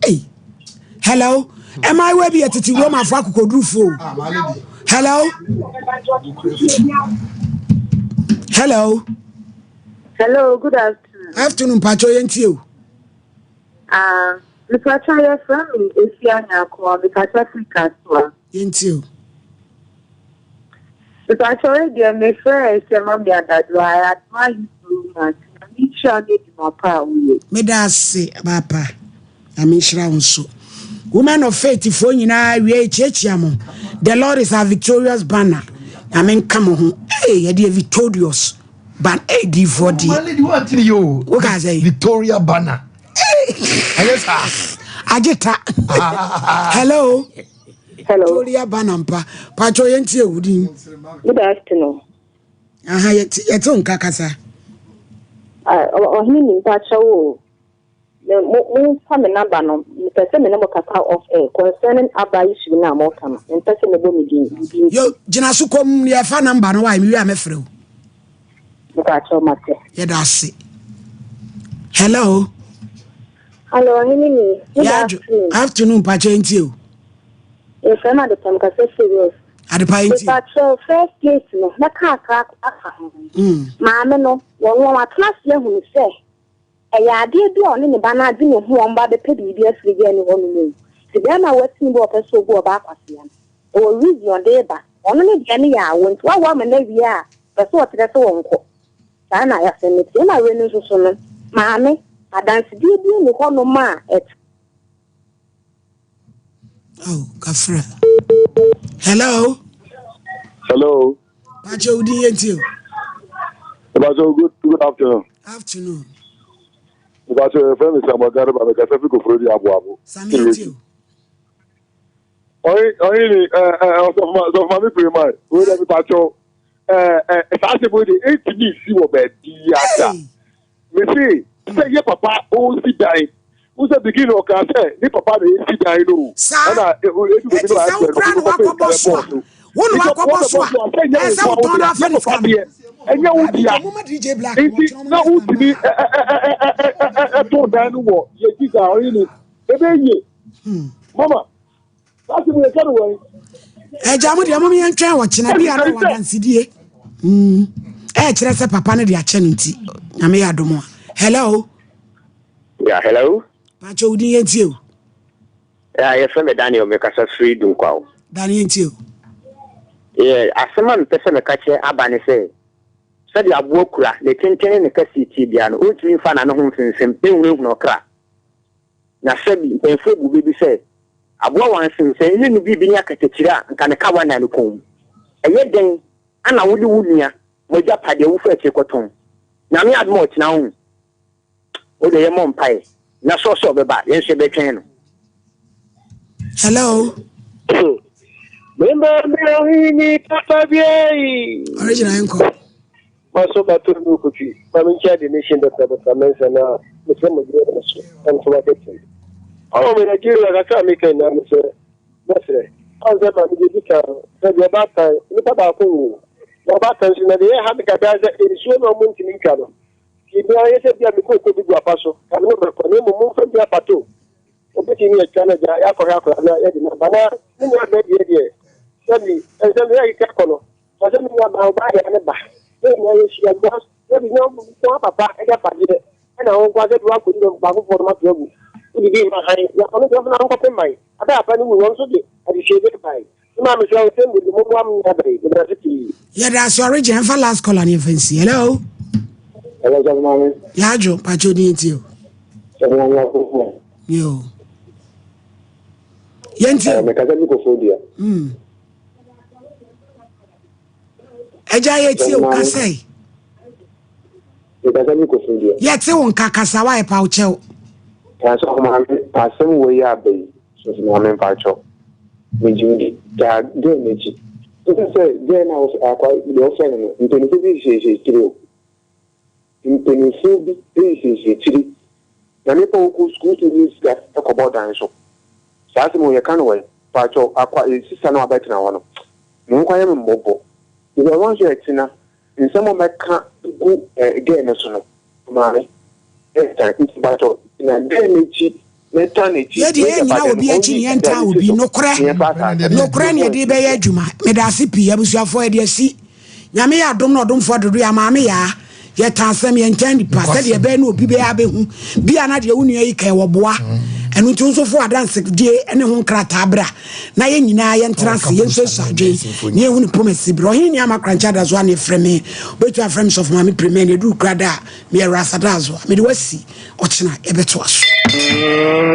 Hey. Hello. Mmaayewa bi yɛ tete Romafo akokodurufo. Hello. Hello. Hello, good afternoon. Afternoon, Pacho yɛn o. Ah, Mpacho yɛ frɛ me Efia Nyako, mekasa firi Kasoa. Yɛn tie o. Mpacho wei deɛ me frɛ sɛ ma me adadwo, I admire you so much. Nyame nhyira ne adwuma pa a woyɛ. Meda ase paapa. Nyame nhyira wo nso. Women of faith foɔ nyinaa awia yɛkyiakyia mo. The Lord is our victorious banner. Nyame nka mo ho. Hey, yɛde yɛ victorious ban. Hey, diifoɔ deɛ. Mama lady wa tiri yo. Wo ka sɛ. Victoria banner. Ɛyɛ saa. Agye ta. Hello. Hello. Victoria banner mpa. Patro yɛn tie wo din. Good afternoon. Aha yɛte yɛte wo nka kasa. Ah, ɔhene ni mpakyɛw o. Me mo momfa me number no mepɛ sɛ me ne mo kasa off air concerning aba issue no a moka no mempɛ sɛ mebɔ me din biribi nti. Yo gyina so komm yɛfa number no wae mewie a mɛfrɛ wo. Mepakyɛw mate. Yɛda ase. Hello. Hello ɔhene ni. Good afternoon. Afternoon mpakyɛ ntie o. Yɛfrɛ me Adepa mekasa firi Wales. Adepa ntie. Mepakyɛw first case no mɛka akra afa ho. Maame no wɔn wɔn atena ase ahunu sɛ. Ɛyɛ adeɛ bi a ɔne ne ba no adwene ho a wɔba abɛpɛ biribi afiri girl no hɔ nom o. Nti barima a watini bɛ a ɔpɛ sɛ ɔbu ɔbaa kwasea no, ɔwɔ reason ɔde reba. Ɔno ne deɛ no yɛ awo nti wawo ama no awie a, ɔpɛ sɛ ɔkyerɛ sɛ ɔnkɔ. Saa na asɛm no teɛ. Ɛna wei no nso so no, maame, adansedie bi nni hɔ nom a ɛte. Oh, kafra. Hello. Hello. Pacho udi yenti o. Pacho good good afternoon. Afternoon. Pacho your friend is Samuel Garba because I feel for the Abu Abu. Samuel yenti o. Oyi oyi ni eh eh osofuma osofuma mi pere mai. We dey Pacho eh eh saa se bo de etimi si wo ba bi ada. Mese sɛ yɛ papa ɔresi dan wo sɛ begin ɔkaa sɛ ne papa na ɛsi dan no o ɛna ɛdu baabi na wayɛ no ɔno papa ɛsi dan bɔɔ so wo na wakɔbɔ so a ɛsɛ wotɔn no afɛ ne sika no ɛnyɛ wo dea nti na wotumi ɛtɔn dan no wɔ yɛ sika ɔyɛ ne ɛbɛyie mama Lati mu yɛtwa no wɛn. Ɛgya mo deɛ mom yɛntwɛn wɔ kyena bi a na wɔ adansedie. Ɛkyerɛ sɛ papa no de akyɛ no nti nyame yɛ adom a. Hello. Yeah, hello. Pakyɛ wo din yɛntie o. Yeah, yɛfrɛ me Daniel mekasa firi Dunkwaw. Daniel yɛntie o. Yeah, asɛm a mepɛ sɛ meka kyerɛ aba ne sɛ sɛdeɛ aboa kura ne tenten ne ne kɛseɛ tie biara no ɔntumi mfa n'ano ho mfemfem nhunahuna ɔkra. Na sɛbi mpanyimfoɔ bu bɛ bi sɛ, Aboa wansen, sɛ ɛnyɛ ne biribi ne akatakyire a, nka ne kawa nna ne kɔn mu. Ɛyɛ dɛn na wode wo nua mo agyapadeɛ wofa akyire kɔtɔn? Nyame adom a ɔkyena wohu. Wo deɛ yɛmmɔ mpaeɛ na sɛ ɔsɛ ɔbɛba a, yɛn nso yɛbɛtwɛn no. Hello. Memba mi ohini papa biei. Original nkɔ. Maso bato no kotwi. Ma me nkyia the nation Doctor Doctor Mensah na mesrɛ mo adwuma na so ɛnto wakɛte. Ɔwɔ me Nigeria kakra a meka nyinaa ne sɛ mɛsrɛ. Ɔn sɛ maame deɛ di kan no sɛ deɛ ɔbaatan nipa baako nwo na ɔbaatan nso na deɛ ɛha me kakra sɛ nsuo na ɔmo ntumi ntwa no nti me ayɛ sɛ bia me kooko bi gu apa so ka me no mɛkɔ na mmom momfa bi apato obetumi atwa no agya yɛakɔhwɛ akwadaa na yɛde no aba na me nua bɛ deɛ deɛ sɛbi nsɛm deɛ yɛkeka kɔ no Ɔsɛ me nua baa ɔbaa yɛ ne ba ne nyinaa yɛ hyia because ebi nyɛ nko a papa agyapadeɛ ɛna wo nko asɛ bi wakɔdi no baako foɔ no mato agu wode bi ma han yɛ ɔno deɛ ɔfena nkɔpe man abɛ apa no wu wɔn nso de adehyeɛ bi bae ne maa mesrɛ wo sɛ mmodi mommoa me nua bɛyi meda ase pii. Yɛda ase origin ɛmfa last caller ne ɛmfa nsi hello. Hello sɔfo maame. Yɛadwo mpakyɛ odin nti o. Sɔfo maame akofo. Yo. Yɛnti. Mekasa bi kɔfo dua. Mm. Agya yɛtie wo kasa yi. Yɛte wo nka kasa wa ɛpa wo kyɛw. Sɔfo maame asɛm wɔ yi aba yi sɔfo maame mpakyɛw megye wo di taa gɛɛ n'akyi ɛsɛ sɛ gɛɛ na akwa deɛ ɔfɛ no no mpanyinfoɔ bi hyehyɛ akyire o mpanyinfoɔ bi hyehyɛ akyire na nipa wokɔ sukuu tu ne sika ɛkɔbɔ dan so Saa asɛm wei yɛka no wɛn? Paatwɔ akwa eh sista no a wabɛtena hɔ no ne ho koraa yɛ me mmɔbɔ because wanhwɛ a ɛtena nsɛm a ɔbɛka gu eh girl no so no maame ɛtan nti paatwɔ tena girl no akyi na tan n'akyi Yɛ deɛ yɛnnyina n'agyapadeɛ no obi akyi ɔnyi ne yɛntaa ne ti obi so nokorɛ na yɛmfa asase no nokorɛ ne yɛde bɛyɛ adwuma medaase pii abusuafoɔ yɛde asi Nyame yɛ adom na ɔdomfoɔ dodoɔ a maame yaa yɛta asɛm yɛnkyɛn nipa sɛdeɛ ɛbɛyɛ na obi bɛyɛ abɛhu bia na deɛ wo nua yi kɛn wɔboa ɛno nti nso fo adansedie ne ho nkrataa bra na yɛn nyinaa yɛntena ase yɛnsuasua adwen na yɛhu ne poma si berɛ ɔhene ni ama korankyɛ adazoa ne ɛfrɛ me wobɛtumi afrɛ me sɔfo maame premɛ ne ɛduru kura da a meyɛ rasa dazoa mede wasi ɔkyena yɛbɛtoa so.